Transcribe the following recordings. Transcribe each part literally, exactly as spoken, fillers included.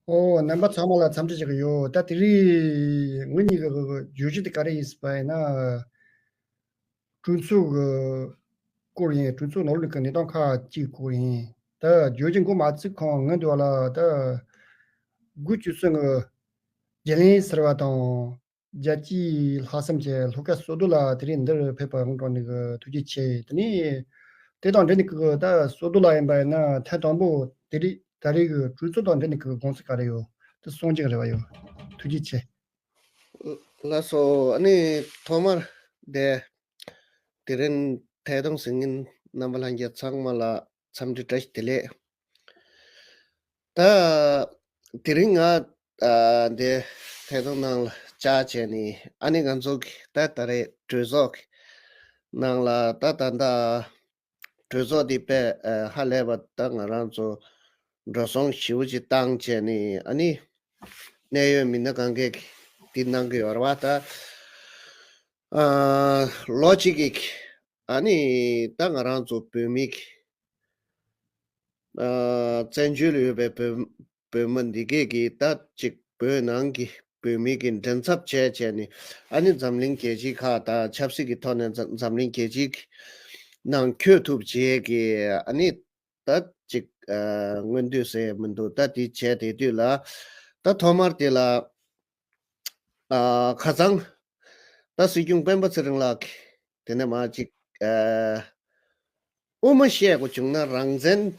ཨོ། རྣམ་པ་ཚང་མ་ལ་འཚམས་འདྲི་ཞུ་གི་ཡོད། ད་དེ་རིང་ངེད་གཉིས་ཀྱི་བརྗོད་གཞི་དེ་ག་རེ་ཡིན་ཟེར་བ་ཡིན་ན། གྲོས་ཚོགས་ཀྱི་སྐོར་ཡིན། གྲོས་ཚོགས་ནང་ལོགས་ཀྱི་གནས་སྟངས་ཁག་ཅིག་སྐོར་ཡིན། ད་བརྗོད་གཞི་འགོ་མ་བཙུགས་གོང་ངས་འདི་བ་ལ་ད་དགུ་བཅུ་གསུམ་གྱི་བརྗེ་ལེན་ཟེར་བ་དང་། རྒྱལ་སྤྱིའི་ལྷག་བསམ་གྱི་ལྷོ་ཁ་བསོད་རྡོར་ལགས་དེ་རིང་འདིར་ཕེབས་པར་དངོས་གྲུབ་ནས་ཐུགས་རྗེ་ཆེ། དེ་ནས་དེ་དང་འབྲེལ་ནས་ཀྱི་ད་བསོད་རྡོར་ལགས་ཡིན་པ་ཡིན་ན་ཐེངས་དང་པོ་དེ་རིང་ད་རེས་ཀྱི་གྲོས་ཚོགས་དང་འབྲེལ་ནས་ཀྱི་དགོངས་ཚུལ་ག་རེ་ཡོད། དེ་གསུང་རྒྱུ་རེ་བ་ཡོད། ཐུགས་རྗེ་ཆེ། ལགས་སོ། ཨ་ནི་ཐོག་མར་དེ་དེ་རིང་ཐད་གཏོང་གཟིགས་མཁན་རྣམ་པ་ལྷན་རྒྱས་ཚང་མ་ལ་འཚམས་འདྲི་བཀྲ་ཤིས་བདེ་ལེགས། ད་དེ་རིང་ང་ཨ་འདི་ཐད་གཏོང་ནང་ལ་བཅར་བྱས་ནས། ཨ་ནི་ང་ཚོ་གི་ད་ད་རེས་གྲོས་ཚོགས་ཀྱི་ནང་ལ་ད་ད་ད་གྲོས་ཚོགས་འདི་དཔེ་ཨ་ཧ་ལས་པ་ད་ང་རང་ཚོ་འགྲོ་སོང་ཞེ་པོ་ཅིག་བཏང་བྱས་ནས། ཨ་ནི་གནད་ཡོད་མི་སྣ་གང་གས་འདི་གནང་གི་ཡོད་རེད་བ། ད་ཨ་ལོ་གཅིག་གི་ཨ་ནི་ད་ང་རང་ཚོ་བོད་མི་གི་ཨ་བཙན་བྱོལ་ལ་ཡོད་པའི་བོད་བོད་མི་འདི་གས་ཀྱིས་ད་ཅིག་བོད་ནང་གི་བོད་མི་གི་མགྲིན་ཚབ་བྱས་བྱས་ནས། ཨ་ནི་འཛམ་གླིང་རྒྱལ་སྤྱི་ཁག་དང་ཆབ་སྲིད་ཀྱི་ཐོག་ནས་འཛམ་འཛམ་གླིང་རྒྱལ་སྤྱིའི་ནང་འཁྱོད་ཐུབ་བྱས་ཀྱི། ཨ་ནི་ད་ཅིག་ཨ་མངོན་འདོད་ཟེར་མི་འདུག་ད་འདི་བྱས་བསྡད་དུས་ལ། ད་ཐོག་མར་དེ་ལ་ཨ་ཁ་སང་ད་སྲིད་སྐྱོང་སྤེན་པ་ཚེ་རིང་ལགས་ཀྱིས་དེ་ནས་མར་ཅིག་ཨ་དབུ་མ་བཤད་དགོས་བྱུང་ན་རང་བཙན།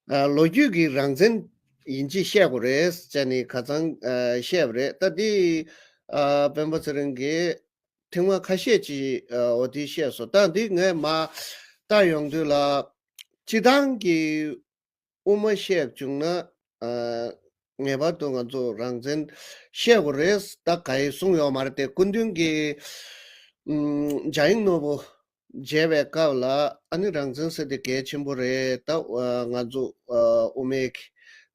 ཨ་ལོ་རྒྱུས་ཀྱི་རང་བཙན་ཡིན་ཅེས་བཤད་དགོས་རེད་ཟེར་ནས་ཁ་སང་ཨ་བཤད་པ་རེད། ད་འདི་ཨ་སྤེན་པ་ཚེ་རིང་གིས་ཐེངས་མ་ཁ་ཤས་ཅིག་ཨ་འོ་དེ་བཤད་སོང་། ད་འདི་ངས་མར་ལྟ་ཡོང་དུས་ལ། སྤྱི་བཏང་གི་དབུ་མ་བཤད་བྱུང་ན་ཨ་ངེས་པར་དུ་ང་ཚོ་རང་བཙན་བཤད་དགོས་རེད། ད་ག་ཡེ་གསུངས་ཡོད་མ་རེད་དེ། སྐུ་མདུན་གྱིས་ཨམ་འཇམ་དབྱངས་ནོར་བུ་མཇལ་བའི་སྐབས་ལ། ཨ་ནི་རང་བཙན་ཟེར་དེ་གལ་ཆེན་པོ་རེད། ད་ཨ་ང་ཚོ་ཨ་དབུ་མའི་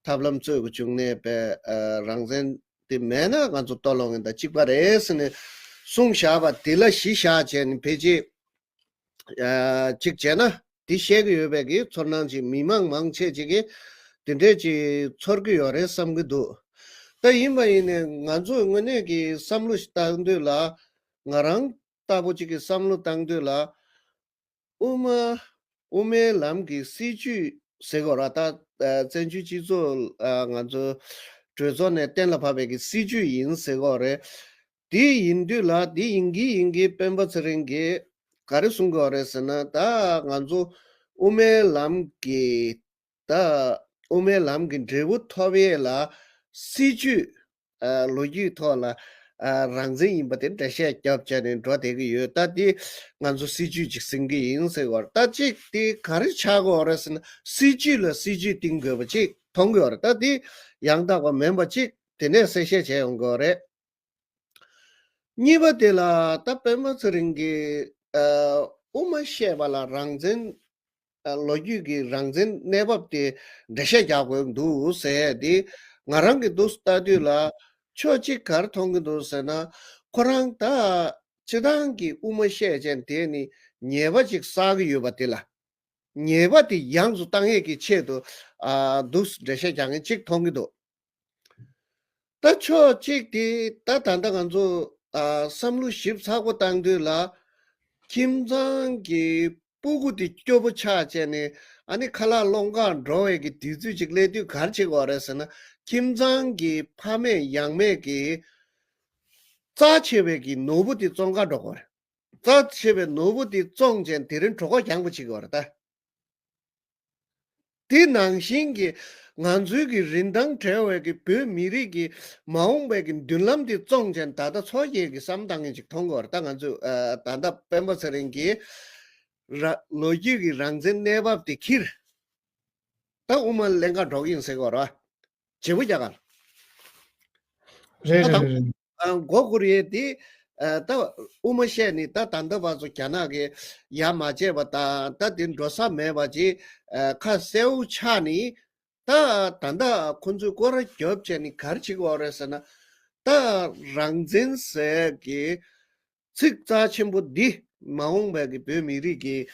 ཐབས་ལམ་རྩོད་དགོས་བྱུང་ནས་པས་ཨ་རང་བཙན་དེ་མེད་ན་ང་ཚོ་ལྟོ་སློང་མཁན་དང་གཅིག་པ་རེད་ཟེར་ནས་གསུངས་བཞག་པ་དེ་ལ་གཞི་བཞག་བྱས་ནས་ཕལ་ཆེར་ཨ་གཅིག་བྱས་ན་དེ་བཤད་ཀྱི་ཡོད་པའི་གི་ཚོར་སྣང་ཅིག་མི་མང་མང་ཆེ་ཅིག་གིས་དེ་འདྲས་ཅིག་ཚོར་གྱི་ཡོད་རེད་བསམ་གྱི་འདུག་ད་ཡིན་པ་ཡིན་ནའི་ང་ཚོས་དངོས་གནས་ཀྱི་བསམ་བློ་ཞིག་བཏང་དུས་ལ། ང་རང་ལྟ་བུ་ཅིག་གིས་བསམ་བློ་བཏང་དུས་ལ། དབུ་མ་དབུ་མའི་ལམ་གྱི་སྲིད་བྱུས་ཟེར་དགོས་ར། ད་ཨ་བཙན་བྱོལ་སྤྱི་ཚོགས་ཨ་ང་ཚོ་གྲོས་ཚོགས་ནས་གཏན་ལ་ཕབ་པའི་གི་སྲིད་བྱུས་ཡིན་ཟེར་དགོས་རེད། དེ་ཡིན་དུས་ལ་དེ་ཡིན་གྱི་ཡིན་གྱི་སྤེན་པ་ཚེ་རིང་གིས་ག་རེ་གསུང་གི་ཡོད་རེད་ཟེར་ན། ད་ང་ཚོ་དབུ་མའི་ལམ་གྱི་ད་དབུ་མའི་ལམ་གྱི་འབྲས་བུ་ཐོབ་ཡས་ལ་སྲིད་བྱུས་ཨ་ལོ་རྒྱུས་ཐོག་ལ་ཨ་རང་བཙན་ཡིན་པ་དེ་འགྲེལ་བཤད་རྒྱབ་བྱས་ནས་འགྲོ་བསྡད་ཀྱི་ཡོད། ད་དེ་ང་ཚོ་སྲིད་བྱུས་ཅིག་ཟིན་གྱི་ཡིན་ཟེར་བ། ད་གཅིག་དེ་ག་རེ་ཆགས་ཀྱི་ཡོད་རེད་ཟེར་ན། སྲིད་བྱུས་ལ་སྲིད་བྱུས་བཏིང་དགོས་པ་ཅིག་མཐོང་གི་ཡོད་རེད། ད་དེ་ཡང་དག་པ་མིན་པ་ཅིག་དེ་ནས་གསལ་བཤད་བྱས་ཡོང་གི་ཡོད་རེད། གཉིས་པ་དེ་ལ་ད་སྤེན་པ་ཚེ་རིང་གིས་ཨ་དབུ་མ་བཤད་པ་ལ་རང་བཙན། ཨ་ལོ་རྒྱུས་ཀྱི་རང་བཙན་གནས་བབ་དེ་འགྲེལ་བཤད་རྒྱག་དགོས་འདུག་ཟེར་དེ། ང་རང་གིས་འདུག་ལྟ་དུས་ལ་ཕྱོགས་གཅིག་ག་རེ་མཐོང་གི་འདུག་ཟེར་ན། ཁོ་རང་ད་སྤྱི་བཏང་གི་དབུ་མ་བཤད་བྱས་དེ་ནི་ཉེས་པ་ཅིག་བསགས་ཀྱི་ཡོད་པ་དེ་ལ། ཉེས་པ་དེ་ཡོངས་སུ་བཏང་ཡས་ཀྱི་ཆེད་དུ་ཨ་འདུག་འགྲེལ་བཤད་རྒྱག་མཁན་གཅིག་མཐོང་གི་འདུག་ད་ཕྱོགས་གཅིག་དེ་ད་ད་ལྟ་ང་ཚོ་ཨ་བསམ་བློ་ཞིབ་ཚགས་པོ་བཏང་དུས་ལ། ཁྱིམ་ཚང་གི་སྤུ་གུ་དེ་སྐྱོ་པོ་ཆགས་བྱས་ནས་ཨ་ནི་ཁ་ལག་སློང་གར་འགྲོ་བའི་གི་དུས་ཚོད་ཅིག་སླེབས་དུས་ག་རེ་བྱེད་དགོས་རེད་ཟེར་ན། ཁྱིམ་ཚང་གི་ཕ་མེས་ཡང་མེས་ཀྱི་རྩ་ཆེ་བའི་གི་ནོར་བུ་དེ་བཙོང་གར་འགྲོ་དགོས་རེད། རྩ་ཆེ་བའི་ནོར་བུ་དེ་བཙོང་བྱས་དེ་རིང་གྲོད་ཁོག་རྒྱངས་པོ་བྱེད་དགོས་རེད་ད། དེ་ནང་བཞིན་གྱི་ང་ཚོའི་གི་རིན་ཐང་བྲལ་བའི་གི་བོད་མི་རིགས་ཀྱི་མ་འོངས་པའི་གི་མདུན་ལམ་དེ་བཙོང་བྱས་ད་ལྟ་ཚོགས་ཀྱི་གི་བསམ་བཏང་མཁན་ཅིག་མཐོང་གི་ཡོད་རེད། ད་ང་ཚོས་ཨ་ད་ལྟ་སྤེན་པ་ཚེ་རིང་གིས་ར་ལོ་རྒྱུས་ཀྱི་རང་བཙན་གནས་བབ་དེ་ཁྱེར། ད་དབུ་མ་ལེན་གར་འགྲོ་གི་ཡིན་ཟེར་གི་ཡོད་རེད། བྱེད་པོ་རྒྱག་གར། རེད་ད་རེད། དང་རེད། ཨ་མགོ་སྒུར་ཡས་དེ་ཨ་ད་དབུ་མ་བཤད་ནི་ད་ད་ལྟ་བར་དུ་རྒྱ་ནག་གིས་ཡ་མ་བྱས་པ་དང་། ད་དེ་འགྲོ་ས་མེད་པ་ཅིག་ཨ་ཁ་གསལ་པོ་ཆགས་ནི། ད་ད་ལྟ་ཁོ་ཚོས་སྐོར་ར་རྒྱོབ་བྱས་ནི་ག་རེ་བྱེད་ཀྱི་ཡོད་རེད་ཟེར་ན། ད་རང་བཙན་ཟེར་གི་ཚིག་རྩ་ཆེན་པོ་འདི་མ་འོངས་པའི་གི་བོད་མི་རིགས་ཀྱི་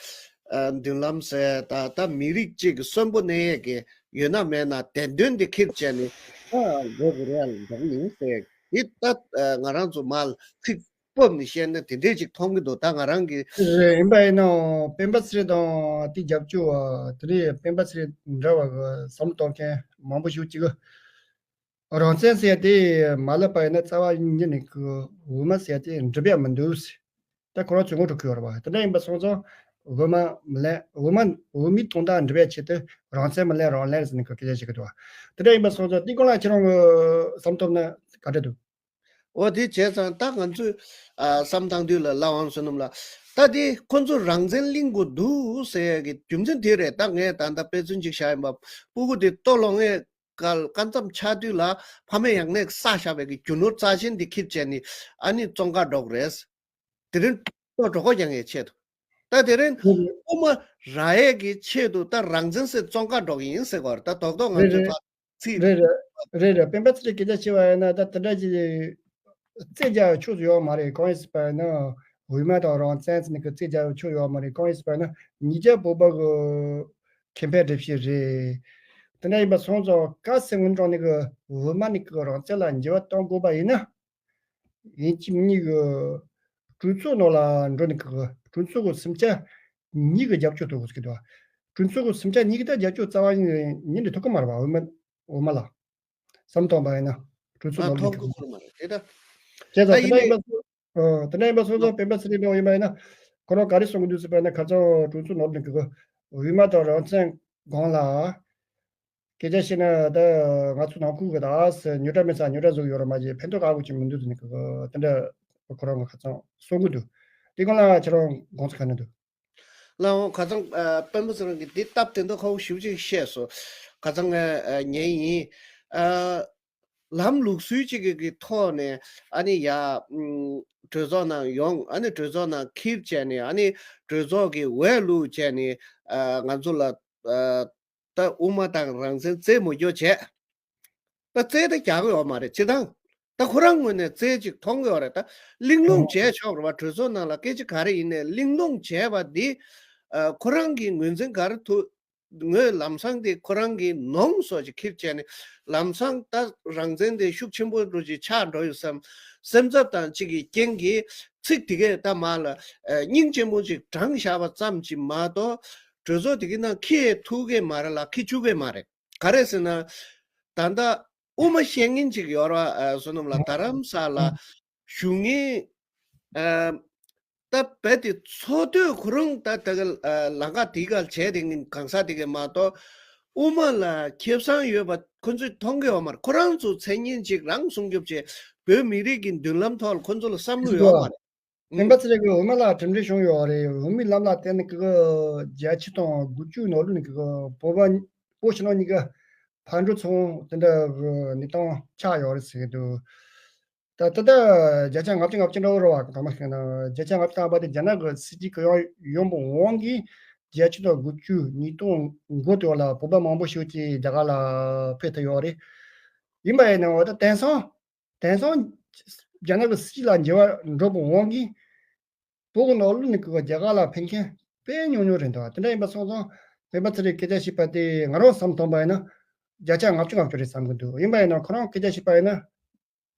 ཨ་མདུན་ལམ་ཟེར། ད་ད་མི་རིགས་གཅིག་གི་གསོན་པོ་གནས་ཡས་ཀྱི་ཡོད་ན་མེད་ན་བདེན་དོན་འདི་ཁྱེར་བྱས་ནས་ འགྲོ་དགོས་རེད་ལ་འགྲོ་གི་ཡིན་ཟེར། འདི་ད་ང་རང་ཚོ་མར་ཚིག་སྤོབས་ནས་བཤད་ན་དེ་འདྲས་ཅིག་མཐོང་གི་འདུག་ད་ང་རང་གི། རེད། ཡིན་པ་ཡིན་ནའང་སྤེན་པ་ཚེ་རིང་དང་དེ་རྒྱབ་སྐྱོར་བ་དེ་རིང་སྤེན་པ་ཚེ་རིང་འདྲ་བ་གི་བསམ་བློ་གཏོང་མཁན་མང་པོ་ཞིག་ཅིག་གི། རང་བཙན་ཟེར་དེ་མ་ལབ་པ་ཡིན་ན་རྩ་བ་ཉིད་ནས་ཀྱི་འོས་མ་ཟེར་དེ་འགྲུབ་ཡ་མི་འདུག་ད་ཁོ་རང་ཚོས་ངོ་སྤྲོད་ཁུལ་ཡོད་རེད་བ། དེ་འདྲ་ཡིན་པ་སོང་ཙང་འོས་མ་མི་ལེན། འོས་མ་འོས་མིའི་དོན་དག་འགྲུབ་ཡ་ཆེད་དུ་རང་བཙན་མི་ལེན་རང་ལེན་ཟེར་ནས་ཀྱི་སྐད་ཆ་བཤད་ཀྱི་འདུག་བ། དེ་འདྲ་ཡིན་པ་སོང་ཙང་དེའི་སྐོར་ལ་ཁྱེད་རང་གི་བསམ་ཐོབ་ན་ག་འདྲ་འདུག་འོ་དེ་བྱས་ཙང་ད་ང་ཚོས་ཨ་བསམ་བཏང་དུས་ལ་ལ་དབང་བསོད་ནམས་ལགས། ད་དེ་ཁོ་ཚོ་རང་བཙན་གླེང་དགོས་འདུག་ཟེར་ཡ་གི་རྒྱུ་མཚན་དེ་རེད། ད་ངས་ད་ལྟ་དཔེ་མཚོན་ཅིག་བཞག་ཡིན་པ། སྤུ་གུ་དེ་ལྟོ་སློང་ངེས་སྐལ་སྐལ་མཚམས་ཆགས་དུས་ལ་ཕ་མས་ཡང་ནས་བསགས་བཞག་པའི་གི་རྒྱུ་ནོར་རྩ་ཆེན་འདི་ཁྱེར་བྱས་ནས་ཨ་ནི་བཙོན་ཁང་འགྲོ་གི་རེད། དེ་རིང་ལྟོ་གྲོད་ཁོག་རྒྱག་ཡའི་ཆེད་དུ། ད་དེ་རིང་དབུ་མ་རག་ཡས་ཀྱི་ཆེད་དུ་ད་རང་བཙན་ཟེར་བཙོན་ཁང་འགྲོ་གི་ཡིན་ཟེར་གོ་རེད། ད་རྡོག་རྡོག་ང་ཚོའི་ཕ་ཚིག་རེད་རེད་རེད་རེད། སྤེན་པ་ཚེ་རིང་སྐད་ཆ་བཤད་པ་ཡིན་ན་ད་དེ་འདྲ་ཅིག་རྩོད་རྒྱག་ཆོག་ཡོད་མ་རེད། གང་ཡིན་ཟེར་བ་ཡིན་ན་འོས་མ་དང་རང་བཙན་ཟེར་ནས་ཀྱི་རྩོད་རྒྱག་ཆོག་ཡོད་མ་རེད། གང་ཡིན་ཟེར་བ་ཡིན་ན་ཉིས་བརྒྱ་བོད་པ་གི་ཁེ་ཕན་སྒྲུབ་བྱེད་རེད། དེ་འདྲ་ཡིན་པ་སོང་ཙང་གལ་སྲིད་སྔོན་འགྲོ་ནས་ཀྱི་འོས་མ་ནས་ཀྱི་རང་བཙན་ལ་འགྱུར་བ་གཏོང་དགོས་པ་ཡིན་ན། ཡིན་གཅིག་མིན་གཉིས་ཀྱི་གྲོས་ཚོགས་ནང་ལ་འགྲོ་ནས་ཀྱི་གྲོས་ཚོགས་ཀྱི་སུམ་ཆ་གཉིས་ཀྱི་རྒྱབ་སྐྱོར་ཐོབ་དགོས་ཀྱི་འདུག་གྲོས་ཚོགས་ཀྱི་སུམ་ཆ་གཉིས་ཀྱི་ད་རྒྱབ་སྐྱོར་རྩ་བ་ཉིད་ནས་ཐོབ་ཀྱི་མ་རེད་བ། འོས་མ་འོས་མ་ལ་བསམ་བཏང་པ་ཡིན་ན་གྲོས་ཚོགས་ནང་ལ་ཐོབ་ཀྱི་མ་རེད་དེ་ད། བྱས་ཙང་དེ་འདྲ་ཡིན་པ་སོ་དེ་འདྲ་ཡིན་པ་སོང་ཙང་སྤེན་པ་ཚེ་རིང་ལོག་ཡིན་པ་ཡིན་ན་ཁོ་རང་ག་རེ་གསུང་གི་འདུག་ཟེར་བ་ཡིན་ན་ཁ་སང་གྲོས་ཚོགས་ནང་ལ་ཀྱི་འོས་མ་དང་རང་བཙན་སྒང་ལ། སྐད་ཆ་བཤད་ན་ད་ང་ཚོ་ནང་ཁུལ་གྱི་ད་ཨ་སི་ཉོ་གྲ་མེད་ས་ཉོ་གྲ་བཟོ་གི་ཡོད་ར་མ་བྱས་ཕན་ཐོགས་ག་གོ་ཅིག་མི་འདུག་ཟེར་ནས་གི་དེ་འདྲ་ཁོ་རང་གི་ཁ་ཚང་གསུང་གི་འདུག་དེ་གང་ལ་ཁྱེད་རང་དགོངས་ཚུལ་ག་ནས་འདུག་ལའོ་ཁ་ཚང་ཨ་སྤེན་པ་ཚེ་རིང་གིས་འདི་སྟབས་བདེ་མདོག་ཁ་པོ་ཞེ་པོ་ཅིག་བཤད་སོང་། ཁ་སང་ངས་ཨ་ཉན་ཡིན། ཨ་ལམ་ལུགས་སྲོལ་གཅིག་གི་གི་ཐོག་ནས་ཨ་ནི་ཡ་ཨམ་གྲོས་ཚོགས་ནང་ཡོང་། ཨ་ནི་གྲོས་ཚོགས་ནང་འཁྱེར་བྱས་ནས་ཨ་ནི་གྲོས་ཚོགས་ཀྱི་འོས་བླུགས་བྱས་ནས་ཨ་ང་ཚོ་ལ་ཨ་ད་དབུ་མ་དང་རང་བཙན་རྩོད་མོ་རྒྱོ་བྱས། ད་རྩོད་ད་རྒྱག་གི་ཡོད་མ་རེད། སྤྱིར་བཏང་ད་ཁོ་རང་ངོས་ནས་རྩོད་ཅིག་མཐོང་གི་ཡོད་རེད། ད་གླེང་སློང་བྱས་ཆོག་རེད་བ། གྲོས་ཚོགས་ནང་ལ་སྐད་ཆ་ག་རེ་ཡིན་ནའི་གླེང་སློང་བྱས་པ་འདི་ཨ་ཁོ་རང་གི་ངོས་འཛིན་ག་རེ་ཐུབ། ངོས་ལམ་སང་དེ་ཁོ་རང་གི་ནོམ་སོགས་ཀྱི་ཁྱེར་བྱས་ནས་ལམ་སང་ད་རང་བཙན་དེ་ཤུགས་ཆེན་པོ་འགྲོ་ཅིག་ཆགས་འགྲོ་ཡོད་བསམ་སེམས་འཚབ་དང་གཅིག་གི་རྐྱེན་གྱིས་ཚིག་དེ་གས་ད་མ་ལ་ཨ་སྙིང་རྗེ་མོ་ཅིག་དྲངས་བཞག་པ་ཙམ་གྱིས་མ་གཏོགས་གྲོས་ཚོགས་དེ་གི་ནང་འཁྱེར་ཐུབ་གི་མ་རེད་ལ་འཁྱེར་བཅུག་གི་མ་རེད། ག་རེ་ཟེར་ན་ད་ལྟ་དབུ་མ་བཤད་མཁན་ཅིག་ཡོད་ར་ཨ་བསོད་ནམས་ལགས། རྡ་རམ་ས་ལ་བཞུགས་མཁན་ཨ། ད་རྦད་དེ་ཚོགས་འདུ་ཁོ་རང་ད་ད་ག་ལ་ལམ་ཁ་དེ་ག་བྱས་དེ་གང་ཟག་དེ་ག་མ་གཏོགས་དབུ་མ་ལ་ཁེ་བཟང་ཡོད་པ་ཁོ་ཚོས་མཐོང་གི་ཡོད་མ་རེད། ཁོ་རང་ཚོ་མཚན་སྙན་ཅིག་རང་སྲུང་སྐྱོབ་བྱས་བོད་མི་རིགས་ཀྱི་མདུན་ལམ་ཐོག་ལ་ཁོ་ཚོ་ལ་བསམ་བློ་ཡོད་མ་རེད། སྤེན་པ་ཚེ་རིང་གིས་དབུ་མ་ལ་གྲུབ་འབྲས་བྱུང་ཡོད་རེད། དབུ་མའི་ལམ་ལ་བརྟེན་ནས་ཀྱི་བརྒྱད་ཅུ་དང་དགུ་བཅུ་ནང་ལོགས་ནས་ཀྱི་བོད་པ་བོད་ཕྱི་ནང་གཉིས་ཀ་ཕར་འགྲོ་ཚུར་འོང་དེ་འདྲ་གི་གནས་སྟངས་ཆགས་ཡོད་རེད་ཟེར་གྱི་འདུག་ད་ད་ལྟ་བརྒྱ་ཆ་ལྔ་བཅུ་ང་བཅུ་འདྲ་བོ་རེད་བ། གང་མ་ཤེས་ན་བརྒྱ་ཆ་ལྔ་བཅུ་ལྔ་པ་དེ་རྒྱ་ནག་གི་སྲིད་ཇུས་གི་ཡོང་ཡོང་པའི་དབང་གིས་བརྒྱད་ཅུ་དང་དགུ་བཅུ་ཉིས་སྟོང་འགོ་དེ་བ་ལ་བོད་པ་མང་པོ་ཞིག་ཅིག་རྒྱ་གར་ལ་ཕེབས་ཐུབ་ཡོད་རེད། ཡིན་པ་ཡིན་ནའང་ད་དེང་སང་དེང་སང་རྒྱ་ནག་གི་སྲིད་ཇུས་ལ་འགྱུར་བ་འགྲོ་བའི་དབང་གིས་བོད་ཀྱི་ནང་ལོགས་ནས་ཀྱི་རྒྱ་གར་ལ་ཕེབས་མཁན་དཔེ་ཉུང་ཉུང་རེད་འདུག་དེ་འདྲ་ཡིན་པ་སོང་ཙང་སྤེན་པ་ཚེ་རིང་སྐད་ཆ་བཤད་པ་དེ་ང་རང་བསམ་བཏང་པ་ཡིན་ན་བརྒྱ་ཆ་ལྔ་བཅུ་ང་བཅུ་རེད་བསམ་གྱི་འདུག་ཡིན་པ་ཡིན་ན་ཁོ་རང་སྐད་ཆ་བཤད་པ་ཡིན་ན།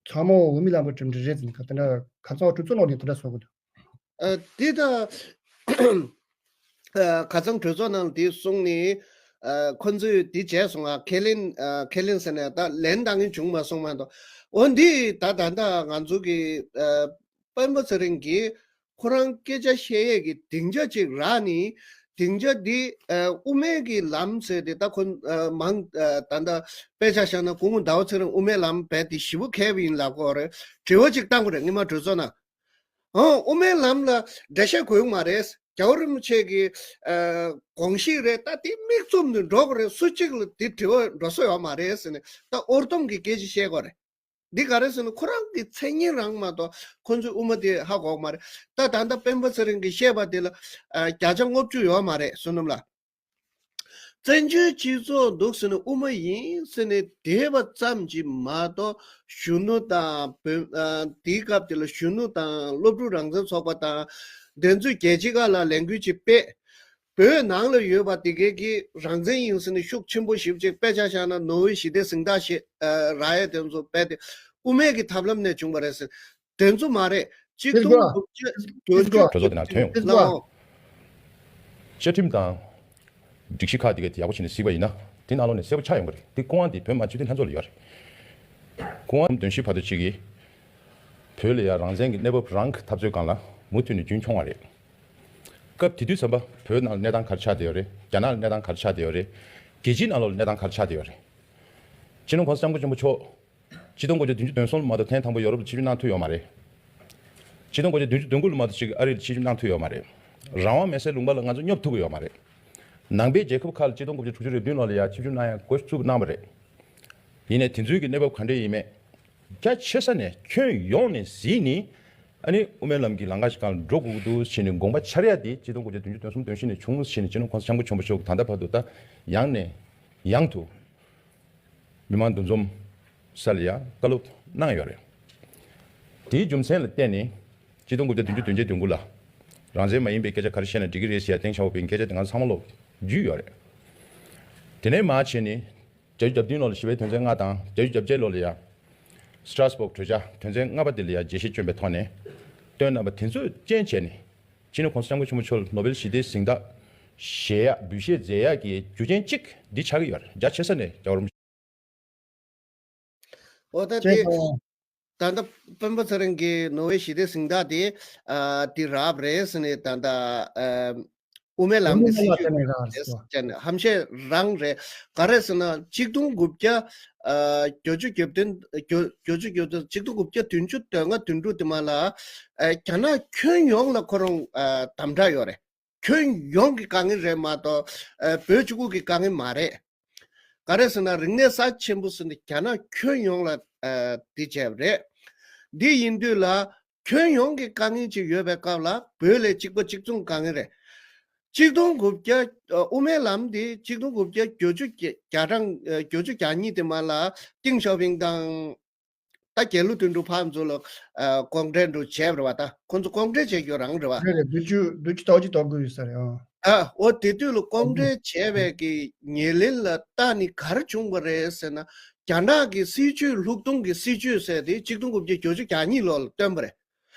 ཚང་མ་འོས་མི་ལམ་གྱི་གྲུབ་འབྲས་རེད་ཟེར་ནས་ཁ་དེ་འདྲ་ཁ་སང་གྲོས་ཚོགས་ནང་ནས་དེ་འདྲ་གསུང་གི་འདུག་ཨ་དེ་ད་ཨ་ཁ་སང་གྲོས་ཚོགས་ནང་དེ་གསུངས་ནས་ཨ་ཁོ་ཚོས་དེ་བྱས་སོང་ང་། ཁས་ལེན་ཨ་ཁས་ལེན་ཟེར་ནས་ད་ལན་གཏང་མཁན་བྱུང་མ་སོང་མ་གཏོགས། འོ་འདི་ད་ད་ལྟ་ང་ཚོ་གི་ཨ་སྤེན་པ་ཚེ་རིང་གིས་ཁོ་རང་སྐད་ཆ་བཤད་ཡས་ཀྱི་སྡིངས་ཆ་ཅིག་རག་ནས་སྡིངས་ཆ་འདི་ཨ་དབུ་མའི་གི་ལམ་ཟེར་ཏེ་ད་ཁོ་ཨ་མང་ཨ་ད་ལྟ་དཔེ་ཆ་བཞག་ན་སྐུ་ངོ་ཟླ་བ་ཚེ་རིང་དབུ་མའི་ལམ་རྦད་དེ་ཞེ་པོ་མཁས་པ་ཡིན་ལབ་དགོས་རེད། དྲི་བ་ཅིག་བཏང་དགོས་རེད་སྔོན་མ་གྲོས་ཚོགས་ནང་། ཨོ་དབུ་མའི་ལམ་ལ་འགྲེལ་བཤད་དགོས་ཀྱི་མ་རེད། རྒྱལ་བ་རིན་པོ་ཆེ་གི་ཨ་དགོངས་གཞི་རེད། ད་དེ་མིག་བཙུམ་ནས་འགྲོ་དགོས་རེད། སུ་གཅིག་ལ་དེ་དྲི་བ་འགྲོ་ས་ཡོད་མ་རེད་ཟེར་ནས་ད་ཨོར་ཏོམ་གྱི་སྐད་ཆ་བཤད་དགོས་རེད། འདི་ག་རེ་ཟེར་ན་ཁོ་རང་གི་མཚན་སྙན་རང་མ་གཏོགས་ཁོ་ཚོའི་དབུ་མ་དེ་ཧ་གོ་གི་མ་རེད། ད་ད་ལྟ་སྤེན་པ་ཚེ་རིང་གིས་བཤད་པ་དེ་ལ་ཨ་བརྒྱ་ཆ་ལྔ་བཅུ་ཡོད་མ་རེད་བསོད་ནམས་ལགས། བཙན་བྱོལ་སྤྱི་ཚོགས་འདུག་ཟེར་ནས་དབུ་མ་ཡིན་ཟེར་ནས་བསྡད་པ་ཙམ་གྱིས་མ་གཏོགས་གཞོན་ནུ་དང་བོད་ཨ་དེའི་སྐབས་དེ་ལ་གཞོན་ནུ་དང་སློབ་ཕྲུག་རང་བཙན་ཚོགས་པ་དང་དེ་ཚོས་རྒྱལ་སྤྱིའི་ཁ་ལ་ལས་འགུལ་ཅིག་སྤེལ། བོད་ནང་ལ་ཡོད་པ་དེ་གའི་གི་རང་བཙན་ཡིན་ཟེར་ནས་ཤུགས་ཆེན་པོ་ཞེ་པོ་ཅིག། དཔེ་ཆ་བཞག་ན་ནོར་ཝེ་ཞི་བདེ་གཟེངས་རྟགས་ཞེས་རག་ཡས་དེ་ཚོ་རྦད་དེ་དབུ་མའི་གི་ཐབས་ལམ་ནས་བྱུང་བ་རེད་ཟེར། དེ་ཚོ་མ་རེད། གཅིག་སྟོང་དགུ་བརྒྱ་བརྒྱད་ཅུ་གྲོས་ཚོགས་དེ་ནང་ཐོན་ཡོང་། ལའོ། བཅའ་ཁྲིམས་དང་སྒྲིག་གཞི་ཁག་དེ་ག་དེ་ཡག་པོ་བྱས་ནས་གཟིགས་པ་ཡིན་ན། དེ་ནང་ལོགས་ནས་གསལ་པོ་ཆགས་ཡོང་གི་རེད། དེ་སྐུ་དབང་དེ་བོད་མི་མང་སྤྱི་འཐུས་ལྷན་ཚོགས་ལ་ཡོད་རེད། སྐུ་དབང་དོན་བཞི་བར་དུ་གཅིག་གིས་བོད་ལ་ཡ་རང་བཙན་གྱི་གནས་བབ་རང་གི་འཐབ་རྩོད་སྒང་ལ་མུ་མཐུད་ནས་རྒྱུན་འཁྱོངས་པ་རེད། སྐབས་དེ་དུས་ཙམ་པ་བོད་ནང་ལ་གནས་སྟངས་ག་རེ་ཆགས་བསྡད་ཡོད་རེད། རྒྱ་ནག་ལ་གནས་སྟངས་ག་རེ་ཆགས་བསྡད་ཡོད་རེད། རྒྱལ་སྤྱིའི་ནང་ལོགས་ལ་གནས་སྟངས་ག་རེ་ཆགས་བསྡད་ཡོད་རེད། སྤྱི་ནོར་༸གོང་ས་༸སྐྱབས་མགོན་ཆེན་པོ་མཆོག་སྤྱི་ལོ་ཆིག་སྟོང་དགུ་བརྒྱ་བདུན་ཅུ་དོན་གསུམ་ལ་མ་གཏོགས་ཐེངས་དང་པོ་ཡོ་རོབ་ལ་ཆིབས་བསྒྱུར་གནང་ཐུབ་ཡོད་མ་རེད། ཆིག་སྟོང་དགུ་བརྒྱ་བདུན་ཅུ་དོན་དགུ་ལ་མ་གཏོགས་ཅིག་ཨ་རི་ལ་ཆིབས་བསྒྱུར་གནང་ཐུབ་ཡོད་མ་རེད། རང་དབང་མེད་སའི་ལུང་པ་ལ་ང་ཚོ་སྙོབ་ཐུབ་ཀྱི་ཡོད་མ་རེད། ནང་པའི་རྒྱལ་ཁབ་ཁག་ལ་ཆིག་སྟོང་དགུ་བརྒྱ་དྲུག་ཅུ་རེ་བདུན་ལོ་ལ་ཡ་ཆིབས་བསྒྱུར་གནང་ཡ་འགོ་བཙུགས་གནང་བ་རེད། ཡིན་ནའི་དེ་ཚོའི་གི་གནས་བབ་ག་འདྲ་ཡིན་མེད། རྒྱ་ཆེ་ས་ནས་ཁྱོན་ཡོངས་ནས་གཟིགས་ནས། ཨ་ནི་དབུ་མའི་ལམ་གྱི་ལམ་ཁ་ཞིག་སྒང་ལ་འགྲོ་དགོས་ཀྱི་འདུག་ཟེར་ནས་དགོངས་པ་འཆར་ཡ་དེ་ཆིག་སྟོང་དགུ་བརྒྱ་བདུན་ཅུ་དོན་གསུམ་དོན་བཞི་ནས་བྱུང་ཟེར་ནས་སྤྱི་ནོར་༸གོང་ས་༸སྐྱབས་མགོན་ཆེན་པོ་མཆོག་ད་ལྟ་བར་དུ་ད་ཡང་ནས་ཡང་དུ་མི་མང་འདུ་འཛོམས་ས་ལ་ཡ་བཀའ་སློབ་གནང་ཡོད་རེད། དེའི་རྒྱུ་མཚན་ལ་བརྟེན་ནས་ཆིག་སྟོང་དགུ་བརྒྱ་བདུན་ཅུ་དོན་བརྒྱད་དོན་དགུ་ལ་རང་བཙན་མ་ཡིན་པའི་སྐད་ཆ་ག་རེ་བཤད་ན་འགྲིག་གི་རེད་ཟེར་ཡ་ཏེང་ཞའོ་ཕིང་སྐད་ཆ་དེ་ང་ཚང་མ་ལོག་རྒྱུས་ཡོད་རེད། དེ་ནས་མར་བྱས་ནས། བརྒྱད་ཅུ་གྱ་བདུན་ལོ་ལ་ཞི་བའི་དོན་ཚན་ལྔ་དང་བརྒྱད་ཅུ་གྱ་བརྒྱད་ལོ་ལ་ཡང་། Strasbourg་གྲོས་འཆར་དོན་ཚན་ལྔ་པ་དེ་ལ་ཡང་རྒྱས་བཤད་བསྐྱོན་པའི་ཐོག་ནས། བཏོན་གནང་བ་དེ་ཚོས་རྐྱེན་བྱས་ནས། སྤྱི་ནོར་༸གོང་ས་༸སྐྱབས་མགོན་ཆེན་པོ་མཆོག་ལ་ནོ་བེལ་ཞི་བདེའི་གཟེངས་རྟགས་བཞེས་ཡག་འབུལ་བཞེས་མཛད་ཡག་གི་རྒྱུ་རྐྱེན་གཅིག་འདི་ཆགས་ཀྱི་ཡོད་རེད། རྒྱ་ཆེ་ས་ནས་རྒྱལ་བ་རིན་པོ་ཆེ། འོ་ད་དེ། ད་ལྟ་སྤེན་པ་ཚེ་རིང་གིས་ནོ་བེལ་ཞི་བདེའི་གཟེངས་རྟགས་དེ་ཨ་དེ་རག་པ་རེད་ཟེར་ནས་ད་ལྟ་ཨ་དབུ་མའི་ལམ་གྱི་སྲིད་བྱུས་རེད་ཟེར་ནས་ཧམ་བཤད་རང་རེད། ག་རེ་ཟེར་ན་ཆིག་སྟོང་དགུ་བརྒྱ་ཨ་བརྒྱད་ཅུ་གྱ་བདུན་བརྒྱད་བརྒྱད་ཅུ་གྱ་བདུན་ཆིག་སྟོང་དགུ་བརྒྱ་བདུན་ཅུ་དོན་ལྔ་བདུན་དྲུག་དེ་མ་ལ་ཨ་རྒྱ་ནག་ཁྱོན་ཡོངས་ལ་ཁོ་རང་ཨ་དམ་དྲག་ཡོད་རེད། ཁྱོན་ཡོངས་ཀྱི་དཀའ་ངལ་རེད་མ་གཏོགས་ཨ་བོད་གཅིག་པུ་གི་དཀའ་ངལ་མ་རེད། ག་རེ་ཟེར་ན་རིག་གནས་རྩ་ཆེན་པོ་ཟེར་ནས་རྒྱ་ནག་ཁྱོན་ཡོངས་ལ་ཨ་འདི་བྱས་པ་རེད། འདི་ཡིན་དུས་ལ་ཁྱོན་ཡོངས་ཀྱི་དཀའ་ངལ་ཅིག་ཡོད་པའི་སྐབས་ལ་བོད་ལ་གཅིག་པ་གཅིག་མཚུངས་དཀའ་ངལ་རེད། ཆིག་སྟོང་དགུ་བརྒྱ་ཨ་དབུ་མའི་ལམ་འདི་ཆིག་སྟོང་དགུ་བརྒྱ་བརྒྱད་ཅུ་གྱ་གྲངས་ཨ་བརྒྱད་ཅུ་གྱ་གཉིས་དེ་མ་ལ་ཏེང་ཞའོ་ཕིང་དང་། ད་རྒྱལ་གླུ་དོན་གྲུབ་ཕར་ཚུར་ལ་ཨ་ཀོང་འགྲེལ་འགྲོ་བྱས་པ་རེད་བ། ད་ཁོང་ཚོ་ཀོང་འགྲེལ་བྱས་རྒྱུ་རང་རེད་བ། རེད་རེད། བདུན་ཅུ་བདུན་ཅུ་ཟླ་བ་གཅིག་གཏོགས་དགོས་ཡོད་ས་རེད་ཨང་། ཨ་འོ་དེ་དུས་ལ་ཀོང་འགྲེལ་བྱས་པའི་གི་ཉེར་ལེན་ལ་ལྟ་ནི་ག་རེ་བྱུང་བ་རེད་ཟེར་ན། རྒྱ་ནག་གི་སྲིད་བྱུས་ལྷུག་གདོང་གི་སྲིད་བྱུས་ཟེར་དེ་ཆིག་སྟོང་དགུ་བརྒྱ་བརྒྱད་ཅུ་གྱ་གཉིས་ལོ་ལ་བཏོན་པ་རེད།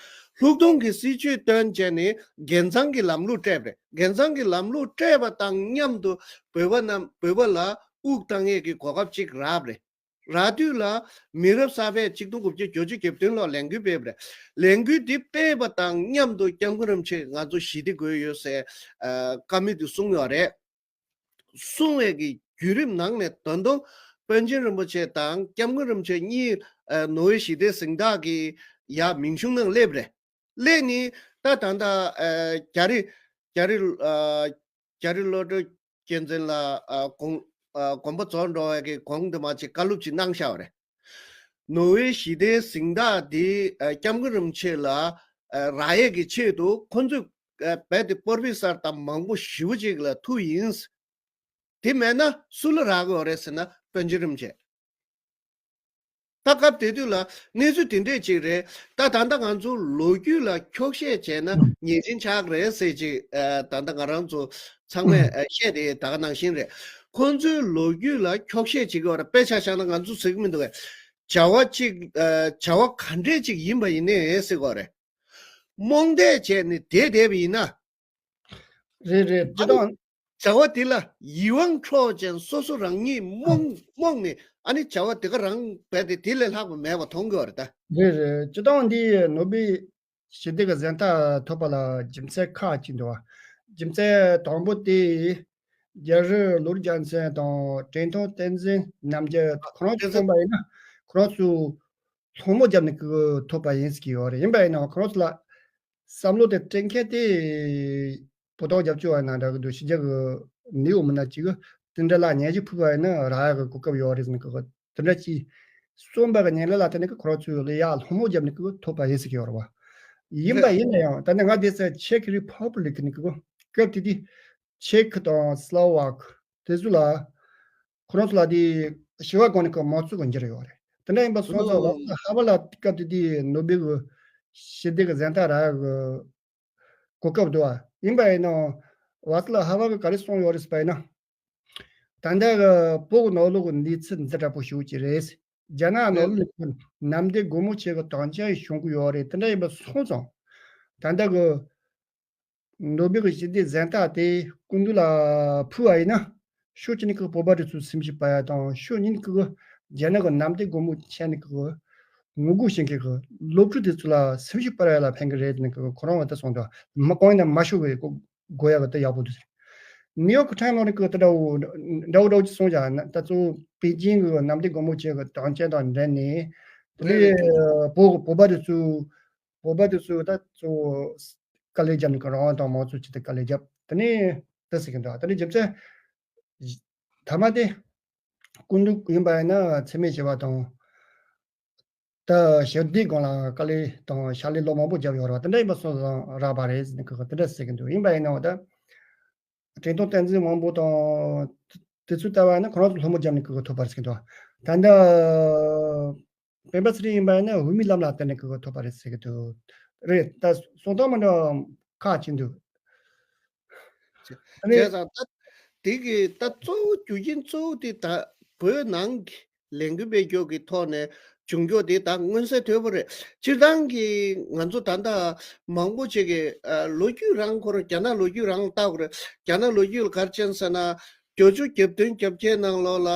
ལྷུག་གདོང་གི་སྲིད་བྱུས་བཏོན་བྱས་ནས་རྒྱལ་མཚམས་ཀྱི་ལམ་ལུགས་སྤྲད་པ་རེད། རྒྱལ་མཚམས་ཀྱི་ལམ་ལུགས་སྤྲད་པ་དང་མཉམ་དུ་བོད་པ་རྣམས་བོད་པ་ལ་དབུགས་བཏང་ཡས་ཀྱི་གོ་སྐབས་ཅིག་རག་པ་རེད། རག་དུས་ལ་མི་རབས་གསར་པས་ཆིག་སྟོང་དགུ་བརྒྱ་བརྒྱད་ཅུ་གྱ་བདུན་ལོར་ལས་འགུལ་སྤེལ་བ་རེད། ལས་འགུལ་འདི་སྤེལ་བ་དང་མཉམ་དུ་སྐྱབས་མགོན་རིན་པོ་ཆེ་ང་ཚོ་ཞི་བདེ་དགོས་ཡོད་ཟེར་ཨ་བཀའ་མོལ་དེ་གསུངས་ཡོད་རེད། གསུངས་པའི་གི་བརྒྱུད་རིམ་ནང་ནས་ད་དུང་པཎ་ཆེན་རིན་པོ་ཆེ་དང་སྐྱབས་མགོན་རིན་པོ་ཆེ་གཉིས་ཨ་ནོ་བེལ་ཞི་བདེའི་གཟེངས་རྟགས་ཀྱི་ཡ་མིང་གཞུང་ནང་སླེབས་རེད། སླེབས་ནི་ད་ད་ལྟ་ཨ་རྒྱ་རི་རྒྱ་རི་ཨ་རྒྱ་རི་བློ་གྲོས་རྒྱལ་མཚན་ལགས་ཨ་དགོངས་ཨ་དགོངས་པ་རྫོགས་འགྲོ་བའི་གི་གོང་དུ་མ་ཅིག་བཀའ་སློབ་ཅིག་གནང་བཞག་པ་རེད། ནོ་བེལ་ཞི་བདེའི་གཟེངས་རྟགས་འདི་ཨ་སྐྱབས་མགོན་རིན་པོ་ཆེ་ལ་ཨ་རག་ཡས་ཀྱི་ཆེད་དུ་ཁོང་ཚོས་ཨ་རྦད་དེ་པོར་ཕི་སར་དང་མང་པོ་ཞེ་པོ་ཅིག་ལ་ཐུག་ཡིན། དེ་མེད་ན་སུ་ལ་རག་གི་ཡོད་རེད་ཟེར་ན་པཎ་ཆེན་རིན་པོ་ཆེ། ད་སྐབས་དེ་དུས་ལ་གནས་ཚུལ་དེ་འདྲས་ཅིག་རེད། ད་ད་ལྟ་ང་ཚོ་ལོ་རྒྱུས་ལ་འཁྱོག་བཤད་བྱས་ན་ཉེས་ཅན་ཆགས་རེད་ཟེར་ཅིག་ཨ་ད་ལྟ་ང་རང་ཚོ་ཚང་མས་ཨ་བཤད་དེ་ད་ག་ནང་བཞིན་རེད། ཁོང་ཚོའི་ལོ་རྒྱུས་ལ་འཁྱོག་བཤད་བྱེད་ཀྱི་ཡོད་རེད། དཔེ་ཆ་བཞག་ན་ང་ཚོ་ཟེར་གྱི་མི་འདུག་གས། བྱ་བ་གཅིག་ཨ་བྱ་བ་ག་འདྲས་ཅིག་ཡིན་པ་ཡིན་ནའི་ཟེར་གྱི་ཡོད་རེད། རྨོངས་དད་བྱས་ནས་བསྡད་བསྡད་པ་ཡིན་ན། རེད་རེད། སྤྱིར་བཏང་། བྱ་བ་དེ་ལ་ཡིད་དབང་འཕྲོག་ཅན་སོ་སོ་རང་ཉིད་རྨོངས་རྨོངས་ནས་ཨ་ནི་བྱ་བ་དེ་ག་རང་བས་ཏེ་དེ་ལས་ལྷག་པ་མེད་པ་མཐོང་གི་ཡོད་རེད་ད། རེད་རེད། སྤྱིར་བཏང་འདི་ནོ་བེལ་ཞི་བདེ་གི་གཟེངས་རྟགས་ཐོབ་པ་ལ་རྒྱུ་མཚན་ཁག་ཅིག་འདུག་བ། རྒྱུ་མཚན་དང་པོ་དེ་རྒྱ་རི་ལུའུ་ཅན་སན་དང་ཀྲེང་ཐུང་བསྟན་འཛིན་རྣམ་རྒྱལ་ཁོ་རང་ཚོ་བསམ་པ་ཡིན་ན་ཁོ་རང་ཚོ་སློང་མོ་བརྒྱབ་ནས་ཀྱི་ཐོབ་པ་ཡིན་ཟེར་གྱི་ཡོད་རེད། ཡིན་པ་ཡིན་ནའང་ཁོ་རང་ཚོ་ལ་བསམ་བློ་དེ་སྤྲད་མཁན་དེ་བོད་ཐོག་རྒྱབ་སྐྱོར་བ་ནང་འདྲ་གི་འདུག་ཕྱི་རྒྱལ་གི་ནེའུ་མི་སྣ་གཅིག་གི་དེ་འདྲ་ལ་ཉན་ཞིག་ཕུལ་བ་ཡིན་ན་རག་ཡག་གི་གོ་སྐབས་ཡོད་རེད་ཟེར་ནས་ཀྱི་དེ་འདྲ་ཅིག་གསུངས་པ་གི་ཉིན་རེ་ལ་དེ་ནས་ཀྱི་ཁོ་རང་ཚོས་ལ་ཡག་སློང་མོ་བརྒྱབ་ནས་ཀྱི་ཐོབ་པ་ཡིན་ཟེར་གྱི་ཡོད་རེད་བ། ཡིན་པ་ཡིན་ན་ཡང་ད་ནི་ང་དེ་ཚོ་ཆེ་ཁི་རི་ཕབ་ལིག་ནས་ཀྱི་སྐབས་དེ་དུས་ཆེ་ཁི་དང་སློ་ཝག་དེ་ཚོ་ལ། ཁོ་རང་ཚོ་ལ་དེ་ཞི་བ་དགོན་ནས་ཀྱི་མང་གཙོ་གི་འགྱུར་ཡོད་རེད། དེ་འདྲ་ཡིན་པ་སོང་ཙང་ལ་ཧ་བ་ལ་སྐབས་དེ་དུས་ནོ་བེལ་གྱི་ཞི་བདེ་གི་གཟེངས་རྟགས་རག་གི་གོ་སྐབས་འདུག་བ། ཡིན་པ་ཡིན་ནའང་ བ་ཚ་ལ་ཧ་བ་གི་ག་རེ་གསུངས་ཡོད་རེད་ཟེར་བ་ཡིན་ན། ད་ལྟ་གི་བོད་ཀྱི་ནང་ལོགས་ཀྱི་གནས་ཚུལ་འདི་འདྲ་པོ་ཞིག་ཅིག་རེད། རྒྱ་ནག་ནང་ལོགས་ནས་ནམ་ཟླའི་དགོང་མོ་ཆེ་གི་དོན་རྐྱེན་བྱུང་གི་ཡོད་རེད། དེ་འདྲ་ཡིན་པ་སོང་ཙང་། ད་ལྟ་གི་ནོ་བེལ་གྱི་ཞི་བདེ་གཟེངས་རྟགས་དེ་སྐུ་མདུན་ལ་ཕུལ་བ་ཡིན་ན། ཕྱོགས་གཅིག་ནས་ཁོ་བོད་པ་དེ་ཚོའི་སེམས་ཤུགས་སྤར་ཡ་དང་ཕྱོགས་གཉིས་ནས་ཁོ་རྒྱ་ནག་གི་ནམ་ཟླའི་དགོང་མོ་ཆེ་ནས་ཁོ་ངོ་རྒོལ་བྱེད་མཁན་གྱི་སློབ་ཕྲུག་དེ་ཚོ་ལ་སེམས་ཤུགས་སྤར་ཡ་ལ་ཕན་གི་རེད་ནས་ཁོ་རང་བ་ད་གསུངས་འདུག་མ་གང་ཡིན་ན་མ་ཤོར་བའི་དགོས་ཡ་གི་ད་ཡག་པོ་འདུག་ནིའུ་ཡོག་ཁི་ཊའིམ་ལོ་ནས་ཁོ་ད་འདྲ་བོ་འདྲ་བོ་འདྲ་བོ་ཅིག་གསུངས་ཀྱང་ད་གཙོ་བོ་པེ་ཅིང་གི་ནམ་ཟླའི་དགོང་མོ་ཆེ་གི་དོན་རྐྱེན་དང་འབྲེལ་ནས་དེ་རེད། རེད། ནས་བོད་བོད་པ་དེ་ཚོ་བོད་པ་དེ་ཚོ་ད་གཙོ་བོ་དཀའ་ལས་བརྒྱབ་ནས་ཀྱི་རང་དབང་དང་མང་གཙོ་ཆེད་དུ་དཀའ་ལས་བརྒྱབ། དེ་ནས་དེ་ཟེར་གྱི་འདུག་དེ་ནས་རྒྱུ་མཚན་ཐ་མ་དེ་སྐུ་མདུན་ཡིན་པ་ཡིན་ན་འཚེ་མེད་ཞི་བ་དང་ད་ཞི་བདེའི་སྒང་ལ་དཀའ་ལས་དང་ཕྱག་ལས་ལོ་མང་པོ་བརྒྱབ་ཡོད་རེད་བ། དེ་འདྲ་ཡིན་པ་སོང་ཙང་རག་པ་རེད་ཟེར་ནས་ཁོ་དེ་འདྲ་ཟེར་གྱི་འདུག་ཡིན་པ་ཡིན་ནའང་ད་དྲན་གདུང་བསྟན་འཛིན་དབང་པོ་དང་དེ་ཚོ་ལྟ་བ་ཡིན་ན་ཁོ་རང་ཚོ་སློབ་མ་བརྒྱབ་ནས་ཁོ་ཐོབ་པ་རེད་ཟེར་གྱི་འདུག་ད་ལྟ་སྤེན་པ་ཚེ་རིང་ཡིན་པ་ཡིན་ན་འོས་མིའི་ལམ་ལ་བསྟན་ནས་ཁོ་ཐོབ་པ་རེད་ཟེར་གྱི་འདུག་རེད། ད་གསུང་སྟངས་མི་འདྲ་ཁག་ཅིག་འདུག་ཨ་ནི་བྱས་ཙང་ད་དེ་གི་ད་གཙོ་བོ་རྒྱུ་རྐྱེན་གཙོ་བོ་དེ་ད་བོད་ནང་གི་ལས་འགུལ་སྤེལ་རྒྱུ་གི་ཐོག་ནས་བྱུང་རྒྱུ་དེ་ད་མངོན་གསལ་དོད་པོ་རེད། སྤྱིར་བཏང་གི་ང་ཚོ་ད་ལྟ་མང་པོ་ཅིག་གི་ཨ་ལོ་རྒྱུས་རང་ཁོ་རང་རྒྱ་ནག་ལོ་རྒྱུས་རང་ལ་བལྟ་དགོས་རེད། རྒྱ་ནག་ལོ་རྒྱུས་ལ་ག་རེ་བྱས་ཟེར་ན། བརྒྱད་ཅུ་གྱ་བདུན་གྱ་བརྒྱད་ནང་ལོགས་ལ་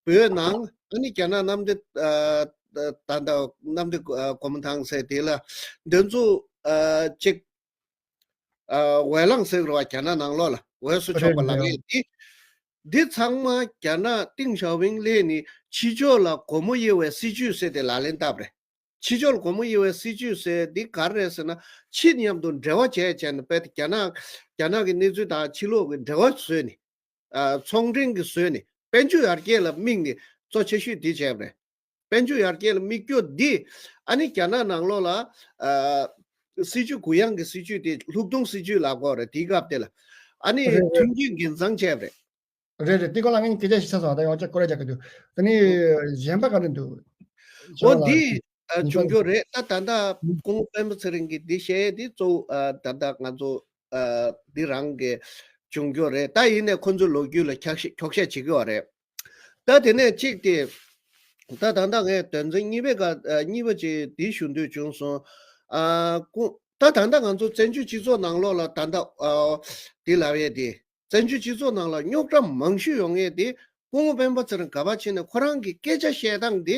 བོད་ནང་ཨ་ནི་རྒྱ་ནག་གནམ་བདེ་ཨ་ད་ད་ལྟ་གནམ་བདེ་ཨ་སྒོ་མོ་ཐང་ཟེར་དེ་ལ་འདི་ཚོ་ཨ་ཅིག་ཨ་འོས་ལངས་ཟེར་བ་རྒྱ་ནག་ནང་ལོགས་ལ་འོས་སུ་ཕྱོགས་པ་ལ་ངེས་འདི། འདི་ཚང་མ་རྒྱ་ནག་ཏིང་ཞའོ་ཕིང་སླེབས་ནས་ཕྱི་ཕྱོགས་ལ་སྒོ་མོ་དབྱེ་བའི་སྲིད་ཇུས་ཟེར་དེ་ལག་ལེན་བསྟར་བ་རེད། ཕྱི་ཕྱོགས་ལ་སྒོ་མོ་དབྱེ་བའི་སྲིད་ཇུས་ཟེར་འདི་ག་རེ་རེད་ཟེར་ན། ཕྱི་མཉམ་དུ་འབྲེལ་བ་བྱས་བྱས་ནས་དཔེ་དེ་རྒྱ་ནག་རྒྱ་ནག་གི་གནས་ཚུལ་དང་ཕྱི་ལོགས་ཀྱི་འབྲེལ་བ་བཟོས་ནས། ཨ་ཚོང་འབྲེལ་གྱི་བཟོས་ནས་དཔལ་འབྱོར་ཡར་རྒྱས་ལ་དམིགས་ནས་གཙོ་ཆེ་ཤོས་འདི་བྱས་པ་རེད། དཔལ་འབྱོར་ཡར་རྒྱས་ལ་དམིགས་རྒྱུ་འདི་ཨ་ནི་རྒྱ་ནག་ནང་ལོགས་ལ་ཨ་སྲིད་ཇུས་གུ་ཡངས་ཀྱི་སྲིད་ཇུས་དེ་ལྷུག་གདུང་སྲིད་ཇུས་ལབ་དགོས་རེད། དེའི་སྐབས་དེ་ལ་ཨ་ནི་རེད་རེད། མཐུན་རྐྱེན་འགན་གཙང་བྱས་པ་རེད། རེད་རེད། དེ་སྐོར་ལ་ངས་སྐད་ཆ་ཞིག་ཆགས་སོང་། ད་ཡང་བསྐྱར་སྐོར་ར་རྒྱག་གི་འདུག་དེ་ནས་གཞན་པ་ག་རེ་འདུག་འོ་འདི་ཨ་བྱུང་རྒྱུ་རེད། ད་ད་ལྟ་སྐུ་ངོ་སྤེན་པ་ཚེ་རིང་གིས་འདི་བཤད་ཡས་འདི་གཙོ་བོ་ཨ་ད་ལྟ་ང་ཚོ་ཨ་འདི་རང་གི་བྱུང་རྒྱུ་རེད། ད་ཡིན་ནའི་ཁོ་ཚོའི་ལོ་རྒྱུས་ལ་འཁྱོག་བཤད་འཁྱོག་བཤད་བྱེད་ཀྱི་ཡོད་རེད། ད་དེ་ནས་གཅིག་དེ་ད་ད་ལྟ་ངས་དོན་ཚན་གཉིས་པའི་སྐབས་ཨ་གཉིས་པ་ཅིག་འདི་ཞུ་འདོད་བྱུང་སོང་། ཨ་སྐུ་ད་ད་ལྟ་ང་ཚོ་བཙན་བྱོལ་སྤྱི་ཚོགས་ནང་ལོགས་ལ་ད་ལྟ་ཨ་འདི་ལབ་ཡས་དེ། བཙན་བྱོལ་སྤྱི་ཚོགས་ནང་ལ་རྙོག་དྲ་མང་ཤོས་ཡོང་ཡས་དེ་སྐུ་ངོ་སྤེན་པ་ཚེ་རིང་ག་པར་ཕྱིན་ནས་ཁོ་རང་གི་སྐད་ཆ་བཤད་སྟངས་དེ་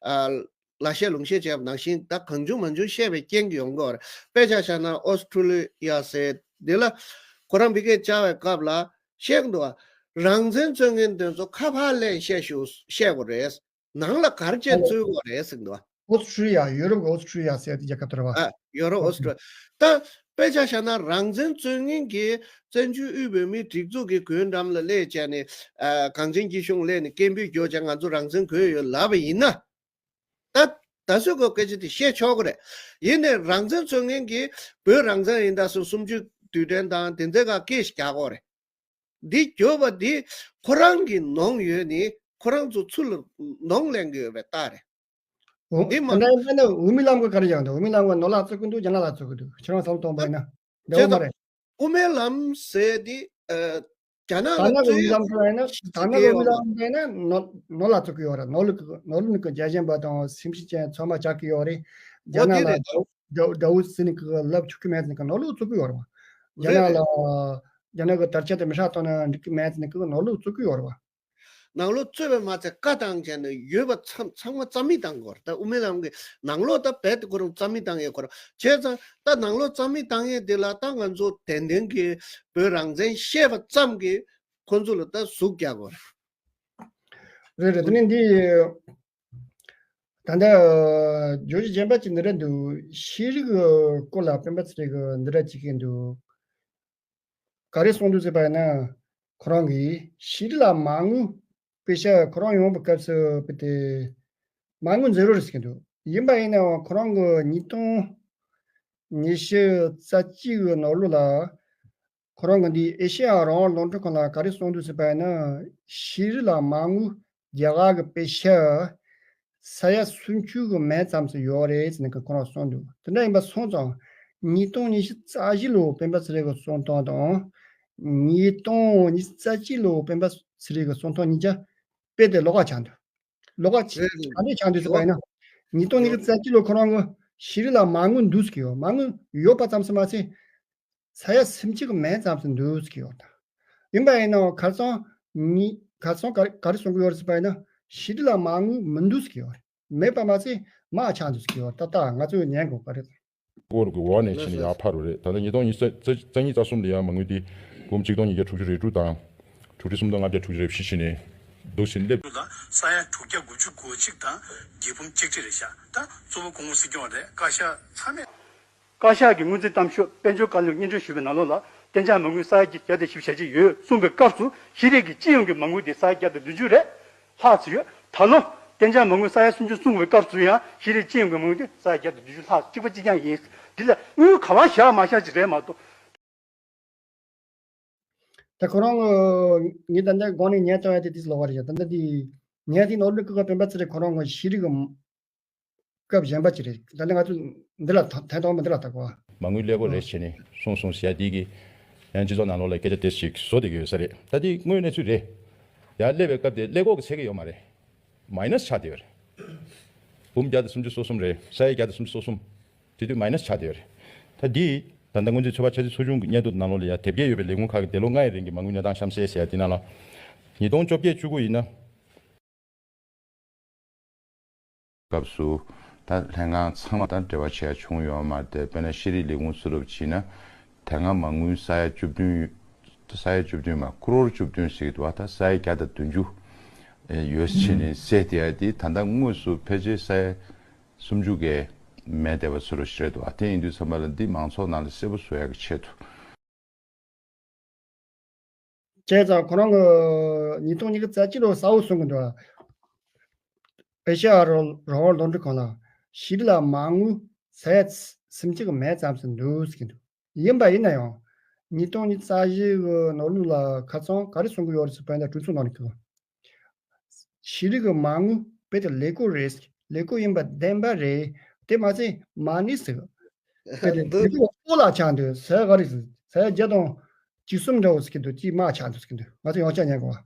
ཨ་ལ་བཤད་ལུང་བཤད་བྱས་པ་ནང་བཞིན་ད་གང་བྱུང་མང་བྱུང་བཤད་པའི་རྐྱེན་གྱིས་ཡོང་གི་ཡོད་རེད། དཔེ་ཆ་བཞག་ན་ཨོ་སི་ཁྲུ་ལི་ཡ་ཟེར་དེ་ལ་ཁོ་རང་ཕ་གིར་བཅར་བའི་སྐབས་ལ་བཤད་གི་འདུག་བ། རང་བཙན་རྩོད་མཁན་དེ་ཚོ་ཁ་ཕར་ལེན་བཤད་ཞུ་བཤད་དགོས་རེད། ནང་ལ་ག་རེ་བྱས་རྩོད་དགོས་རེད་ཟེར་གི་འདུག་བ། ཨོ་སི་ཁྲུ་ལི་ཡ། ཡུ་རོབ་ཀྱི་ཨོ་སི་ཁྲུ་ལི་ཡ་ཟེར་ཏེ་རྒྱལ་ཁབ་དེ་རེད་བ། ཨ་ཡོ་རོབ་ཨོ་སི་ཁྲུ་ལི་ཡ། ད་དཔེ་ཆ་བཞག་ན་རང་བཙན་རྩོད་མཁན་གྱི་བཙན་བྱོལ་དབུས་བོད་མིའི་སྒྲིག་འཛུགས་ཀྱི་གུང་འགྲམ་ལ་སླེབས་བྱས་ནས་ཨ་གངས་ཅན་སྐྱིད་གཤོངས་སླེབས་ནས་སྐད་འབོད་རྒྱག་བྱས་ང་ཚོ་རང་བཙན་དགོས་ཡོད་ལབ་པ་ཡིན་ན། ད་ད་གཟོད་ཁོ་སྐད་ཆ་དེ་བཤད་ཆོག་གི་རེད། ཡིན་ནའི་རང་བཙན་རྩོད་མཁན་གྱིས་བོད་རང་བཙན་ཡིན་ད་ཟེར་གསུམ་བཅུའི་དུས་དྲན་དང་དེ་ཚོའི་སྐབས་སྐད་ཞིག་རྒྱག་དགོས་རེད། འདི་བརྗོད་པ་འདི་ཁོ་རང་གི་ནོངས་ཡོད་ནི་ཁོ་རང་ཚོ་ཚུར་ལ་ནོངས་ལེན་གྱི་ཡོད་པའི་རྟགས་རེད། འོ། འདི་མ། དེ་འདྲ་ཡིན་ན་འོས་མི་ལམ་ཁ་ག་རེ་ཡང་འདུག་འོས་མི་ལམ་ཁ་ནོར་ལ་བརྩི་གི་འདུག་རྒྱ་ནག་ལ་བརྩི་གི་འདུག་ཁྱེད་རང་བསམ་བློ་གཏོང་པ་ཡིན་ན་འདྲ་བོ་མ་རེད། དབུ་མའི་ལམ་ཟེར་འདི་ཨ་རྒྱ་ནག་ད་ལ་ནང་གི་འོས་མི་ལམ་ཁ་ཡིན་ན་ད་ལྟ་འོས་མི་ལམ་ཁ་ཡིན་ན་ནོར་ནོར་ལ་བརྩི་གི་ཡོད་རེད། ནོར་ལུག་ནོར་ལུག་ནི་གི་རྒྱལ་ཞེན་པ་དང་སེམས་ཤུགས་ཅན་ཚང་མ་ཆགས་ཀྱི་ཡོད་རེད། རྒྱ་འོ་ནག་དེ་ལ་རེད། དགྲ་དགྲ་བོ་ཟེར་ནི་གི་ལབ་ཆོག་གི་མེད་ཟེར་ནི་གི་ནོར་ལུག་བརྩི་གི་ཡོད་རེད་བ། རྒྱ་རེད་ནག་རེད། ལ་རྒྱ་ནག་གི་དར་ཆ་དེ་མི་ཧྲག་གཏོང་ན་འགྲིག་གི་མེད་ཟེར་ནི་གི་ནོར་ལུག་བརྩི་གི་ཡོད་རེད་བ། ནང་ལོགས་རྩོད་པ་མ་ཚད་བཀའ་བཏང་བྱས་ནས་ཡོད་པ་ཚང་ཚང་མ་རྩ་མེད་བཏང་དགོས་རེད། ད་དབུ་མའི་ལམ་གྱི་ནང་ལོགས་ད་རྦད་དེ་ཁོ་རང་རྩ་མེད་བཏང་ཡས་ཁོ་རང་བྱས་ཙང་ད་ནང་ལོགས་རྩ་མེད་བཏང་ཡས་དེ་ལ་ད་ང་ཚོ་དད་ལྡན་གྱི་བོད་རང་བཙན་བཤད་པ་ཙམ་གྱིས་ཁོ་ཚོ་ལ་ད་ཟུག་རྒྱག་དགོས་རེད། རེད་རེད། དེ་ནས་འདི་ད་ལྟ་བརྗོད་གཞི་གཞན་པ་ཅིག་འདི་འདྲ་འདུག་ཤེས་རིག་གི་སྐོར་ལ་སྤེན་པ་ཚེ་རིང་གིས་འདི་འདྲ་ཅིག་གི་འདུག་ག་རེ་གསུངས་འདུག་ཟེར་བ་ཡིན་ན། ཁོ་རང་གིས་ཤེས་རིག་ལ་མ་དངུལ་དཔེ་ཆ་ཁོ་རང་ཡོང་བའི་སྐབས་སུ་དཔེ་དེ་མ་དངུལ་ཛེ་རོ་རེད་ཟེར་གྱི་འདུག་ཡིན་པ་ཡིན་ནའང་ཁོ་རང་གི་ཉིས་སྟོང་ཉི་ཤུ་རྩ་གཅིག་གི་ནང་ལོགས་ལ་ཁོ་རང་གི་འདི་ཨེ་ཤེ་ཡ་རང་དབང་རླུང་འཕྲིན་ཁང་ལ་ག་རེ་གསུངས་འདུག་ཟེར་བ་ཡིན་ན། ཤེས་རིག་ལ་མ་དངུལ་རྒྱ་གར་གྱི་དཔེ་ཆ་ས་ཡ་སུམ་ཅུ་གི་མན་ཙམ་ཞིག་ཡོད་རེད་ཟེར་ནས་ཁོ་རང་གསུངས་འདུག་དེ་འདྲ་ཡིན་པ་སོང་ཙང་ཉིས་སྟོང་ཉི་ཤུ་རྩ་བཞི་ལོ་སྤེན་པ་ཚེ་རིང་གི་གསུང་སྟངས་དང་ ཉིས་སྟོང་ཉི་ཤུ་རྩ་གཅིག་ལོ་སྤེན་པ་ཚེ་རིང་གི་གསུང་ཐོག་གཉིས་ཆ་དཔེ་དེ་ལོགས་ཀ་ཆགས་འདུག་ལོགས་ཀ་རེད་རེད། ག་འདྲས་ཆགས་འདུག་ཟེར་བ་ཡིན་ན། ཉིས་སྟོང་ཉི་ཤུ་རྩ་གཅིག་ལོ་ཁོ་རང་གི་ཤེས་རིག་ལ་མ་དངུལ་འདུག་ཟེར་གྱི་ཡོད། མ་དངུལ་ཡོད་པ་ཙམ་ཞིག་མ་ཟད། ས་ཡ་སུམ་ཅུ་གི་མེད་ཙམ་ཞིག་འདུག་ཟེར་གྱི་ཡོད་ད། ཡིན་པ་ཡིན་ནའང་གར་སོང་ཉིད་གར་སོང་ག་ག་རེ་གསུང་གི་ཡོད་རེད་ཟེར་བ་ཡིན་ན། ཤེས་རིག་ལ་མ་དངུལ་མི་འདུག་ཟེར་གྱི་ཡོད་རེད། མེད་པ་མ་ཟད་མར་ཆག་འདུག་ཟེར་གྱི་ཡོད་ད། ད་ང་ཚོས་ཉན་དགོས་པ་རེད། སྐོར་གྱི་འོག་ནས་ཕྱིན་ནས་ཡར་འཕར་བ་རེད། ད་ལྟ་ཉིས་སྟོང་ཉི་ཤུ་རྩ་གཉིས་རྩ་གསུམ་ལ་ཡང་མ་དངུལ་དེ་འབུམ་གཅིག་སྟོང་ཉིས་བརྒྱ་དྲུག་ཅུ་རེ་དྲུག་དང་། དྲུག་ཁྲི་སུམ་སྟོང་ལྔ་བརྒྱ་དྲུག་ཅུ་རེ་བཞི་ཕྱིན་ནས་འདུག་ཟིན་སླེབས། ལ་ས་ཡ་དྲུག་བརྒྱ་དགུ་བཅུ་གོ་གཅིག་དང་བརྒྱད་འབུམ་གཅིག་ཁྲི་རེད་ཤག་ད་གཙོ་བོ་སྐུ་ངོ་སྲིད་སྐྱོང་རེད། བཀའ་ཤག་ཚང་མས། བཀའ་ཤག་གི་སྔོན་རྩིས་གཏམ་ཤོག་དཔལ་འབྱོར་བཀའ་བློན་སྙན་སྒྲོན་ཞུས་པའི་ནང་ལོགས་ལ་གཏན་འཇགས་མ་དངུལ་ས་ཡ་བརྒྱ་དང་བཞི་བཅུ་ཞེ་གཅིག་ཡོད་གསུངས་པའི་སྐབས་སུ་ཤེས་རིག་གི་སྤྱི་ཡོངས་ཀྱི་མ་དངུལ་དེ་ས་ཡ་བརྒྱ་དང་བདུན་ཅུ་རེད། ལྷག་ཙམ་ཡོད། ད་ལོ་གཏན་འཇགས་མ་དངུལ་ས་ཡ་སུམ་ཅུ་སོང་བའི་སྐབས་སུ་ཡང་ཤེས་རིག་སྤྱི་ཡོངས་ཀྱི་མ་དངུལ་དེ་ས་ཡ་བརྒྱ་དང་བདུན་ཅུ་ལྷག་གཅིག་པ་གཅིག་རྐྱང་ཡིན། འདི་ལ་དངུལ་ག་པར་བཞག་མ་བཞག་ཅིག་རེད་མ་གཏོགས། ད་ཁོ་རང་ངས་ད་ལྟ་གོང་ནས་ཉན་བཏང་ཡ་དེ་དེ་ལོགས་ཀ་རེད། ད་ལྟ་དེ་ཉན་དེ་ནོར་བུ་ཀུན་དགའ་སྤེན་པ་ཚེ་རིང་ཁོ་རང་ངོ་ཤེས་རིག་གི་སྐབས་གཞན་པ་ཅིག་རེད། ད་ལྟ་ང་ཚོ་འདི་ལ་ཐ་ཐད་གཏོང་མི་འདི་ལ་ཐག་གོ། མ་དངུལ་ཀླད་ཀོར་རེད་བྱས་ནས་སོང་སོང་ཟེར་ཡ་དེ་གི་ཡང་སྤྱི་ཚོགས་ནང་ལོགས་ལ་སྐད་ཆ་དེ་ཞིག་བཟོ་བསྡད་ཀྱི་ཡོད་ས་རེད། ད་དེ་དངོས་གནས་ཚུལ་རེད། ཡར་སླེབས་པའི་སྐབས་དེ་ཀླད་ཀོར་གི་ཚད་ཀྱི་ཡོད་མ་རེད། མའི་ནས་ཆགས་བསྡད་ཡོད་རེད། འབུམ་བརྒྱ་དང་སུམ་ཅུ་སོ་གསུམ་རེད། ས་ཡ་བརྒྱ་དང་སུམ་ཅུ་སོ་གསུམ། དེ་དུས་མའི་ནས་ཆགས་བསྡད་ཡོད་རེད། ད་དེ་ད་ལྟ་སྔོན་རྩིས་ཚོད་དཔག་འཆར་རྩིས་ཚོ་ཆུང་གི་སྙན་ཐོ་ནང་ལོགས་ལ་ཡང་དེབ་སྐྱེལ་ཡོད་པའི་ལས་ཁུངས་ཁག་གི་འདས་ལོ་ལྔ་ཡི་རིང་གི་མ་དངུལ་གནས་སྟངས་གཤམ་གསལ་ཟེར་ཡ་དེ་ནང་ལ། ཉིས་སྟོང་བཅོ་བརྒྱད་བཅུ་དགུ་ཡིན་ན། སྐབས་སུ་ད་ལྷན་ཁང་ཚང་མ་དང་འབྲེལ་བ་བྱས་བྱུང་ཡོད་མ་རེད། དཔེར་ན་ཤེས་རིག་ལས་ཁུངས་སུ་རུབ་བྱས་ན་དེ་སྔ་མ་དངུལ་ས་ཡ་བཅུ་བདུན། ས་ཡ་བཅུ་བདུན་མ་ཀོ་རོར་བཅུ་བདུན་ཟེར་གྱི་འདུག་བ། ད་ས་ཡ་བརྒྱ་དང་བདུན་ཅུ་ཡོད་ཕྱིན་ནས་ཟད་དེ་ཡ་དེ་ད་ལྟ་དངོས་སུ་ཕལ་ཆེར་ས་ཡ་སུམ་ཅུ་གས་མེད་བསྡད་པ་ཚོ་རུ་ཞིག་རེད་འདུག་བ། དེ་ཡིན་དུས་ཙམ་པ་ལ་འདི་མང་ཚོགས་ནང་ལ་གསལ་པོ་བཟོ་ཡག་གི་ཆེད་དུ། བྱས་ཙང་ཁོ་རང་གི་ཉིས་སྟོང་ཉི་ཤུ་རྩ་གཅིག་ལོ་གསལ་པོ་གསུང་གི་འདུག་ཨེ་ཤ་ཡ་རོགས་རོགས་པ་བློ་འདྲི་ཁང་ལ་ཤེས་རིག་ལ་མ་དངུལ་ས་ཡ་སུམ་ཅུ་གི་མེད་ཙམ་ཞིག་འདུག་ཟེར་གྱི་འདུག་ཡིན་པ་ཡིན་ན་ཡང་ཉིས་སྟོང་ཉི་ཤུ་རྩ་བཞི་གི་ནོར་ལུག་ལ་ཁ་སང་ག་རེ་གསུང་གི་ཡོད་རེད་ཟེར་བ་ཡིན་ན་གྲོས་ཚོགས་ནང་ནས་གི་ཤེས་རིག་གི་མ་དངུལ་དཔེ་དེ་ཀླད་ཀོར་རེད། ཀླད་ཀོར་ཡིན་པ་བདེན་པ་རེད། དེ་མ་ཚད་མ་ནི་ཟེར། དཔེ་དེ་འདི་ཀླད་ཀོར་ལ་ཆགས་འདུག་ཟེར་ག་རེ་ཟེར་ཟེར་བརྒྱ་དང་བཅུ་གསུམ་འདྲ་བོ་ཟེར་གྱི་འདུག་ཅིག་མ་ཆགས་འདུག་ཟེར་གྱི་འདུག་ང་ཚོ་ཡང་བསྐྱར་ཉན་དགོས་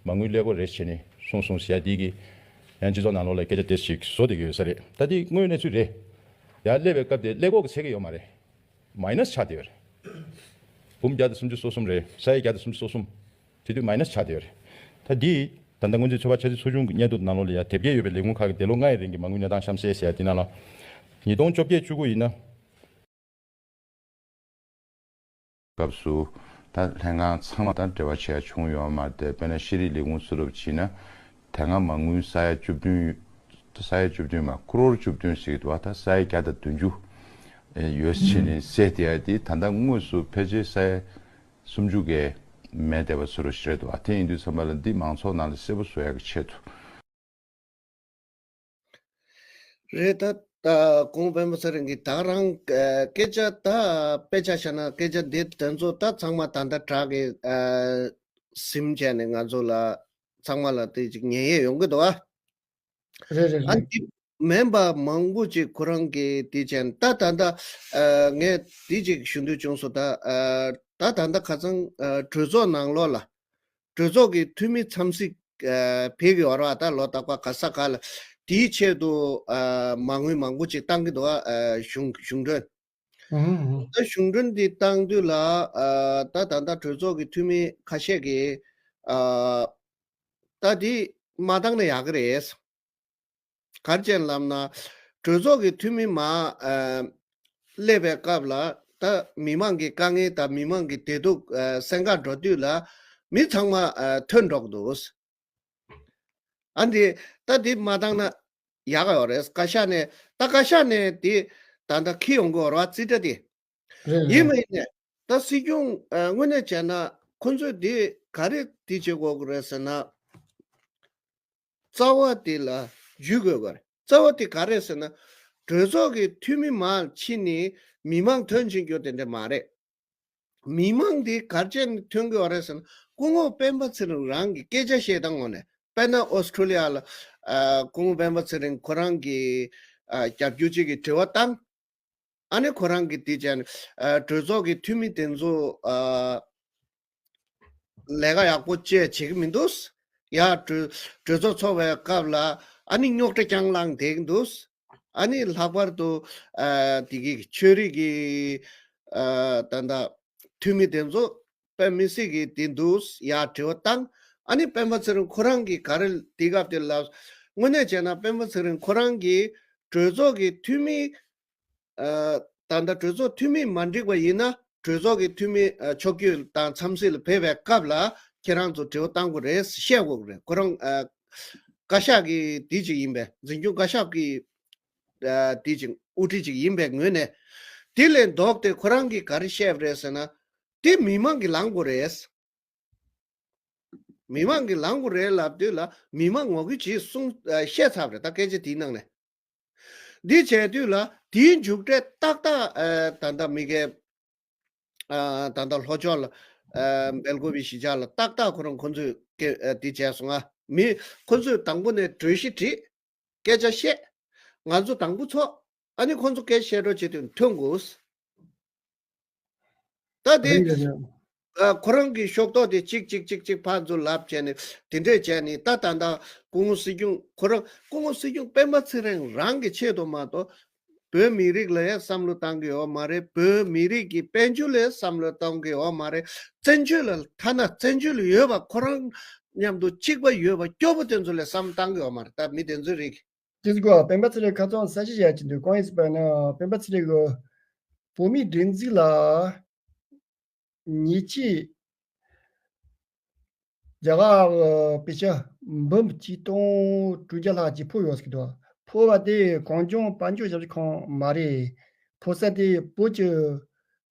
པ། མ་དངུལ་ཀླད་ཀོར་རེད་བྱས་ནས་སོང་སོང་ཟེར་ཡ་དེ་གི་ཡང་སྤྱི་ཚོགས་ནང་ལོགས་ལ་སྐད་ཆ་དེ་ཞིག་བཟོ་བསྡད་ཀྱི་ཡོད་ས་རེད། ད་དེ་དངོས་གནས་ཚུལ་རེད། ཡར་སླེབས་པའི་སྐབས་དེ་ཀླད་ཀོར་གི་ཚད་ཀྱི་ཡོད་མ་རེད། མའི་ནས་ཆགས་བསྡད་ཡོད་རེད། འབུམ་བརྒྱ་དང་སུམ་ཅུ་སོ་གསུམ་རེད། ས་ཡ་བརྒྱ་དང་སུམ་ཅུ་སོ་གསུམ། དེ་དུས་མའི་ནས་ཆགས་བསྡད་ཡོད་རེད། ད་འདི་ད་ལྟ་སྔོན་རྩིས་ཚོད་དཔག་འཆར་རྩིས་ཚོ་ཆུང་གི་སྙན་ཐོ་ནང་ལོགས་ལ་ཡང་དེབ་སྐྱེལ་ཡོད་པའི་ལས་ཁུངས་ཁག་གི་འདས་ལོ་ལྔ་ཡི་རིང་གི་མ་དངུལ་གནས་སྟངས་གཤམ་གསལ་ཟེར་ཡ་དེ་ནང་ལ། ཉིས་སྟོང་བཅོ་བརྒྱད་བཅུ་དགུ་ཡིན་ན། སྐབས་སུ་ད་ལྷན་ཁང་ཚང་མ་དང་འབྲེལ་བ་བྱས་བྱུང་ཡོད་མ་རེད། དཔེར་ན་ཤེས་རིག་ལས་ཁུངས་སུ་རུབ་བྱས་ན་དེ་སྔ་མ་དངུལ་ས་ཡ་བཅུ་བདུན། ས་ཡ་བཅུ་བདུན་མ་ཀོ་རོར་བཅུ་བདུན་ཟེར་གྱི་འདུག་བ། ད་ས་ཡ་བརྒྱ་དང་བདུན་ཅུ་ཡོད་ཕྱིན་ནས་ཟད་དེ་ཡ་དེ་ད་ལྟ་དངོས་སུ་ཕལ་ཆེར་ས་ཡ་སུམ་ཅུ་གས་མེད་བསྡད་པ་ཚོ་རུ་ཞིག་རེད་འདུག་བ། དེ་ཡིན་དུས་ཙམ་པ་ལ་འདི་མང་ཚོགས་ནང་ལ་གསལ་པོ་བཟོ་ཡག་གི་ཆེད་དུ། རེད་ད། ད་གོང་སྤེན་པ་ཚེ་རིང་གིས་ད་རང་སྐད་ཆ་ད་དཔེ་ཆ་བཞག་ན་སྐད་ཆ་འདི་དེ་ཚོ་ད་ཚང་མ་ད་ལྟ་དྲག་གི་ཟིན་བྱས་ནས་ང་ཚོ་ལ་ཚང་མ་ལ་དེ་ཅིག་ཉན་ཡས་ཡོང་གི་འདུག་ཨ། རེད་རེད་ཨ་རེད། འདི་མིན་པ་མང་པོ་ཅིག་ཁོ་རང་གིས་དེ་བྱས་ནས་ད་ད་ལྟ་ངས་དེ་ཅིག་ཞུ་འདོད་བྱུང་སོང་ད། ད་ད་ལྟ་ཁ་སང་གྲོས་ཚོགས་ནང་ལོགས་ལ། གྲོས་ཚོགས་ཀྱི་འཐུས་མི་འཚམས་གཟིགས་ཨ་ཕེབས་ཀྱི་ཡོད་རེད་བ། ད་ལོ་རྟག་པར་ག་ས་ག་ལ་དེའི་ཆེད་དུ་ཨ་མ་དངུལ་མང་པོ་ཅིག་བཏང་གི་འདུག་བ། ཨ་གཞུང་གཞུང་གྲོན། ཨུ་ཧུ། ད་གཞུང་གྲོན་འདི་བཏང་དུས་ལ་ཨ་ད་ད་ལྟ་གྲོས་ཚོགས་ཀྱི་འཐུས་མི་ཁ་ཤས་ཀྱིས་ཨ་ད་འདི་མ་བཏང་ན་ཡག་གི་རེད། ག་རེ་བྱས་ལབ་ན། གྲོས་ཚོགས་ཀྱི་འཐུས་མི་མར་ཨ་སླེབས་པའི་སྐབས་ལ་ད་མི་མང་གི་དཀའ་ངལ་དང་མི་མང་གི་བདེ་སྡུག་ཨ་གསན་གར་འགྲོ་དུས་ལ་མི་ཚང་མ་ཨ་ཐོན་འགྲོ་གི་འདུག་ཨ་འདི་ད་འདི་མ་བཏང་ན་ཡག་ག་ཡོད་རེད། བཀའ་ཤག་ནས་ད་བཀའ་ཤག་ནས་འདི་ད་ལྟ་འཁྱེར་ཡོང་གི་ཡོད་རེད་བ་རྩིས་ཁྲ་དེ། རེད་ཡིན་རེད། མ་ཡིན་ནས་ད་སྲིད་སྐྱོང་ཨ་དངོས་གནས་བྱས་ན་ཁོ་ཚོས་འདི་ག་རེ་འདི་བྱེད་དགོས་ཀྱི་རེད་ཟེར་ན། རྩ་བ་དེ་ལ་འཇུས་དགོས་པ་རེད། རྩ་བ་དེ་ག་རེད་ཟེར་ན། གྲོས་ཚོགས་ཀྱི་འཐུས་མི་མར་ཕྱིན་ནས་མི་མང་ཐོན་ཕྱིན་རྒྱུ་དེ་འདྲ་མ་རེད། མི་མང་དེ་ག་རེ་བྱས་ནས་ཐོན་གྱི་ཡོད་རེད་ཟེར་ན། སྐུ་ངོ་སྤེན་པ་ཚེ་རིང་རང་གི་སྐད་ཆ་བཤད་སྟངས་ངོ་ནས། དཔེར་ན་ཨོ་སི་ཁྲུ་ལི་ཡ་ལ་ཨ་སྐུ་ངོ་སྤེན་པ་ཚེ་རིང་ཁོ་རང་གི་ཨ་རྒྱབ་སྐྱོར་ཅིག་གི་དྲི་བ་བཏང་། ཨ་ནི་ཁོ་རང་གིས་དེ་བྱས་ནས་ཨ་གྲོས་ཚོགས་ཀྱི་འཐུས་མི་དེ་ཚོ་ཨ་ ལས་ཀ་ཡག་པོ་བཅས་བྱེད་ཀྱི་མི་འདུག་ཡ་གྲོས་གྲོས་ཚོགས་ཚོགས་པའི་སྐབས་ལ་ཨ་ནི་རྙོག་དྲ་རྐྱང་ལངས་བསྡད་ཀྱི་འདུག་ཨ་ནི་ལྷག་པར་དུ་ཨ་དེ་གི་ཆོས་རིག་གི་ཨ་ད་ལྟ་འཐུས་མི་དེ་ཚོ་དཔེ་མི་སྲིད་ཀྱི་དེ་འདུག་ཡ་དྲི་བ་བཏང་། ཨ་ནི་སྤེན་པ་ཚེ་རིང་ཁོ་རང་གིས་ག་རེ་དེ་སྐབས་དེ་ལ་དངོས་གནས་བྱས་ན་སྤེན་པ་ཚེ་རིང་ཁོ་རང་གིས་གྲོས་ཚོགས་ཀྱི་འཐུས་མི་ཨ་ད་ལྟ་གྲོས་ཚོགས་འཐུས་མི་མ་འགྲིག་པ་ཡིན་ན་གྲོས་ཚོགས་ཀྱི་འཐུས་མི་ཨ་ཕྱོགས་བསྐྱོད་དང་འཚམས་གཟིགས་ལ་ཕེབས་པའི་སྐབས་ལ་ཁྱེད་རང་ཚོ་དྲི་བ་བཏང་དགོས་རེད་བཤད་དགོས་རེད། ཁོ་རང་ཨ་བཀའ་ཤག་གི་དེ་ཅིག་ཡིན་པས་འཛིན་སྐྱོང་བཀའ་ཤག་གི་ཨ་དེ་ཅིག་དབུ་ཁྲིད་ཅིག་ཡིན་པའི་ངོས་ནས་དེ་ལས་ལྡོག་སྟེ་ཁོ་རང་གིས་ག་རེ་བཤད་པ་རེད་ཟེར་ན་དེ་མི་མང་གིས་ལངས་དགོས་རེད། མི་མང་གིས་ལངས་དགོས་རེད་ལབ་དུས་ལ་མི་མང་ངོ་རྒོལ་བྱེད་གསུངས་ཨ་བཤད་ཚར་བ་རེད། ད་སྐད་ཆ་དེའི་ནང་ནས་འདི་བྱས་དུས་ལ་དེའི་མཇུག་འབྲས་ཏག་ཏག་ཨ་ད་ལྟ་མི་སྒེར་ཨ་ད་ལྟ་ལྷོ་ཕྱོགས་ལ་ཨ་སྦེལ་ཀོབ་པའི་གཞིས་ཆགས་ལ་ཏག་ཏག་ཁོ་རང་ཁོ་ཚོས་སྐད་ཨ་འདི་བྱས་སོང་ང་། མི་ཁོ་ཚོས་དང་པོ་ནས་གྲོས་གཞི་བྲིས། སྐད་ཆ་བཤད། ང་ཚོ་དང་པོ་ཚོགས། ཨ་ནི་ཁོ་ཚོ་སྐད་བཤད་རོགས་བྱེད་དུས་ཐོན་དགོས། ད་དེ་རེད་རེད་རེད། ཨ་ཁོ་རང་གི་ཤོག་ཐོག་དེ་གཅིག་གཅིག་གཅིག་གཅིག་ཕར་ཚུར་ལབ་བྱས་ནས་དེ་འདྲས་བྱས་ནས་ད་ད་ད་སྐུ་ངོ་སྲིད་སྐྱོང་ཁོ་རང་སྐུ་ངོ་སྲིད་སྐྱོང་སྤེན་པ་ཚེ་རིང་རང་གི་ཆེད་དུ་མ་གཏོགས་བོད་མི་རིགས་ལ་ཡང་བསམ་བློ་བཏང་གི་ཡོད་མ་རེད། བོད་མི་རིགས་ཀྱི་དཔལ་འབྱོར་ལ་ཡང་བསམ་བློ་གཏོང་གི་ཡོད་མ་རེད། བཙན་བྱོལ་ལ་ཐ་ན་བཙན་བྱོལ་ལ་ཡོད་པ་ཁོ་རང་མཉམ་དུ་གཅིག་པ་ཡོད་པ་སྐྱོ་པོ་དེ་ཚོ་ལ་བསམ་བཏང་གི་ཡོད་མ་རེད། ད་མི་དེ་ཚོའི་རིགས། དེ་ཚོ་སྤེན་པ་ཚེ་རིང་ཁ་སང་གསལ་བཤད་བྱས་ཀྱི་འདུག་གང་ཡིན་ཟེར་བ་ན་སྤེན་པ་ཚེ་རིང་གི་བོད་མིའི་སྒྲིག་འཛུགས་ལ་ཉེས་ཆད་རྒྱ་གར་གྱི་པེ་ཤ་འབུམ་གཅིག་སྟོང་དྲུག་བརྒྱ་ལྷག་ཅིག་ཕོག་ཡོད་ཟེར་གྱི་འདུག་ཕོག་པ་དེ་གངས་ལྗོངས་དཔལ་འབྱོར་ཞབས་ཞུ་ཁང་མ་རེད། ཕོག་ས་དེ་བོད་ཀྱི་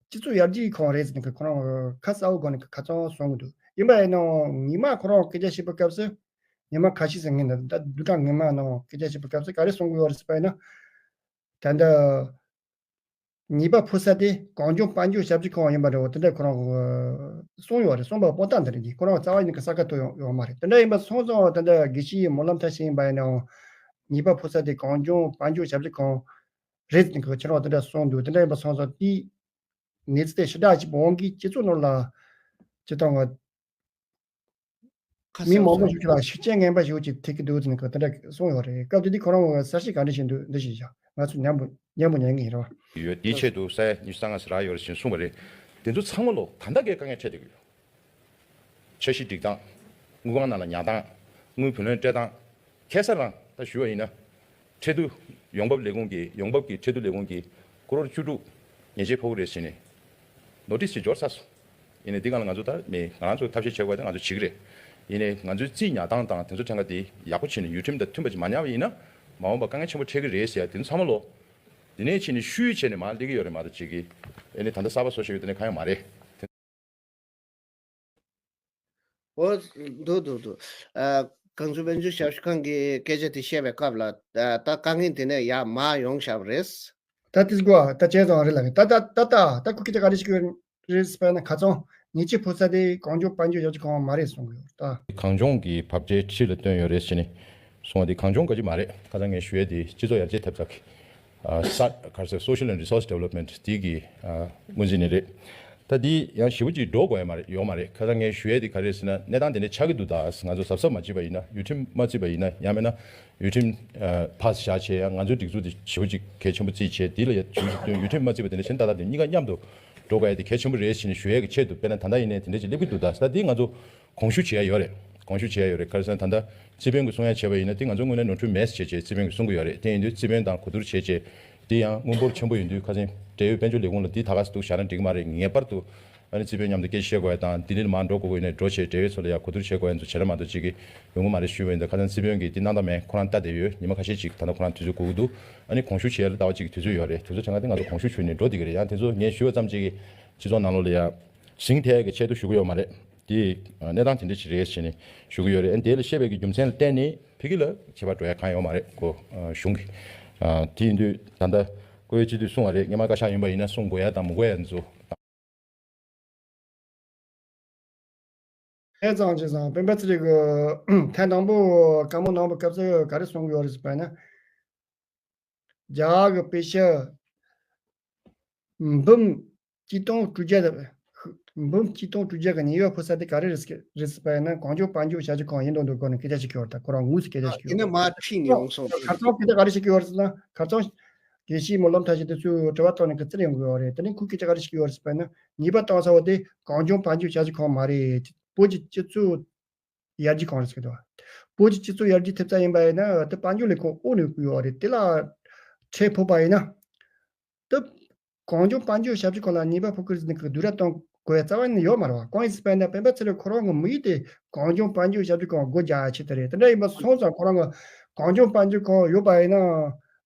སྤྱི་ཚོགས་ཡར་རྒྱས་ཁང་རེད་ཟེར་ནས་ཁོ་རང་ཁ་གསལ་པོ་སྒོ་ནས་ཁ་སང་གསུང་གི་འདུག་ཡིན་པ་ཡིན་ནའང་ཉི་མ་ཁོ་རང་སྐད་ཆ་བཤད་པའི་སྐབས་སུ། ཉི་མ་ཁ་ཤས་ཟིན་ངེས་འདུག་ད་བདུན་ཕྲག་སྔོན་མ་ནང་སྐད་ཆ་བཤད་པའི་སྐབས་སུ་ག་རེ་གསུང་གི་ཡོད་རེད་ཟེར་བ་ཡིན་ན། ད་ལྟ་ཉེས་པ་ཕོག་ས་དེ་གངས་ལྗོངས་དཔལ་འབྱོར་ཞབས་ཞུ་ཁང་ཡིན་པ་འདྲ་བོ་དེ་འདྲ་ཁོ་རང་གསུངས་ཡོད་རེད། གསུངས་པ་དཔང་རྟགས་འདི་རེད། འདི་ཁོ་རང་རྩ་བ་ཉིད་ནས་གསལ་ཁ་ཐོབ་ཡོང་ཡོད་མ་རེད། དེ་འདྲ་ཡིན་པ་སོང་ཙང་ད་ལྟ་དགེ་བཤེས་སྨོན་ལམ་མཐར་ཕྱིན་ཡིན་པ་ཡིན་ནའང་ཉེས་པ་ཕོག་ས་དེ་གངས་ལྗོངས་དཔལ་འབྱོར་ཞབས་ཞུ་ཁང་རེད་ཟེར་ཁོ་ཁྱེད་རང་དེ་འདྲ་གསུངས་འདུག་དེ་འདྲ་ཡིན་པ་སོང་ཙང་དེའི་གནས་ཚུལ་དེ་ཞེ་དྲག་ཅིག་འོང་གི་སྤྱི་ཚོགས་ནང་ལ་སྤྱི་བཏང་ང་ཁ་མི་གསལ་མང་པོ་ཞིག་ལ་ཤུགས་རྐྱེན་ངན་པ་ཞིག་ཅིག་ཐེབས་ཀྱི་འདུག་ཟེར་ནས་དེ་འདྲ་གསུངས་ཡོད་རེད། སྐབས་དེ་དུས་ཁོ་རང་གསལ་བཤད་ག་འདྲ་བྱས་འདུག་འདི་ཞིག་བཞག་ང་ཚོ་མཉམ་པོ་མཉམ་པོ་ཉན་གྱི་ཡིན་རོགས། ཡོད། དེའི་ཆེད་དུ་ས་ཡ་ཉི་ཤུ་རྩ་ལྔ་ཞིག་རག་ཡོད་རེད་ཞེས་གསུངས་པ་རེད། དེ་ཚོ་ཚང་མ་ལོ་ད་ལྟ་གའི་དཀའ་ངལ་འཕྲད་བསྡད་ཀྱི་ཡོད། འཆར་གཞི་སྒྲིག་སྟངས། དངུལ་ཁང་ནང་ལ་ཉར་སྟངས། དངུལ་བུ་ལོན་སྤྲད་སྟངས། ཁ་སང་རང་ད་ཞུ་བ་ཡིན་ན། ཁྲལ་བསྡུ། ཡོང་འབབ་ལས་ཁུངས་ཀྱི་ཡོང་འབབ་ཀྱི་ཁྲལ་བསྡུ་ལས་ཁུངས་ཀྱིས་ཀོ་རོར་བཅུ་དྲུག་ཉེས་ཆད་ཕོག་གི་རེད་ཟེར་ནས་ནོ་ཊིས་ཅིག་འབྱོར་ཚར་སོང་། ཡིན་ནའི་འདི་སྒང་ལ་ང་ཚོ་ད་མི་ང་རང་ཚོ་ཐབས་ཤེས་བྱེད་དགོས་ཡ་དེ་ང་ཚོ་བྱེད་ཀྱི་རེད། ཡིན་ནའི་ང་ཚོའི་རྩིས་ཉར་སྟངས་དང་དེ་ཚོ་ཕྲན་ཁ་དེ་ཡག་པོ་བྱས་ནས་ཡུལ་ཁྲིམས་དང་མཐུན་པ་ཅིག་མ་ཉར་བ་ཡིན་ན་མ་འོངས་པ་དཀའ་ངལ་ཆེན་པོ་འཕྲད་ཀྱི་རེད་ཟེར་ཡ་དེ་ཚོ་ཚང་མ་ལོ། འདི་ནས་ཕྱིན་ནས་ཤུལ་བྱས་ནས་མར་སླེབས་ཀྱི་ཡོད་རེད་མ་གཏོགས་ཅིག་གིས་ཨེ་ནི་ད་ལྟ་གསར་པ་བཟོ་བཞིན་ཡོད་དེ་ནས་གང་ཡང་མ་རེད། འོ། འདུག་འདུག་འདུག་ཨ། གངས་ལྗོངས་དཔལ་འབྱོར་ཞབས་ཞུ་ཁང་གིས་སྐད་ཆ་དེ་བཤད་པའི་སྐབས་ལ་ཨ། ད་དཀའ་ངལ་དེ་ནས་ཡར་མར་ཡོང་བཞག་པ་རེད། ད་དེ་གོ་ད་བྱས་ཙང་རེད་ལ་ད་ད་ད་ད་ད་ཁོ་སྐད་ཆ་ག་རེ་ཞིག་རེད་ཟེར་བ་ན་ཁ་ཚང་ཉེས་ཆད་ཕོག་ས་དེ་གངས་ལྗོངས་དཔལ་འབྱོར་ཞབས་ཞུ་ཁང་མ་རེད་གསུང་གི་ཡོད་ད། གངས་ལྗོངས་ཀྱི་བབ་ཁྲའི་ཁྲིད་ལ་བཏོན་ཡོད་རེད་ཟེར་ནས་གསུངས་པ་དེ་གངས་ལྗོངས་ག་ཅི་མ་རེད། ཁ་སང་ངས་ཞུ་ཡས་དེ་སྤྱི་ཚོགས་ཡར་རྒྱས་ཐེབས་ས་གི་ཨ། ས་ག་རེ་ཟེར་Social and Resource Development དེ་གི་ཨ། སྔོན་རྩིས་ནས་རེད། ད་འདི་ཡང་ཞེ་པོ་ཅིག་འགྲོ་དགོས་ཡ་མ་རེད་ཡོད་མ་རེད། ཁ་སང་ངས་ཞུ་ཡས་དེ་ག་རེ་ཟེར་ན་གནས་སྟངས་དེ་འདྲ་ཆགས་ཀྱི་འདུག་ད་ང་ཚོ་གཟབ་གཟབ་མ་བྱས་པ་ཡིན་ན་ཡུལ་ཁྲིམས་མ་བརྩིས་པ་ཡིན་ན་ཡང་མིན་ན་ཡུལ་ཁྲིམས་ཨ། ཕར་བཞག་བྱས་ཡང་ང་ཚོའི་སྒྲིག་འཛུགས་དེ་ཞེ་པོ་ཅིག་གལ་ཆེན་པོ་བརྩིས་བྱས་འདི་ལ་ཡ་ཞེ་པོ་ཅིག་བསྟུན་ཡུལ་ཁྲིམས་མ་བརྩིས་པ་དེ་འདྲ་བྱས་ན་ད་ལྟ་དེ་གཉིས་ཀ་མཉམ་དུ་འགྲོ་དགོས་ཡ་དེ་གལ་ཆེན་པོ་རེད་ཟེར་ནས་ཞུ་ཡས་ཀྱི་ཆེད་དུ་དཔེར་ན་ད་ལྟ་ཡིན་ནའི་དེ་འདྲ་ཅིག་སླེབས་ཀྱི་འདུག་ད་ད་འདི་ང་ཚོ་དགོངས་ཞུ་བྱེད་ཡ་ཡོད་རེད། དགོངས་ཞུ་བྱེད་ཡ་ཡོད་རེད། ག་རེ་ཟེར་ན་ད་ལྟ་རྩིས་དཔོན་གྱིས་གསུང་ཡ་བྱས་པ་ཡིན་ན་དེ་ང་ཚོ་དངོས་གནས་ནོར་འཁྲུལ་མེད་ཟེར་བྱས་བྱས་རྩིས་དཔོན་གྱིས་གསུང་གི་ཡོད་རེད། དེ་ཡིན་དུས་རྩིས་དཔོན་དང་གོ་བསྡུར་བྱས་བྱས་དེ་ཡང་དངུལ་འབོར་ཆེན་པོ་ཡིན་དུས་ཁ་སང་འབྲེལ་ཡོད་དཔལ་འབྱོར་ལས་ཁུངས་ལ་འདི་ད་ག་ཟེ་འདུག་བཞག་ན་འགྲིག་གི་མ་རེད། ངེས་པར་དུ་ཨ་ནི་རྩིས་དཔོན་མཉམ་དུ་སྐད་ཆ་བཤད་དགོས་ཡ་དང་ལྡི་ལི་ལ་མར་འགྲོ་དགོས་ཀྱི་ཡིན་ནའི་འགྲོ་བྱས་འབྲེལ་ཡོད་ཚོ་ལ་ཡང་གོ་བསྡུར་བྱེད་དགོས་ཡ་ཚོ་བྱེད་ར་མ་གཏོགས་ཅིག་གི་ཡོང་གི་མ་རེད་ཞུས་པ་ཡིན། ད་ཁ་སང་རྩིས་དཔོན་གྱིས་འདི་གནང་དང་མེད་ཁོ་རང་ལྟ་བསྡད་ཡོད། ཉི་མ་ཁ་ཤས་ཅིག་ད་ལྟ་ཁོ་རང་དུས་ཚོད་འགོར་གྱི་འདུག་ཨ་ནི་དགོངས་ཞུ་བྱེད་ཡ་ལ་ཟླ་བ་གཅིག་གི་དུས་ཚོད་ཡོད་རེད། དུས་ཚོད་གྲངས་ཀ་དེ་ང་ཚོ་དགོངས་ཞུ་ཞུས་ནས་འགྲོ་བསྡད་ཀྱི་རེད། ཡང་དེ་ཚོ་ངས་ཞུས་པ་ཙམ་ཅིག་གིས་སྤྱི་ཚོགས་ནང་ལོགས་ལ་ཡ་ཟིང་ཐལ་གྱི་ཆེད་དུ་ཞུ་གི་ཡོད་མ་རེད། དེ་གནས་སྟངས་དེ་འདྲ་ཞིག་རེད་ཟེར་ནས་ཞུ་གི་ཡོད་རེད། ཨ་ནི་དེ་ལ་བཤད་པའི་གི་རྒྱུ་མཚན་ལ་བརྟེན་ནས་ཕ་གི་ལ་ཁྱད་པར་འགྲོ་ཡ་གང་ཡོད་མ་རེད་གོ། གཞུང་གི་དེ་ཡིན་དུས་ད་ལྟ་བཀོད་སྤྱི་འཐུས་གསུང་བ་རེད། སྔོན་མ་བཀའ་ཤག་ཡིན་པ་ཡིན་ན་གསུང་དགོས་ཡ་དང་མི་དགོས་ཡ་ཚོ། ཨེ་ཙང་ཅེ་ཙང་སྤེན་པ་ཚེ་རིང་གི་ཐེངས་དང་པོ་བཀའ་མོལ་གནང་བའི་སྐབས་སུ་ག་རེ་གསུང་གི་ཡོད་རེད་ཟེར་བ་ན། རྒྱ་གར་གྱི་པེ་ཤ་འབུམ་གཅིག་སྟོང་དྲུག་བརྒྱ་ འབུམ་གཅིག་སྟོང་དྲུག་བརྒྱ་གི་ཉེས་པ་ཕོག་ས་དེ་ག་རེ་རེད་ཟེར་རེད་ཟེར་པ་ཡིན་ན། གངས་ལྗོངས་དཔལ་འབྱོར་ཞབས་ཞུ་ཁང་ཡིན་མདོག་མདོག་སྒོ་ནས་སྐད་ཆ་བཤད་ཀྱི་ཡོད་རེད། ད་ཁོ་རང་ངོས་སུ་སྐད་ཆ་བཤད་ཀྱི་ཡོད་རེད། ཡིན་ན་མ་ཁྲིད་ནས་ཡོང་སོང་། ཁ་སང་སྐད་ཆ་ག་རེ་བཤད་ཀྱི་ཡོད་རེད་ཟེར་ན། ཁ་སང་དགེ་བཤེས་སྨོན་ལམ་བཀྲ་ཤིས་དེ་ཚོས་དྲི་བ་བཏང་ནས་ཁོ་བཙལ་ཡོང་གི་ཡོད་རེད། དེ་ནས་ཁོས་སྐད་ཆ་ག་རེ་བཤད་ཀྱི་ཡོད་རེད་ཟེར་པ་ཡིན་ན། ཉེས་པ་བཏང་ས་བ་དེ་གངས་ལྗོངས་དཔལ་འབྱོར་ཞབས་ཞུ་ཁང་མ་རེད། བོད་ཀྱི་སྤྱི་ཚོགས་ཡར་རྒྱས་ཁང་རེད་ཟེར་གི་འདུག། བོད་ཀྱི་སྤྱི་ཚོགས་ཡར་རྒྱས་ཐེབས་རྩ་ཡིན་པ་ཡིན་ན། དེ་དཔལ་འབྱོར་ལས་ཁུངས་འོག་ནས་བསྐུར་ཡོད་རེད། དེ་ལ་ཁྲལ་ཕོག་པ་ཡིན་ན། དེ་གངས་ལྗོངས་དཔལ་འབྱོར་ཞབས་ཞུ་ཁང་ལ་ཉེས་པ་ཕོག་གི་རེད་ཟེར་ནས་སྡུག་རུས་གཏོང་དགོས་རྩ་བ་ནས་ཡོད་མ་རེད་བ། གང་ཡིན་ཟེར་པ་ཡིན་ན། སྤེན་པ་ཚེ་རིང་ཁོ་རང་གི་དམིགས་ཡུལ་དེ་གངས་ལྗོངས་དཔལ་འབྱོར་ཞབས་ཞུ་ཁང་སྒོ་རྒྱག་ཡ་ཆེད་དུ་རེད། དེ་འདྲ་ཡིན་པ་སོང་ཙང་ཁོ་རང་གི་གངས་ལྗོངས་དཔལ་འབྱོར་ཁང་ཡོད་པ་ཡིན་ན།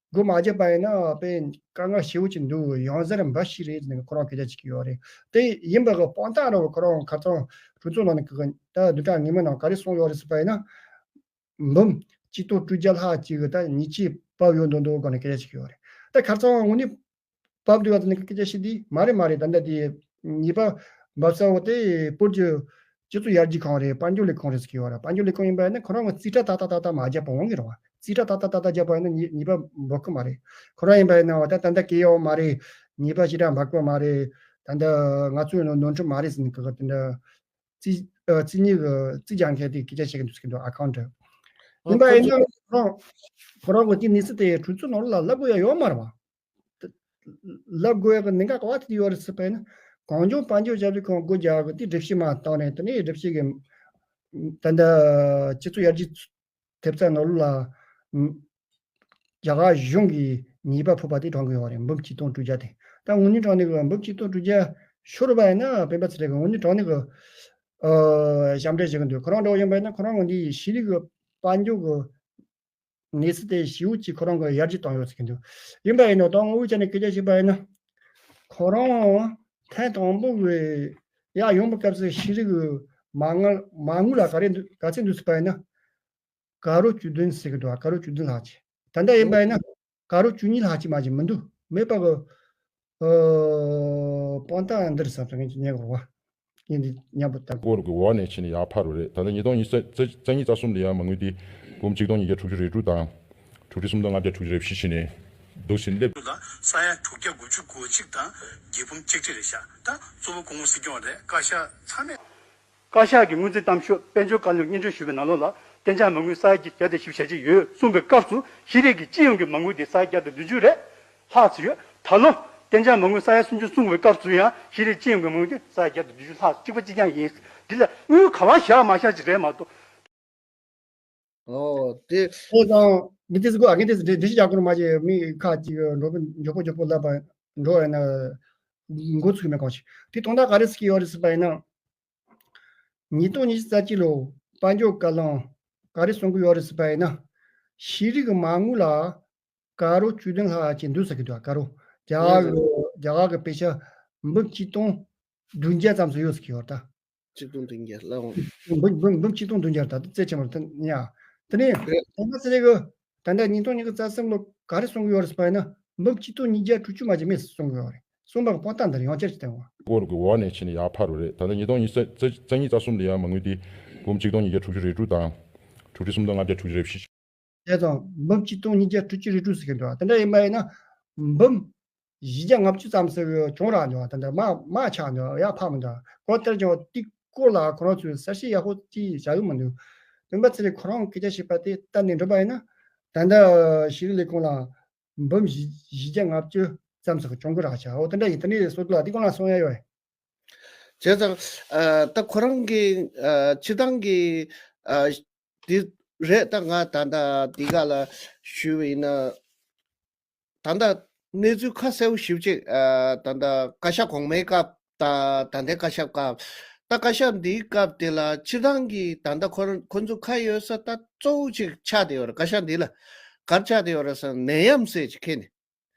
སྒོ་མ་བརྒྱབ་པ་ཡིན་ན་དཔེ་དཀའ་ངལ་ཞེ་པོ་ཅིག་འདུག། ཡང་གཟར་འབབ་ཤི་རེད་ཟེར་ནས་ཁོ་རང་སྐད་ཆ་བཤད་ཀྱི་ཡོད་རེད། དེ་ཡིན་པ་གི་དཔང་རྟགས་ར་བ་ཁོ་རང་ཁ་སང་གྲོས་ཚོགས་ནང་ནས་གི་ད་བདུན་ཕྲག་སྔོན་མ་ནང་ག་རེ་གསུངས་ཡོད་རེད་ཟེར་པ་ཡིན་ན། འབུམ་གཅིག་སྟོང་དྲུག་བརྒྱ་ལྷག་ཅིག་གི་ད་ཉེས་ཆད་བབས་ཡོད་མདོག་མདོག་སྒོ་ནས་སྐད་ཆ་བཤད་ཀྱི་ཡོད་རེད། ད་ཁ་སང་དངོས་གནས་བབས་འདུག་བ། དེ་ནས་སྐད་ཆ་བཤད་དུས་མ་རེད་མ་རེད། ད་ལྟ་དེ་ཉེས་པ་འབབ་ས་བ་དེ་བོད་ཀྱི་སྤྱི་ཚོགས་ཡར་རྒྱས་ཁང་རེད། དཔལ་འབྱོར་ལས་ཁུངས་རེད་ཟེར་གྱི་ཡོད་རེད། དཔལ་འབྱོར་ལས་ཁུངས་ཡིན་པ་ཡིན་ན་ཁོ་རང་གི་རྩིས་ཁྲ་ཏག་ཏག་ཏག་ཏག་མ་བརྒྱབ་པ་འོང་གི་རེད་བ། རྩིས་ཁྲ་ཏག་ཏག་ཏག་ཏག་བརྒྱབ་པ་ཡིན་ན་ཉེས་ཉེས་པ་འབབ་ཀྱི་མ་རེད། ཁོ་རང་ཡིན་པ་ཡིན་ན་བ་ད་ད་ལྟ་སྐྱེ་ཡོད་མ་རེད། ཉེས་པ་ཞེ་དྲག་འབབ་ཀྱི་མ་རེད། ད་ལྟ་ང་ཚོའི་ནོར་ནོར་འཁྲུལ་མ་རེད་ཟེར་ནས་གི་དེ་འདྲ། རྩིས་ཨ། རྩིས་ཉིས་ཀྱི་རྩིས་རྒྱག་མཁན་དེ་སྐད་ཆ་བཤད་ཀྱི་འདུག་ཟེར་གྱི་འདུག། ཨ་ཁའུན་ཊི། ཡིན་པ་ཡིན་ན་ཁོ་རང་ཁོ་རང་གི་དེ་གནས་ཚུལ་དེ་གྲོས་ཚོགས་ནང་ལ་ལབ་དགོས་ཡ་ཡོད་མ་རེད་བ། ལབ་དགོས་ཡ་གི་གནད་འགག་ག་བ་དེ་ཡོད་རེད་ཟེར་པ་ཡིན་ན། གངས་ལྗོངས་དཔལ་འབྱོར་ཞབས་ཞུ་ཁང་སྒོ་རྒྱག་གི་དེ་སྒྲུབ་བྱེད་མ་བཏང་ནས། དེ་ནས་སྒྲུབ་བྱེད་ཀྱི་ད་ལྟ་སྤྱི་ཚོགས་ཡར་རྒྱས་ཐེབས་རྩ་ནང་ལོགས་ལ་རྒྱ་གར་གཞུང་གིས་ཉེས་པ་ཕོག་པ་དེ་དྲངས་ཀྱི་ཡོད་རེད། འབུམ་གཅིག་སྟོང་དྲུག་བརྒྱ་དེ། ད་དངོས་གནས་དྲང་གནས་ཀྱི་འབུམ་གཅིག་སྟོང་དྲུག་བརྒྱ་ཤོར་བ་ཡིན་ན། སྤེན་པ་ཚེ་རིང་གིས་དངོས་གནས་དྲང་གནས་ཀྱི་ཨ་ཞབས་འདྲེན་བྱེད་ཀྱི་འདུག། ཁོ་རང་འདྲ་བོ་ཡིན་པ་ཡིན་ན་ཁོ་རང་གི་འདི་ཤེས་རིག་གི་དཔལ་འབྱོར་གྱི་གནས་ཚུལ་དེ་ཞེ་པོ་ཅིག་ཁོ་རང་གིས་ཡར་རྒྱས་བཏང་ཡོད་ཟེར་གྱི་འདུག། ཡིན་པ་ཡིན་ན་ད་དངོས་ཡོད་ཆ་ནས་སྐད་ཆ་བཤད་པ་ཡིན་ན། ཁོ་རང་ཐེངས་དང་པོ་གི་ཡར་ཡོང་པའི་སྐབས་སུ་ཤེས་རིག་གི་མ་དངུལ་མ་དངུལ་ལ་ག་རེ་འདུག་ག་ཚད་འདུག་ཟེར་པ་ཡིན་ན། ཀ་རོ་བཅུ་བདུན་ཟེར་གི་འདུག། ཀ་རོ་བཅུ་བདུན་ལྷག་ཅིག། ད་ལྟ་ཡིན་པ་ཡིན་ན་ཀ་རོ་བཅུ་གཉིས་ལྷག་ཅིག་མ་གཏོགས་མེད་པ་གི། ཨ། དཔང་རྟགས་འདི་རེད་བསམ་སོང་། ངས་ཉན་གི་རེད་བ། ངས་འདི་མཉམ་པོ་བལྟ། སྐོར་གྱི་འོག་ནས་ཕྱིན་ནས་ཡར་ཕར་རུ་རེད། ད་ལྟ་ཉིས་སྟོང་ཉི་ཤུ་རྩ་གཉིས་རྩ་གསུམ་ལ་ཡང་མ་དངུལ་དེ་འབུམ་གཅིག་སྟོང་ཉིས་བརྒྱ་དྲུག་ཅུ་རེ་དྲུག་དང་། དྲུག་ཁྲི་སུམ་སྟོང་ལྔ་བརྒྱ་དྲུག་ཅུ་རེ་བཞི་བྱས་ནས་འདུག་ཟིན་སླེབས། ལ་ས་ཡ་དྲུག་བརྒྱ་དགུ་བཅུ་གོ་གཅིག་དང་བརྒྱད་འབུམ་གཅིག་ཁྲི་རེད་ཤག། ད་གཙོ་བོ་སྐུ་ངོ་སྲིད་སྐྱོང་རེད། བཀའ་ཤག་ཚང་མས། བཀའ་ཤག་གི་སྔོན་རྩིས་གཏམ་ཤོག་དཔལ་འབྱོར་བཀའ་བློན་སྙན་སྒྲོན་ཞུས་པའི་ནང་ལོགས་ལ་གཏན་འཇགས་མ་དངུལ་ས་ཡ་བརྒྱད་བརྒྱ་དང་བཞི་བཅུ་ཞེ་གཅིག་ཡོད་གསུངས་པའི་སྐབས་སུ། ཤེས་རིག་གི་སྤྱི་ཡོངས་ཀྱི་མ་དངུལ་དེ་ས་ཡ་བརྒྱ་དང་བདུན་ཅུ་རེད། ལྷག་ཙམ་ཡོད། ད་ལོ་གཏན་འཇགས་མ་དངུལ་ས་ཡ་སུམ་ཅུ་སོང་བའི་སྐབས་སུ་ཡང་ཤེས་རིག་སྤྱི་ཡོངས་ཀྱི་མ་དངུལ་དེ་ས་ཡ་བརྒྱ་དང་བདུན་ཅུ་ལྷག་གཅིག་པ་གཅིག་རྐྱང་ཡིན། འདི་ལ་དངུལ་ག་པར་བཞག་མ་བཞག་ཅིག་རེད་མ་གཏོགས། ཨོ་དེ། ཨོ་དང་། མི་དེ་ཚོ་གོ་ཨ་ངས་དེ་ཚོ་འགྲེལ་བཤད་རྒྱག་དགོས་མ་བྱས། མི་ཁ་ཅིག་མགྱོགས་པོ་མགྱོགས་པོ་ལབ་པ་འགྲོ་ཡ་ན་འགོ་ཚུགས་མེད་གང་ཞིག། དེ་དོན་དག་ག་རེ་ཟེར་གྱི་ཡོད་རེད་ཟེར་པ་ཡིན་ན། ཉིས་སྟོང་ཉི་ཤུ་རྩ་གཅིག་ལོ་དཔལ་འབྱོར་བཀའ་བློན་ག་རེ་གསུང་གི་ཡོད་རེད་ཟེར་པ་ཡིན་ན། ཤེས་རིག་གི་མ་དངུལ་ལ་ཀ་རོ་བཅུ་བདུན་ལྷག་ཅིག་འདུག་ཟེར་གི་འདུག། ཀ་རོ་རྒྱ་གར་གི་རྒྱ་གར་གི་པེ་ཤ་འབུམ་གཅིག་སྟོང་བདུན་བརྒྱ་ཙམ་ཞིག་ཡོད་ཟེར་གི་ཡོད་ད། གཅིག་སྟོང་བདུན་བརྒྱ་ལ་འོང་། འབུམ་འབུམ་འབུམ་གཅིག་སྟོང་བདུན་བརྒྱ་ད་རྩེ་ཆེན་པོ་དེ་ཉག། དེ་ནས་རེད། དེ་ནས་ཟེར་གི། ད་ལྟ་ཉིས་སྟོང་ཉི་ཤུ་རྩ་གསུམ་ལོ་ག་རེ་གསུང་གི་ཡོད་རེད་ཟེར་པ་ཡིན་ན། འབུམ་གཅིག་སྟོང་ཉིས་བརྒྱ་དྲུག་ཅུ་མ་གཏོགས་མེད་ཟེར་གསུང་གི་ཡོད་རེད། གསུངས་པ་གི་དཔང་རྟགས་འདི་རེད། ཡང་བསྐྱར་ཅིག་བསྟན་དགོས། སྐོར་གྱི་འོག་ནས་ཕྱིན་ནས་ཡར་ཕར་རུ་རེད། ད་ལྟ་ཉིས་སྟོང་ཉི་ཤུ་རྩ་གཉིས་རྩ་གསུམ་ལ་ཡང་མ་དངུལ་དེ་འབུམ་གཅིག་སྟོང་ཉིས་བརྒྱ་དྲུག་ཅུ་རེ་དྲུག་དང་། དྲུག་ཁྲི་སུམ་སྟོང་ལྔ་བརྒྱ་དྲུག་ཅུ་རེ་བཞི། བྱས་ཙང་འབུམ་གཅིག་སྟོང་ཉིས་བརྒྱ་དྲུག་ཅུ་རེ་དྲུག་ཟེར་གྱི་འདུག། དེ་འདྲ་ཡིན་པ་ཡིན་ན་འབུམ་བཞི་བརྒྱ་ལྔ་བཅུ་ཙམ་ཞིག་བྱུང་རག་འདུག། དེ་འདྲ་མར་མར་ཆག་འདུག། ཡར་འཕར་མི་འདུག། གོ་དེར་ཀྱང་དེ་སྐོར་ལ་ཁོ་རང་ཚོས་གསལ་བཤད་ཡག་པོ་ཅིག་བྱ་གི་མི་འདུག། སྤེན་པ་ཚེ་རིང་ཁོ་རང་སྐད་ཆ་བཤད་པ་དེ་ལྟ་ནས་འགྲོ་བ་ཡིན་ན། ད་ལྟ་ཤེས་རིག་ལས་ཁུངས་ལ་འབུམ་བཞི་བཞི་བརྒྱ་ལྔ་བཅུ་ཙམ་ཞིག་བྱུང་གི་རག་ཤག། འོ་དེ་འདྲ་ཡིན། དེ་ནས་སོ་སོ་ལ་དེ་སྐོར་ལ་གསུང་ཡ་ཡོད། བྱས་ཙང་། ཨ། ད་ཁོ་རང་གི། ཨ། སྤྱིར་བཏང་གི། ཨ། འདི་རེད། ད་ང་ད་ལྟ་འདི་ག་ལ་ཞུས་པ་ཡིན་ན། ད་ལྟ་གནས་ཚུལ་ཁ་གསལ་པོ་ཞེ་པོ་ཅིག། ཨ། ད་ལྟ་བཀའ་ཤག་གོང་མའི་སྐབས་དང་ད་ལྟའི་བཀའ་ཤག་སྐབས། ད་བཀའ་ཤག་འདིའི་སྐབས་དེ་ལ་སྤྱིར་བཏང་གི་ད་ལྟ་ཁོ་རང་ཁོ་ཚོ་ཁ་ཡོད་ས་ད་གཙོ་བོ་ཅིག་ཆགས་བསྡད་ཡོད་རེད། བཀའ་ཤག་འདི་ལ་ག་རེ་ཆགས་བསྡད་ཡོད་རེད་ཟེར་ན། ནད་ཡམས་ཟེར་ཅིག་ཁེལ་ནས།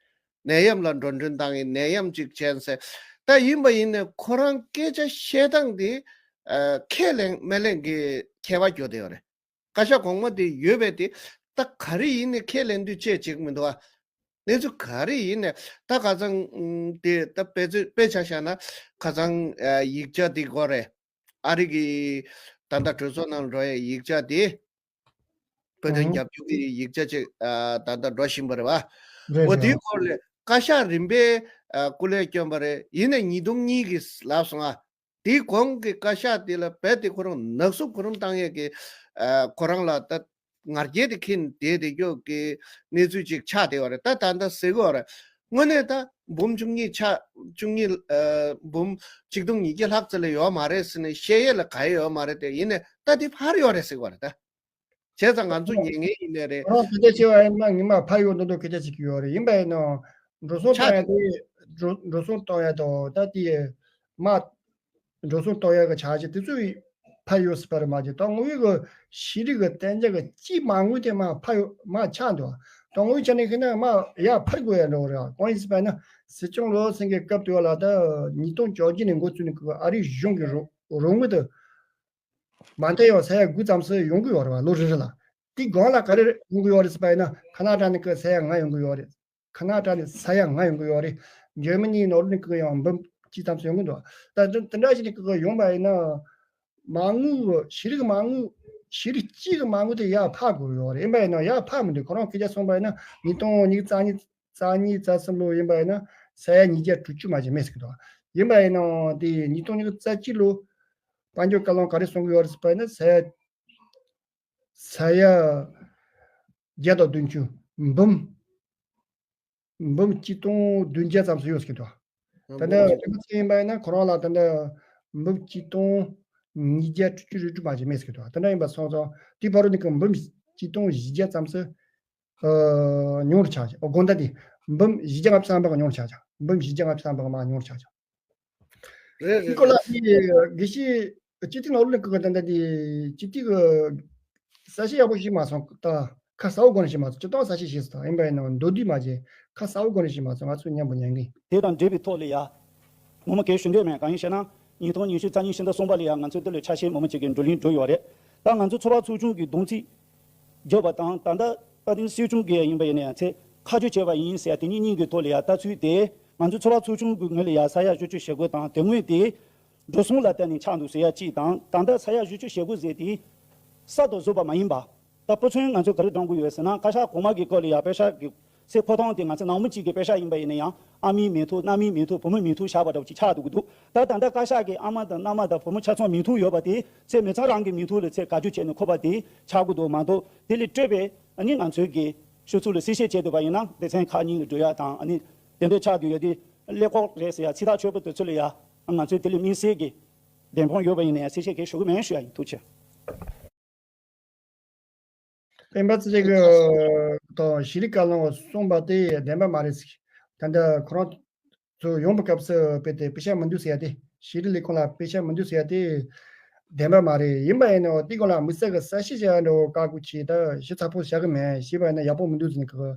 ནད་ཡམས་ལ་འགྲོ་གྲོན་བཏང་ཡིན། ནད་ཡམས་ཅིག་བྱས་ཟེར། ད་ཡིན་པ་ཡིན་ནས་ཁོ་རང་སྐད་ཆ་བཤད་སྟངས་དེ། ཨ། ཁས་ལེན་མི་ལེན་གྱི་ཁྱད་པར་འགྱུར་བསྡད་ཡོད་རེད། བཀའ་ཤག་གོང་མ་དེ་ཡོད་པས་དེ། ད་ག་རེ་ཡིན་ནས་ཁས་ལེན་དུས་བཅད་ཅིག་མི་འདུག་ཨ། གནས་ཚུལ་ག་རེ་ཡིན་ནས་ད་ཁ་སང་། ཨ། དེ་ད་དཔེ་ཚོད་དཔེ་ཆ་བཞག་ན། ཁ་སང་། ཨ། ཡིག་ཆ་དེ་དགོས་རེད། ཨ་རི་གི་ད་ལྟ་གྲོས་ཚོགས་ནང་འགྲོ་ཡའི་ཡིག་ཆ་དེ། བོད་དོན་ཨང་། རྒྱབ་སྐྱོར་གྱི་ཡིག་ཆ་ཅིག། ཨ། ད་ལྟ་འགྲོ་བཞིན་པ་རེད་བ། རེད་འོ་རེད། དེའི་སྐོར་ལ་བཀའ་ཤག་རིམ་པས། ཨ། སྐུ་ལས་བསྐྱོན་པ་རེད། ཡིན་ནའི་ཉིས་སྟོང་གཉིས་ཀྱི་ལབ་སོང་ཨ། དེའི་གོང་གི་བཀའ་ཤག་དེ་ལ་རྦད་དེ་ཁོ་རང་ནག་བསུབ་གོ་རིམ་བཏང་ཡས་ཀྱི་ཨ་ཁོ་རང་ལ་ད་ང་རྒྱལ་དེ་ཁེངས་བསྡད་དེ་རྒྱུ་གི་གནས་ཚུལ་ཅིག་ཆགས་བསྡད་པ་རེད། ད་ད་ལྟ་ཟེར་གི་ཡོད་རེད། དངོས་གནས་ད་འབུམ་བཅུ་གཉིས་ཆགས་བཅུ་གཉིས་ཨ་འབུམ་ཆིག་སྟོང་ཉིས་བརྒྱ་ལྷག་ཙམ་ལས་ཡོད་མ་རེད་ཟེར་ནས་བཤད་ཡས་ལ་ག་ཡས་ཡོད་མ་རེད་དེ། ཡིན་ནའི་ད་དེ་འཕར་ཡོད་རེད་ཟེར་གི་ཡོད་རེད་ད། བྱས་ཙང་ང་ཚོ་ཉན་མཁན་ཡིན་ནའི་རེད། ཁོ་རང་སྐད་ཆ་བཤད་པ་ཡིན་ན་ངས་མར་ཕར་ཡོང་དོན་དུ་སྐད་ཆ་བཤད་ཀྱི་ཡོད་རེད། ཡིན་པ་ཡིན་ནའང་འགྲོ་སོང་ཆ་གཏོང་ཡ་དེ་འགྲོ་འགྲོ་སོང་གཏོང་ཡ་དང་ད་དེ་མར་འགྲོ་སོང་གཏོང་ཡ་གི་ཆ་རྐྱེན་དེ་ཚོ་ཕར་ཡོད་སྲིད་པ་རེད་མ་གཏོགས། ད་དངོས་ཡོད་ཀྱི་ཤེས་རིག་གི་གཏན་འཇགས་ཀྱི་སྤྱིའི་མ་དངུལ་དེ་མར་ཕར་ཡོད་མར་ཆག་འདུག་ད་དངོས་ཡོད་ཆ་ནས་ཤེས་ན་མར་ཡར་འཕར་དགོས་ཡ་འདྲ་བོ་རེད། གང་ཡིན་ཟེར་བ་ཡིན་ན་སྲིད་སྐྱོང་བློ་སེང་གི་སྐབས་དེ་བ་ལ་ད་ཉིས་སྟོང་བཅོ་བརྒྱད་ནས་འགོ་བཙུགས་ནས་ཨ་རིའི་གཞུང་གི་རོགས་རོགས་དངུལ་དུ། མ་མཐའ་ཡང་ས་ཡ་དགུ་ཙམ་ཞིག་ཡོང་གི་ཡོད་རེད་བ། ལོ་རེ་རེ་ལ། དེའི་སྒང་ལ་ག་རེ་ཡོང་གི་ཡོད་རེད་ཟེར་བ་ཡིན་ན་ཁ་ན་ཌ་ནས་ཀྱི་ས་ཡ་ལྔ་ཡོང་གི་ཡོད་རེད། ཁ་ན་ཌ་ནས་ས་ཡ་ལྔ་ཡོང་གི་ཡོད་རེད། འཇར་མ་ནིའི་ནང་ལོགས་ནས་ཀྱི་ཡང་འབུམ་གཅིག་ཙམ་ཞིག་ཡོང་གི་འདུག་ད་དེ་དེ་འདྲ་ཞིག་ནས་ཀྱི་ཡོང་བ་ཡིན་ན་མ་དངུལ་ཤེས་རིག་མ་དངུལ་ཤེས་རིག་སྤྱིའི་མ་དངུལ་དེ་ཡར་འཕར་དགོས་ཡོད་རེད། ཡིན་པ་ཡིན་ན་ཡར་འཕར་མི་འདུག་ཁོ་རང་སྐད་ཆ་གསུངས་པ་ཡིན་ན་ཉིས་སྟོང་ཉི་ཤུ་རྩ་གཉིས་རྩ་གཉིས་རྩ་གསུམ་ལོ་ཡིན་པ་ཡིན་ན་ས་ཡ་ཉིས་བརྒྱ་དྲུག་ཅུ་མ་ཞིག་མེད་ཟེར་གི་འདུག་ཡིན་པ་ཡིན་ནའང་དེ་ཉིས་སྟོང་ཉི་ཤུ་རྩ་གཅིག་ལོ་དཔལ་འབྱོར་བཀའ་བློན་ག་རེ་གསུང་གི་ཡོད་རེད་ཟེར་བ་ཡིན་ན་ས་ཡ་ས་ཡ་བརྒྱ་དང་བདུན་ཅུ་འབུམ་འབུམ་གཅིག་སྟོང་བདུན་བརྒྱ་ཙམ་ཞིག་ཡོད་ཟེར་གི་འདུག་ད་ལྟ་འབུམ་གཅིག་དེ་མ་ཚད་ཡིན་པ་ཡིན་ན་ཁོ་རང་ལ་ད་ལྟ་འབུམ་གཅིག་སྟོང་ཉིས་བརྒྱ་དྲུག་ཅུ་རེ་དྲུག་མ་ཞིག་མེད་ཟེར་གི་འདུག་དེ་འདྲ་ཡིན་པ་སོང་ཙང་དེ་བར་དུ་ནི་ཀྱི་འབུམ་གཅིག་སྟོང་བཞི་བརྒྱ་ཙམ་ཞིག་ཨ། ཉུང་རུ་ཆགས་ཀྱི། ཨོ། དགོང་དག་དེ་འབུམ་བཞི་བརྒྱ་ལྔ་བཅུ་ཐམ་པ་ཉུང་རུ་ཆགས་ཀྱི། འབུམ་བཞི་བརྒྱ་ལྔ་བཅུ་ཐམ་པ་མར་ཉུང་རུ་ཆགས་ཀྱི། རེད་རེད་ཀོ་ལ་རེད། དེ་དགེ་བཤེས་སྤྱི་འཐུས་ནང་ལོགས་ཀྱི་ད་ལྟ་དེ་སྤྱི་འཐུས་ཀྱི་ས་ཞིག་ཡག་པོ་ཞིག་མ་སོང་། ད་ཁ་གསལ་པོ་སྒོ་ནས་ཞིག་མ་སོང་། སྤྱི་བཏང་ས་ཞིག་ཞིག་སོང་ཡིན་པ་ཡིན་ནའང་མདོར་བསྡུས་མ་བྱས་ཁ་གསལ་པོ་སྒོ་ནས་ཞིག་མ་སོང་། ང་ཚོས་མཉམ་པོ་ཉན་གི། དེ་དང་འབྲེལ་བའི་ཐོག་ལ་ཡ། ངོ་མ་གལ་ཞུ་འདོད་མེད། གང་ཡིན་ཞེ་ན། ཉིས་སྟོང་ཉི་ཤུ་རྩ་གཉིས་ཕྱི་ཟླ་གསུམ་པ་ལ་ཡང་ང་ཚོ་འདི་ལ་ཆ་ཤས་མང་པོ་ཅིག་གི་བགྲོ་གླེང་འགྲོ་ཡོད་རེད། ད་ང་ཚོ་ཚོགས་པ་ཚོགས་ཆུང་གི་བསྡོམས་རྩིས་བརྒྱབ་པ་དང་ད་ལྟ་བཀའ་བསྟན་སྲིད་སྐྱོང་གིས་ཡིན་པ་ཡིན་ན་ཡང་ཚེ་ཁ་རྗོ་བྱས་པ་ཡིན་ཟེར་ཡ་དེ་གཉིས་གཉིས་ཀྱི་ཐོག་ལ་ཡ་ལྟ་ཚུལ་དེ་ང་ཚོ་ཚོགས་པ་ཚོགས་ཆུང་གི་ངོས་ལ་ཡ་ས་ཡ་བཞི་བཅུ་ཞེ་དགུ་དང་དེ་སྔོན་དེ་འགྲོ་སོང་ལ་བལྟས་ནས་ཆགས་འདུག་ཟེར་ཡ་གཅིག་དང་ད་ལྟ་ས་ཡ་བཞི་བཅུ་ཞེ་དགུ་ཟེར་དེ་གསར་དུ་བཟོས་པ་མ་ཡིན་པ། ད་ཕུ་ཚོན་ང་ཚོས་ག་རེ་བགྲང་དགོས་ཡོད་ཟེར་ན་བཀའ་ཤག་གོང་མ་གི་སྐོར་ལ་ཡ་པེ་ཤག་གི་ཚེ་ཕོ་ཐོང་དེ་ང་ཚོ་ནང་མི་གཅིག་གི་པེ་ཤག་ཡིན་པ་ཡིན་ན་ཡང་ཨ་མའི་མིང་ཐོ་མནའ་མའི་མིང་ཐོ་བུ་མོའི་མིང་ཐོ་བཞག་པ་འདྲ་བོ་ཅིག་ཆགས་འདུག་གི་འདུག་ད་ད་ལྟ་བཀའ་ཤག་གི་ཨ་མ་དང་མནའ་མ་དང་བུ་མོ་ཆ་ཚང་མིང་ཐོ་ཡོད་པ་དེ་ཚེ་མི་ཚང་རང་གི་མིང་ཐོ་ལ་ཚེ་བཀའ་བཀྱོན་བྱས་ནས་འཁོད་པ་དེ་ཆགས་ཀྱི་འདུག་མ་གཏོགས་དེ་ལས་སྤྲོས་པའི་ཨ་ནི་ང་ཚོའི་གི་ཤོག་ཚུགས་ལ་གསལ་བཤད་བྱས་འདུག་པ་ཡིན་ན་སྡེ་ཚན་ཁག་གཉིས་ལ་འགྲོ་ཡ་དང་ཨ་ནི་དེ་འདྲ་ཆགས་འདུག་ཡ་དེ་ཀླད་ཀོར་རེད་ཟེར་ཡ་ཚིག་ཐག་ཆོད་པོ་དེ་ཚོ་ལ་ཡ་ང་ཚོའི་དེ་ལས་དམིགས་བསལ་གི་བདེན་དཔང་ཡོད་པ་ཡིན་ན་ཡ་གསལ་བཤད་གལ་ཞུ་གི་མེད་ཞུ་ཡ་ཡིན། ཐུགས་རྗེ་ཆེ། སྤེན་པ་ཚེ་རིང་གིས་དང་ཤེས་རིག་བཀའ་བློན་གསུངས་པ་དེ་བདེན་པ་མ་རེད་ཟེར། ད་ལྟ་ཁོ་རང་ཚོ་ཡོང་བའི་སྐབས་སུ་དཔེ་དེ་པེ་ཤག་མི་འདུག་ཟེར་ཡ་དེ་ཤེས་རིག་ལས་ཁུངས་ལ་པེ་ཤག་མི་འདུག་ཟེར་ཡ་དེ་བདེན་པ་མ་རེད། ཡིན་པ་ཡིན་ནའང་དེ་སྒང་ལ་དམིགས་བསལ་གྱི་གསལ་བཤད་བྱ་ཡ་འདྲ་བོ་བཀག་དགོས་ཀྱི་ད་ཞིབ་ཚགས་པོ་བྱ་གི་མེད་ཞེས་པ་ཡིན་ན་ཡག་པོ་མི་འདུག་ཟེར་ནས་ཁོ་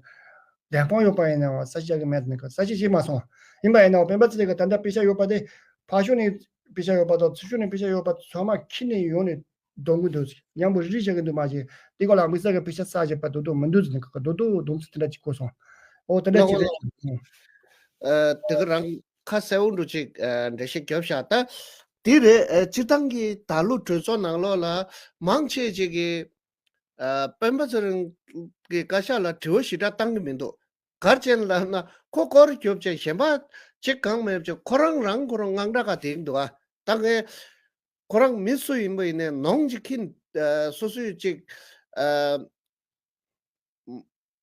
བདེན་དཔང་ཡོད་པ་ཡིན་ནའང་གསལ་བཤད་བྱ་གི་མེད་ཟེར་ནས་ཁོ་གསལ་བཤད་བྱས་མ་སོང་། ཡིན་པ་ཡིན་ནའང་སྤེན་པ་ཚེ་རིང་གིས་ད་ལྟ་པེ་ཤག་ཡོད་པ་དེ་ཕར་ཕྱོགས་ནས་པེ་ཤག་ཡོད་པ་དང་ཚུར་ཕྱོགས་ནས་པེ་ཤག་ཡོད་པ་ཚང་མ་ཁྱེར་ནས་ཡོང་ནས། གདོང་གི་འདུག་མཉམ་པོ་རི་རི་བྱེད་ཀྱི་འདུག་མ་གཞི་དེ་ག་ལ་དམིགས་བསལ་གྱི་པེ་ཤག་བསགས་བཞག་པ་རྡོག་རྡོག་མི་འདུག་ཟེར་ནས་ག་རྡོག་རྡོག་སྡོམ་ཚིག་དེ་འདྲ་ཅིག་གོ་སོང་། ཨོ་དེ་འདྲ་ཅིག་རེད། ཨ་དེ་ག་རང་ཁ་གསལ་བོ་འདྲ་ཅིག་ཨ་འགྲེལ་བཤད་རྒྱབ་ཤག་ད་དེ་རེད། ཨ་སྤྱིར་བཏང་གི་ད་ལོ་གྲོས་ཚོགས་ནང་ལོགས་ལ་མང་ཆེ་ཅིག་གིས་ཨ་སྤེན་པ་ཚེ་རིང་གི་བཀའ་ཤག་ལ་དྲི་བ་ཞེ་དྲག་བཏང་གི་མི་འདུག་ག་རེ་བྱས་ནས་ལབ་ན་ཁོ་སྐོར་རྒྱབ་བྱས་གཞན་པ་ཅིག་གང་མེད་བྱས་ཁོ་རང་རང་ཁོ་རང་དངངས་སྐྲག་ག་དེ་འདུག་ཨ་ད་ངས་ཁོ་རང་མི་སུ་ཡིན་པ་ཡིན་ནའི་ནོངས་ཅིག་ཁྱེར། ཨ་སོ་སོའི་ཅིག་ཨ་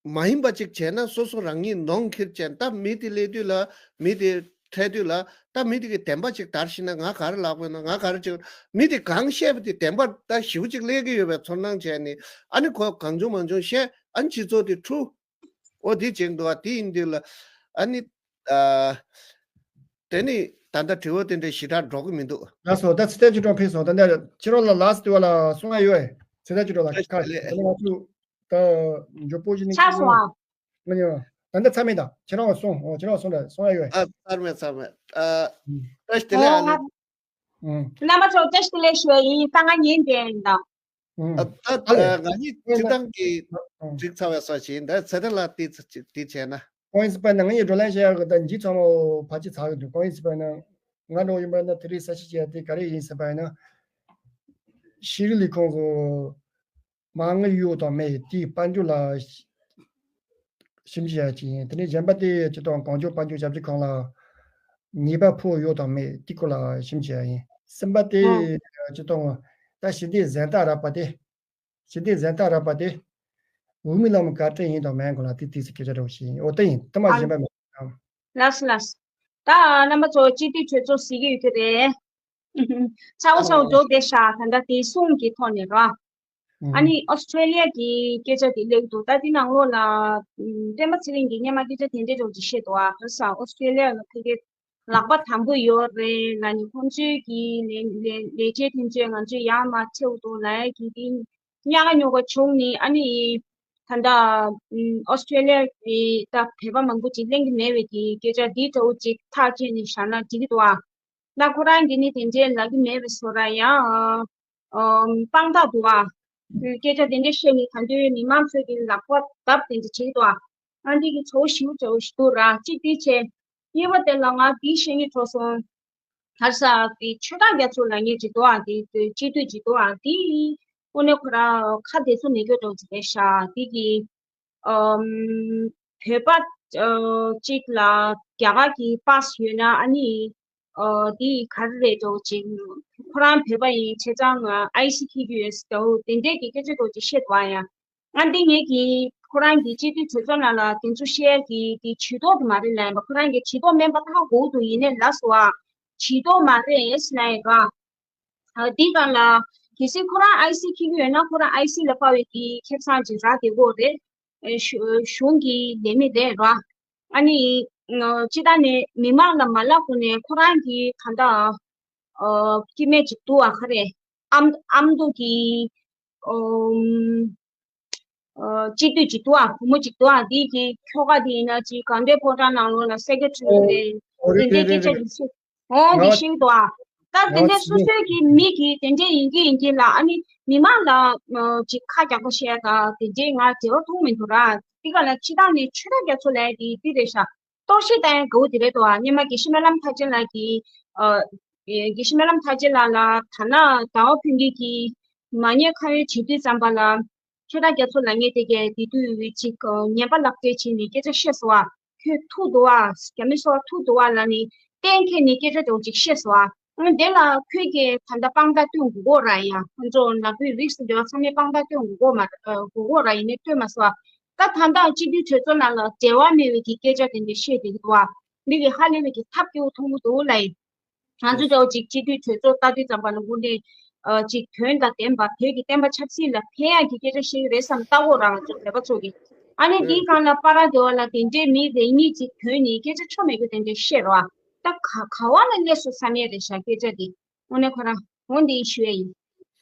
མ་ཡིན་པ་ཅིག་བྱས་ན་སོ་སོ་རང་ཉིད་ནོངས་ཁྱེར་བྱས་ད་མི་དེ་སླེབས་དུས་ལ་མི་དེ་འཕྲད་དུས་ལ་ད་མི་དེ་གི་བདེན་པ་ཅིག་དར་ཤེས་ན་ང་ག་རེ་ལབ་དགོས་ན་ང་ག་རེ་ཅིག་མི་དེ་གང་བཤད་པ་དེ་བདེན་པ་ད་ཞེ་པོ་ཅིག་སླེབས་ཀྱི་ཡོད་པའི་ཚོར་སྣང་བྱས་ནས་ཨ་ནི་ཁོ་གང་བྱུང་མང་བྱུང་བཤད་ཨ་ནི་སྤྱི་ཚོགས་དེ་འཁྲུག་ཨོ་དེ་བྱེད་འདུག་ཨ་དེ་ཡིན་དུས་ལ་ཨ་ནི། ཨ། དེ་ནི་ད་ལྟ་དྲི་བ་དེ་འདྲ་ཞེ་དྲག་འགྲོ་གི་མི་འདུག་ལགས་སོ། ད་ཚེ་བརྟན་ཆོས་གྲགས་ཕེབས་སོང་། ད་ནས་ཁྱེད་རང་ལ་ལགས་སོ་དེ་བ་ལ་གསུང་ཡ་ཡོད་ཨེ། ཚེ་བརྟན་ཆོས་གྲགས་ལགས་ཁ་ལེ། ད་ནས་ང་ཚོ་ད་མགྱོགས་པོ་ཞིག་ནས་ཆགས་སོང་ཨ། ང་ཉོ། ད་ལྟ་ཚར་མེད་ད་ཁྱེད་རང་གསུང་། ཨོ་ཁྱེད་རང་གསུང་ད་གསུང་ཡ་ཡོད་ཨེ། ཨ་ཚར་མེད་ཚར་མེད། ཨ། ཨུམ། བཀྲ་ཤིས་བདེ་ལེགས་ཨ་ལེ། ཨོ་ང་། ཨུམ། རྣམ་པ་ཚོ་བཀྲ་ཤིས་བདེ་ལེགས་ཞུ་ཡ་ཡིན། ད་ང་ཉན་བསྡད་ཡིན་ད། ཨ་ད་ཨ་ལས། ང་གཉིས་སྤྱིར་བཏང་གི་ཨ་འགྲིག་ཚར་བའི་སོ་བྱས་ད་ཚེ་རིང་ལགས་དེ་དེ་བྱས་ན། ཁོང་ཡིན་སྲིད་པ་ན་ང་ཡི་བགྲོ་གླེང་བྱེད་ཡག་གི་ད་འཇིག་ཚང་མ་ཕལ་ཆེར་ཚར་གི་འདུག་ཁོང་ཡིན་སྲིད་པ་ན་ང་འགྲོ་ཡིན་པ་ན་དེ་རིང་གསལ་བཤད་བྱེད་ཡག་དེ་ག་རེ་ཡིན་སྲིད་པ་ན། ཤེས་རིག་ལས་ཁུངས་ཀྱི་མ་དངུལ་ཡོད་དང་མེད་དེའི་དཔལ་འབྱོར་ལ་ཞིབ་འཇུག་བྱ་ཡག་ཅིག་ཡིན། དེ་ནས་གཞན་པ་དེ་སྤྱིར་བཏང་གང་བྱུང་དཔལ་འབྱོར་ཞབས་ཞུ་ཁང་ལ་ཉེས་པ་ཕོག་ཡོད་དང་མེད་དེའི་སྐོར་ལ་ཞིབ་འཇུག་བྱ་ཡག་ཡིན། གསུམ་པ་དེ་ཨ་ཅི་གཏོང་ད་ཞི་བདེ་གཟེངས་རྟགས་རག་པ་དེ། ཞི་བདེ་གཟེངས་རྟགས་རག་པ་དེ། འོས་མི་ལམ་བཀའ་དྲིན་ཡིན་དང་མིན་གོ་ལ་དེ་དུས་སུ་སྐད་ཆ་འདྲ་བོ་ཞིག་ཡིན། འོ་དེ་ཡིན་དེ་མ་གཞན་པ་མེད། ལགས་སོ་ལགས་སོ། ད་རྣམ་པ་ཚོ་སྤྱི་འཐུས་གྲོས་ཚོགས་གཟིགས་ཀྱི་ཡོད་ཀྱི་རེད། ཚ་བོ་ཚ་བོ་འགྲོ་བསྡད་ཤག་ད་ལྟ་དེ་གསུང་གི་ཐོག་ནས་རོ། ཨ་ནི་ཨོ་སི་ཀྲེ་ལི་ཡ་གི་སྐད་ཆ་དེ་སླེབས་འདུག་ད་དེ་ནང་ལོགས་ལ་བསྟན་པ་ཚེ་རིང་གིས་སྔོན་མ་སྐད་ཆ་དེ་འདྲས་འདྲ་བོ་ཅིག་བཤད་འདུག་ཨ་ག་རེ་ཟེར་ཨོ་སི་ཀྲེ་ལི་ཡ་ལ་ཕ་གི་ལག་པ་དམ་པོ་ཡོད་རེད་ལ་ནི་ཁོང་ཚོའི་གི་ལས་ལས་ལས་བྱེད་དེ་ཚོས་ང་ཚོས་ཡར་མར་ཁྲིད་འདུག་ལ་གི་དེ་ཉག་ག་ཉོག་ག་བྱུང་ནི་ཨ་ནི་ད་ལྟ་ཨོ་སི་ཀྲེ་ལི་ཡ་གི་ད་བོད་པ་མང་པོ་ཅིག་གླེང་གི་མེད་པའི་གི་སྐད་ཆ་འདི་འདྲ་བོ་ཅིག་ཐག་བཅད་ནས་བཞག་ན་འགྲིག་གི་འདུག་ཨ། ད་ཁོ་རང་གིས་ནི་དེ་འདྲའི་ལབ་ཀྱི་མེད་པའི་བཟོ་འདྲ་ཡང་དཔང་རྟགས་འདུག་ཨ། སྐད་ཆ་དེ་འདྲ་བཤད་ནས་ད་དུང་མི་མང་ཚོས་ཀྱི་ལག་པ་བརྡབ་དེ་འདྲ་བྱེད་ཀྱི་འདུག་ཨ། ཨ་འདི་གི་ཚོ་ཞིའུ་ཚོ་ཞིག་འདུག་ར་གཅིག་དེ་བྱས། གཉིས་པ་དེ་ལ་ང་འདི་བཤད་སྙིང་བྲོ་སོང་། ག་རེ་ཟེར་དེ་ཆོས་གྲགས་རྒྱ་མཚོ་ལབ་མཁན་ཅིག་འདུག་ཨ། དེ་དེ་སྤྱི་འཐུས་ཅིག་འདུག་ཨ། དེ་དངོས་གནས་ཁོ་རང་ཁ་བདེ་ཚོ་མེད་སྐྱོ་འདྲ་བོ་ཅིག་རེད་ཤག་དེ་གི་ཨམ། བོད་པ་ཨ་གཅིག་ལ་རྒྱ་གར་གྱི་པཱ་སི་ཡོད་ན་ཨ་ནི་ཨ་དེ་ག་རེ་རེད་འདྲ་བོ་ཅིག་ཁོ་རང་བོད་པ་ཡིན་བྱས་ཙང་ཨའི་སི་འཁྱེར་གྱི་ཡོད་ཟེར་འདྲ་བོ་དེ་འདྲས་ཀྱི་སྐད་ཆ་འདྲ་བོ་ཅིག་བཤད་འདུག་ཨ། ཡང་ང་འདི་ངེད་ཀྱིས་ཁོ་རང་གི་སྤྱི་འཐུས་གྲོས་ཚོགས་ནང་ལ་དེ་ཚོ་བཤད་ཀྱི་དེ་ཇུས་གཏོགས་དེ་མ་རེད་ལབ་ཡིན་པ། ཁོ་རང་གི་ཇུས་གཏོགས་སྨན་པ་ལྷག་དགོས་འདུག་ཡིན་ནའི་ལབ་སོང་ཨ། ཇུས་གཏོགས་མ་རེད་ལབ་ཡིན་ར། ཨ་འདི་སྒང་ལ་གལ་སྲིད་ཁོ་རང་ཨའི་སི་འཁྱེར་གྱི་ཡོད་ན་ཁོ་རང་ཨའི་སི་ལ་དཔའ་བའི་གི་ཁེ་བཟང་ཅིག་རག་བསྡད་ཀྱི་ཡོད་རེད། ཨེ་གཞུ་གཞུང་གི་ལས་མི་རེད་ར། ཨ་ནི་ཨ་སྤྱིར་བཏང་ནས་མི་མང་ལ་མ་ལབ་གོང་ནས་ཁོ་རང་གི་ད་ལྟ་ཨ་སྐྱེ་དམན་ཅིག་འདུག་ཨ། ག་རེ་ཨ་མ་ཨ་མདོ་གི་ཨ་ཨ་སྤྱི་འཐུས་ཅིག་འདུག་ཨ། བུ་མོ་ཅིག་འདུག་ཨ། འདི་གི་ཁྱོ་ག་དེ་ཡིན་ན་ཅིག་གངས་འདྲེན་ཕོ་བྲང་ནང་ལོགས་ལ་སེ་ཀེ་ཊི་རི་རེད། འོ་རེད་དེ་འདྲའི་རེད་སྐད་ཆ་རེད་རེད། དེ་ཤེས། འོ་འདི་ཤེས་འདུག་ཨ། ད་དེ་འདྲའི་སོ་སོའི་གི་མི་གི་དེ་འདྲའི་ཡིན་གྱི་ཡིན་གྱི་ལ་ཨ་ནི་མི་མང་ལ་ཅིག་ཁ་རྒྱག་པ་བཤད་ད་དེ་འདྲའི་ང་འབྲེལ་བ་མཐོང་མི་འདུག་ར། དེ་ག་ལ་སྤྱིར་བཏང་ནས་ཆོས་གྲགས་རྒྱ་མཚོ་ལབ་ཡ་དེ་འདི་རེད་ཤག་གཏོར་བཤིག་བཏང་ཡ་དགའ་བོ་དེ་རེད་དོ། སྔོན་མ་དགེ་བཤེས་སྨོན་ལམ་མཐར་ཕྱིན་ལགས་ཀྱིས་ཨ། དགེ་བཤེས་སྨོན་ལམ་མཐར་ཕྱིན་ལགས་ལ་ད་ནང་ཟླ་བ་ཕུན་སྐྱིད་ཀྱིས་མ་ཉེས་ཁ་གཡོག་བྱེད་དུས་ཙམ་པ་ལ་ཆོས་གྲགས་རྒྱ་མཚོ་ལབ་མཁན་དེ་གས་དེ་དུས་ཅིག་ཉན་པ་ལག་རྩལ་བྱས་ནས་སྐད་ཆ་བཤད་སོང་བ། ཁྱོད་ཐུག་འདུག་བ། རྒྱ་མི་སོགས་ཐུག་འདུག་བ་ལབ་ནས་གཏན་འཁེལ་ནས་སྐད་ཆ་འདྲ་བོ་ཅིག་བཤད་སོང་བ། འོན་དེ་ལ་ཁོས་ཀྱིས་ད་ལྟ་དཔང་རྟགས་སྟོན་དགོས་ཀྱི་ཡོད་ར། ཡ་ཁོང་ཚོ་ནག་པོའི་རིགས་སུ་འདྲ་བ་ཚང་མས་དཔང་རྟགས་སྟོན་དགོས་ཀྱི་ཡོད་མ་དགོས་ཀྱི་ཡོད་ར། ཡིན་ནའི་སྟོན་མ་སོང་བ། ད་ད་ལྟ་སྤྱི་འཐུས་གྲོས་ཚོགས་ནང་ལ་འབྲེལ་བ་མེད་པའི་གི་སྐད་ཆ་དེ་འདྲ་བཤད་བསྡད་ཀྱི་འདུག་བ། འདི་གི་ཧ་ལས་པའི་གི་ཐབས་སྐྱོ་བོ་མཐོང་གི་འདུག་ལབ་ཡིན། ང་ཚོ་འདྲ་བོ་ཅིག་སྤྱི་འཐུས་གྲོས་ཚོགས་ལྟ་དུས་ཙམ་པ་ལ་དངོས་གནས་ཨ་ཅིག་དོན་དང་ལྡན་པ་བོད་ཀྱི་བསྟན་པ་ཆབ་སྲིད་ལ་ཕན་ཡག་གི་སྐད་ཆ་བཤད་ཀྱི་རེད་བསམ་ལྟ་གོ་ར། ང་ཚོ་བོད་པ་ཚོ་གི་ཨ་ནི་འདིའི་སྒང་ལ་པ་ར་སྡེ་བ་ལ་དེ་འདྲའི་མི་རེ་གཉིས་ཅིག་ཐོན་ནས་སྐད་ཆ་ཆོ་མེད་རྒྱུ་དེ་འདྲ་བཤད་རོགས། ད་ག་ག་བ་ལ་སླེབས་སོང་བསམ་ཡས་རེད་ཤག་སྐད་ཆ་འདི་དངོས་གནས་ཁོ་རང་འོ་འདི་ཞུ་ཡས་ཡིན།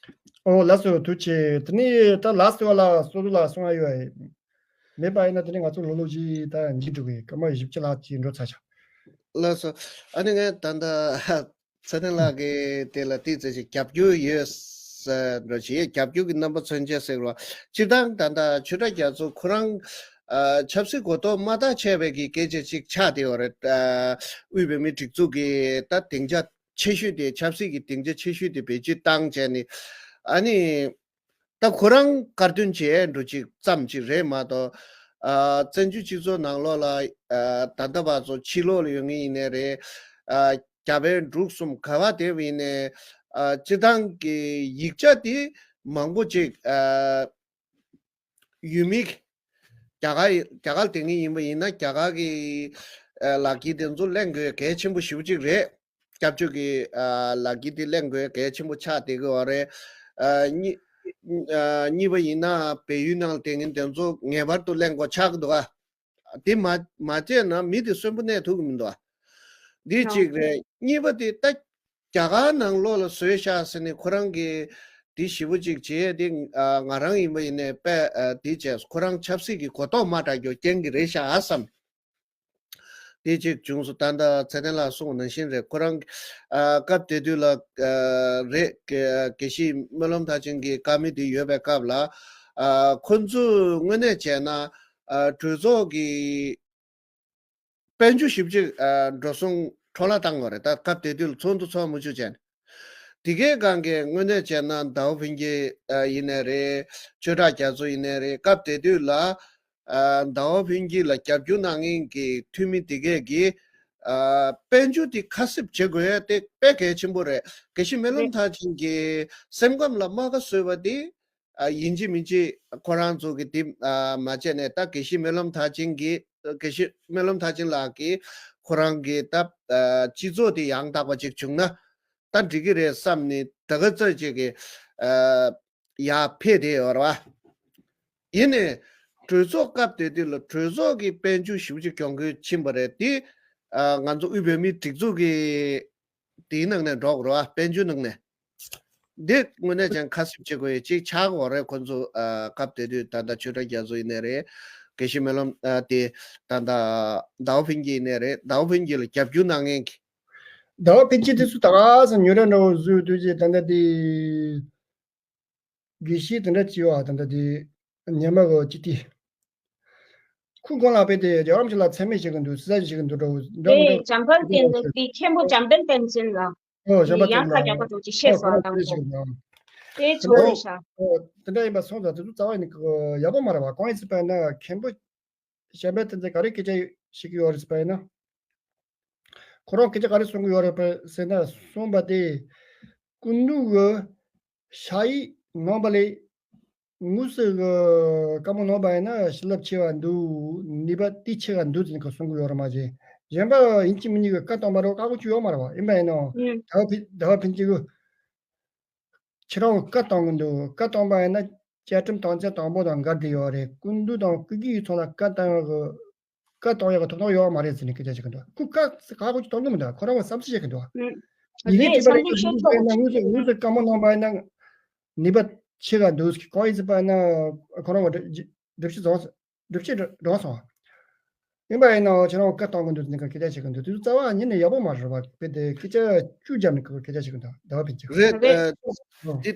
ཨོ་ལགས་སོ་ཐུགས་རྗེ་ཆེ། དེ་ནས་ད་ལགས་སོ་ལ་སོ་ལ་གསུང་ཡ་ཡོད་ཨེ། མེད་པ་ཡིན་ན་དེ་ནས་ང་ཚོ་ལོ་ལོ་ཞིག་ད་འཇིག་འགྲོ་གི་སྐར་མ་བཞི་བཅུ་ལྷག་ཅིག་འགྲོ་ཚར་ཆོག་ལགས་སོ། ཨ་ནི་ངས་ད་ལྟ་ཚེ་བརྟན་ལགས་ཀྱིས་དེ་ལ་ཏོག་ཙམ་ཞིག་རྒྱབ་སྐྱོར་ཡོད་ས་འགྲོ་བྱེད་རྒྱབ་སྐྱོར་གྱི་རྣམ་པ་མཚོན་ཆ་ཟེར་བ། སྤྱིར་བཏང་ད་ལྟ་ཆོས་གྲགས་རྒྱ་མཚོ་ཁོ་རང་ཨ་ཆབ་སྲིད་གོ་རྟོགས་མ་བཏང་བྱས་པའི་གི་སྐད་ཆ་ཅིག་ཆགས་བསྡད་ཡོད་རེད། ཨ་དབུས་བོད་མིའི་སྒྲིག་འཛུགས་ཀྱི་ད་སྡིངས་ཆ་ཆེ་ཤོས་དེ་ཆབ་སྲིད་ཀྱི་སྡིངས་ཆ་ཆེ་ཤོས་དེ་བེད་སྤྱོད་བཏང་བྱས་ནས་ཨ་ནི། ད་ཁོ་རང་དཀར་འདོན་བྱས་འགྲོ་ཅིག་ཙམ་ཅིག་རེད་མ་གཏོགས། ཨ་བཙན་བྱོལ་སྤྱི་ཚོགས་ནང་ལོགས་ལ་ཨ་ད་ལྟ་བར་དུ་ཕྱི་ལོགས་ལ་ཡོད་མཁན་ཡིན་ནའི་རེད། ཨ་རྒྱ་བལ་འབྲུག་གསུམ་ག་བ་དེ་ཡིན་ནའི་ཨ་སྤྱིར་བཏང་གི་ཡིག་ཆ་དེ་མང་པོ་ཅིག་ཨ་ཡུལ་མི་རྒྱ་གར་རྒྱ་གར་དེ་ངེས་ཡིན་པ་ཡིན་ན་རྒྱ་གར་གི་ཨ་ལག་འཁྱེར་དེ་ཚོ་ལེན་དགོས་གལ་ཆེན་པོ་ཞེ་པོ་ཅིག་རེད། སྐྱབས་བཅོལ་གྱི་ཨ་ལག་འཁྱེར་དེ་ལེན་དགོས་གལ་ཆེན་པོ་ཆགས་བསྡད་ཀྱི་ཡོད་རེད། ཨ་གཉིས་ཨ་གཉིས་པ་ཡིན་ན་བལ་ཡུལ་ནང་ལ་བསྡད་མཁན་དེ་ཚོ་ངེས་པར་དུ་ལེན་དགོས་ཆགས་ཀྱི་འདུག་ཨ། དེ་མ་མ་བྱས་ན་མི་དེ་གསོན་པོ་གནས་ཐུབ་ཀྱི་མི་འདུག་ཨ། འདི་གཅིག་རེད། གཉིས་པ་དེ་ད་རྒྱ་གར་ནང་ལོགས་ལ་བཟོས་བཞག་ཟེར་ནས་ཁོ་རང་གིས་དེ་ཞེ་པོ་ཅིག་བྱས་དེ་ཨ་ང་རང་ཡིན་པ་ཡིན་ནའི་དཔེ་ཨ་དེ་བྱས་ཁོ་རང་ཆབ་སྲིད་ཀྱི་གོ་རྟོགས་མ་དྲག་རྒྱུ་རྐྱེན་གྱིས་རེད་ཤག་ཨ་བསམ། དེ་གཅིག་བྱུང་སོང་། ད་ལྟ་ཚེ་བརྟན་ལགས་གསུངས་པ་ནང་བཞིན་རེད། ཁོ་རང་ཨ་སྐབས་དེ་དུས་ལ་ཨ་རེད། དགེ་དགེ་བཤེས་སྨོན་ལམ་མཐར་ཕྱིན་གྱི་བཀའ་མོལ་དེ་ཡོད་པའི་སྐབས་ལ་ཨ་ཁོ་ཚོས་དངོས་གནས་བྱས་ན་ཨ་གྲོས་ཚོགས་ཀྱི་དཔལ་འབྱོར་ཞིབ་དཔྱད་ཨ་འགྲོ་སོང་འཕྲོ་བརླག་བཏང་བ་རེད། ད་སྐབས་དེ་དུས་ལ་ཚོགས་འདུ་ཚོགས་མ་བཅུག་བྱས་ནས། དེ་གའི་སྒང་གའི་དངོས་གནས་བྱས་ན་ཟླ་བ་ཕུན་སྐྱིད་ཨ་ཡིན་ནའི་རེད། ཆོས་གྲགས་རྒྱ་མཚོ་ཡིན་ནའི་རེད། སྐབས་དེ་དུས་ལ་ཨ་ཟླ་བ་ཕུན་སྐྱིད་ལ་རྒྱབ་སྐྱོར་གནང་མཁན་གྱི་འཐུས་མི་དེ་གས་ཀྱིས་ ཨ་དཔལ་འབྱོར་དེ་ཁ་གསབ་བྱེད་དགོས་ཡ་དེ་དཔེ་གལ་ཆེན་པོ་རེད། དགེ་བཤེས་སྨོན་ལམ་རེད། མཐར་ཕྱིན་གྱི་སེམས་ཁམས་ལ་རྨ་ཁ་བཟོས་པ་དེ། ཨ་ཡིན་གཅིག་མིན་གཅིག་ཁོ་རང་ཚོ་གི་དེ་ཨ་མ་བྱས་ནས། ད་དགེ་བཤེས་སྨོན་ལམ་མཐར་ཕྱིན་གྱི་དགེ་བཤེས་སྨོན་ལམ་མཐར་ཕྱིན་ལགས་ཀྱིས་ཁོ་རང་གི་ད་ཨ་སྤྱི་ཚོགས་དེ་ཡང་དག་པ་ཅིག་བྱུང་ན་ད་འགྲིག་གི་རེད་བསམ་ནས་ད་ག་ཚོད་ཅིག་གི་ཨ་ཡར་འཕེལ་བསྡད་ཡོད་རེད་བ། ཡིན་ནའི་གྲོས་ཚོགས་སྐབས་དེ་དུས་ལ་གྲོས་ཚོགས་ཀྱི་དཔལ་འབྱོར་ཞེ་པོ་ཅིག་གྱོང་གུན་ཕྱིན་པ་རེད་དེ། ཨ་ང་ཚོ་དབུས་བོད་མིའི་སྒྲིག་འཛུགས་ཀྱི་དེའི་ནང་ནས་འགྲོ་དགོས་རེད་བ། དཔལ་འབྱོར་ནང་ནས། འདི་དངོས་གནས་ཀྱང་ཁ་གསབ་བྱེད་དགོས་ཡ་ཅིག་ཆགས་ཀྱི་ཡོད་རེད། ཁོ་ཚོ་ཨ་སྐབས་དེ་དུས་ད་ལྟ་ཆོས་གྲགས་རྒྱ་མཚོ་ཡིན་ནའི་རེད། དགེ་བཤེས་སྨོན་ལམ་ཨ་དེ་ད་ལྟ་ཟླ་བ་ཕུན་སྐྱིད་ཡིན་ནའི་རེད། ཟླ་བ་ཕུན་སྐྱིད་ལ་རྒྱབ་སྐྱོར་གནང་མཁན་གྱི། ཟླ་བ་ཕུན་སྐྱིད་དེ་ཚོ་ད་ག་ས་ཉོ་ར་འདྲ་བོ་བཟོས་དུས་ཀྱི་ད་ལྟ་དེ། དགེ་བཤེས་དེ་འདྲ་བྱས་པ་ད་ལྟ་དེ་ཉི་མ་གི་ཅི་ཏི། ཁུ་གང་ལ་དཔེ་དེ་རྒྱ་རམ་ཞིག་ལ་མཚན་སྨད་བྱེད་གི་འདུག་སྲིད་ས་བྱེད་གི་འདུག་འགྲོ་འགྲོ་འགྲོ། དེ་འཇམ་དཔལ་བསྟན་འཛིན། དེ་མཁན་པོ་འཇམ་དཔལ་བསྟན་འཛིན་ལ། ཨོ་འཇམ་དཔལ་ཡང་ཁ་རྒྱག་པ་འདུག་ཅི་བཤད་སོང་དང་པོ། དེ་ཚོ་རེད་ཤག་ཨོ་དེ་འདྲ་ཡིན་པ་སོང་ཙང་དེ་ཚོ་རྩ་བ་ནས་ཡག་པོ་མ་རེད་བ། གང་ཡིན་ཟེར་བ་ན་མཁན་པོ་ཞབས་པད་བསྟན་འཛིན་ག་རེ་སྐད་ཆ་བཤད་ཀྱི་ཡོད་རེད་ཟེར་བ་ཡིན་ན། ཁོ་རང་སྐད་ཆ་ག་རེ་གསུང་གི་ཡོད་རེད་པ་ཟེར་ན། གསུངས་པ་དེ་སྐུ་མདུན་གྱི་ཕྱག་ཡིག་གནང་བ་ལས་དངོས་སུ་གི་བཀའ་མོལ་གནང་བ་ཡིན་ན་བྱིན་རླབས་ཆེ་བ་འདུག་ནུས་པ་དེ་ཆེ་བ་འདུག་ཟེར་ནས་གསུང་གི་ཡོད་རེད་མ་གཞི། གཞན་པ་ཡིན་གཅིག་མིན་གཉིས་ཀྱི་བཀའ་བཏང་པ་རེད། བཀའ་དགོས་ཀྱི་ཡོད་མ་རེད་བ། ཡིན་པ་ཡིན་ནའང་ཨུ། ཟླ་བ་ཕུན་ཟླ་བ་ཕུན་སྐྱིད་ཀྱིས། ཁྱེད་རང་བཀའ་བཏང་གི་འདུག་བཀའ་བཏང་པ་ཡིན་ན་བཅའ་ཁྲིམས་དོན་ཚན་དང་པོ་དང་འགལ་བསྡད་ཡོད་རེད། སྐུ་མདུན་དང་སྐུ་སྒེར་ཡིག་ཚང་ལ་བཀའ་བཏང་ཡག་གི་བཀའ་བཏང་ཡག་གི་ཐོབ་ཐང་ཡོད་མ་རེད་ཟེར་ནས་སྐད་ཆ་བཤད་ཀྱི་འདུག་ཁོ་བཀའ་ག་གོ་ཅིག་གཏོང་གི་མི་འདུག་ཁོ་རང་གི་བསམ་ཚུལ་བཤད་ཀྱི་འདུག་ཡིན་ནའི་རེད། དེ་བསམ་བློ་ཤོད་ཐུབ་ན་དངོས་སུ་དངོས་སུ་བཀའ་མོལ་གནང་པ་ཡིན་ན་ནུས་པ་ཆེ་ག་འདུག་གང་ཡིན་ཟེར་བ་ཡིན་ན་ཁོ་རང་གི་སྒྲུབ་བྱེད་རྫོགས། སྒྲུབ་བྱེད་འགྲོ་སོང་། ཡིན་པ་ཡིན་ནའང་ཁྱེད་རང་བཀའ་གཏོང་གི་འདུག་ནི་ག་སྐད་ཆ་བྱེད་ཀྱི་འདུག་དེ་ཚོ་རྩ་བ་ཉིད་ནས་ཡག་པོ་མ་རེད་བ། དཔེ་དེ་སྐད་ཆ་བཅུ་བརྒྱབ་ནས་ག་སྐད་ཆ་བྱེད་ཀྱི་འདུག་ཟླ་བ་ཕུན་སྐྱིད། རེད། རེད། ཨ་འདི་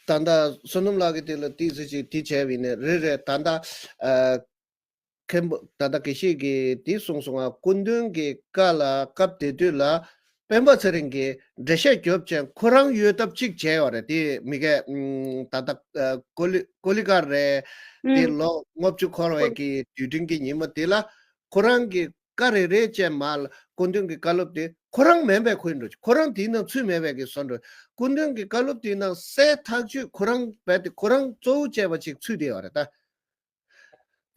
ད་ལྟ་བསོད་ནམས་ལགས་ཀྱིས་དེ་ལ་ཏིག་ཙི་ཅིག་དེ་བྱས་པ་ཡིན་ནའི་རེད། རེད། ད་ལྟ་ཨ་མཁན་པོ་ད་ལྟ་དགེ་བཤེས་ཀྱིས་དེ་གསུངས་སོང་ང་། སྐུ་མདུན་གྱི་བཀའ་ལ་སྐབས་དེ་དུས་ལ་སྤེན་པ་ཚེ་རིང་གིས་འགྲེལ་བཤད་རྒྱོབ་ཅན་ཁོ་རང་ཡོད་སྟབས་གཅིག་བྱས་ཡོད་རེད། དེ་མི་གས་ཨུམ་ད་ལྟ་ཨ་ཀོ་ལི་ཀོ་ལི་གར་རེད། དེ་ཨུམ་ལོ་ལྔ་བཅུ་འཁོར་བའི་གི་དུས་དྲན་གྱི་ཉིན་མོ་དེ་ལ་ཁོ་རང་གི་བཀའ་རེ་རེ་བཅས་མར་ལ་སྐུ་མདུན་གྱི་བཀའ་སློབ་དེ་ཁོ་རང་མིན་པའི་ཁོའི་འགྲོ། ཁོ་རང་དེའི་ནང་ཚུད་མེད་པའི་གི་བཟོ་འགྲོ། སྐུ་མདུན་གྱི་བཀའ་སློབ་དེའི་ནང་གསལ་ཐག་ཆོད་ཁོ་རང་རྦད་དེ་ཁོ་རང་གཙོ་བོ་བཅས་པ་ཅིག་ཚུད་བསྡད་ཡོད་རེད་ད།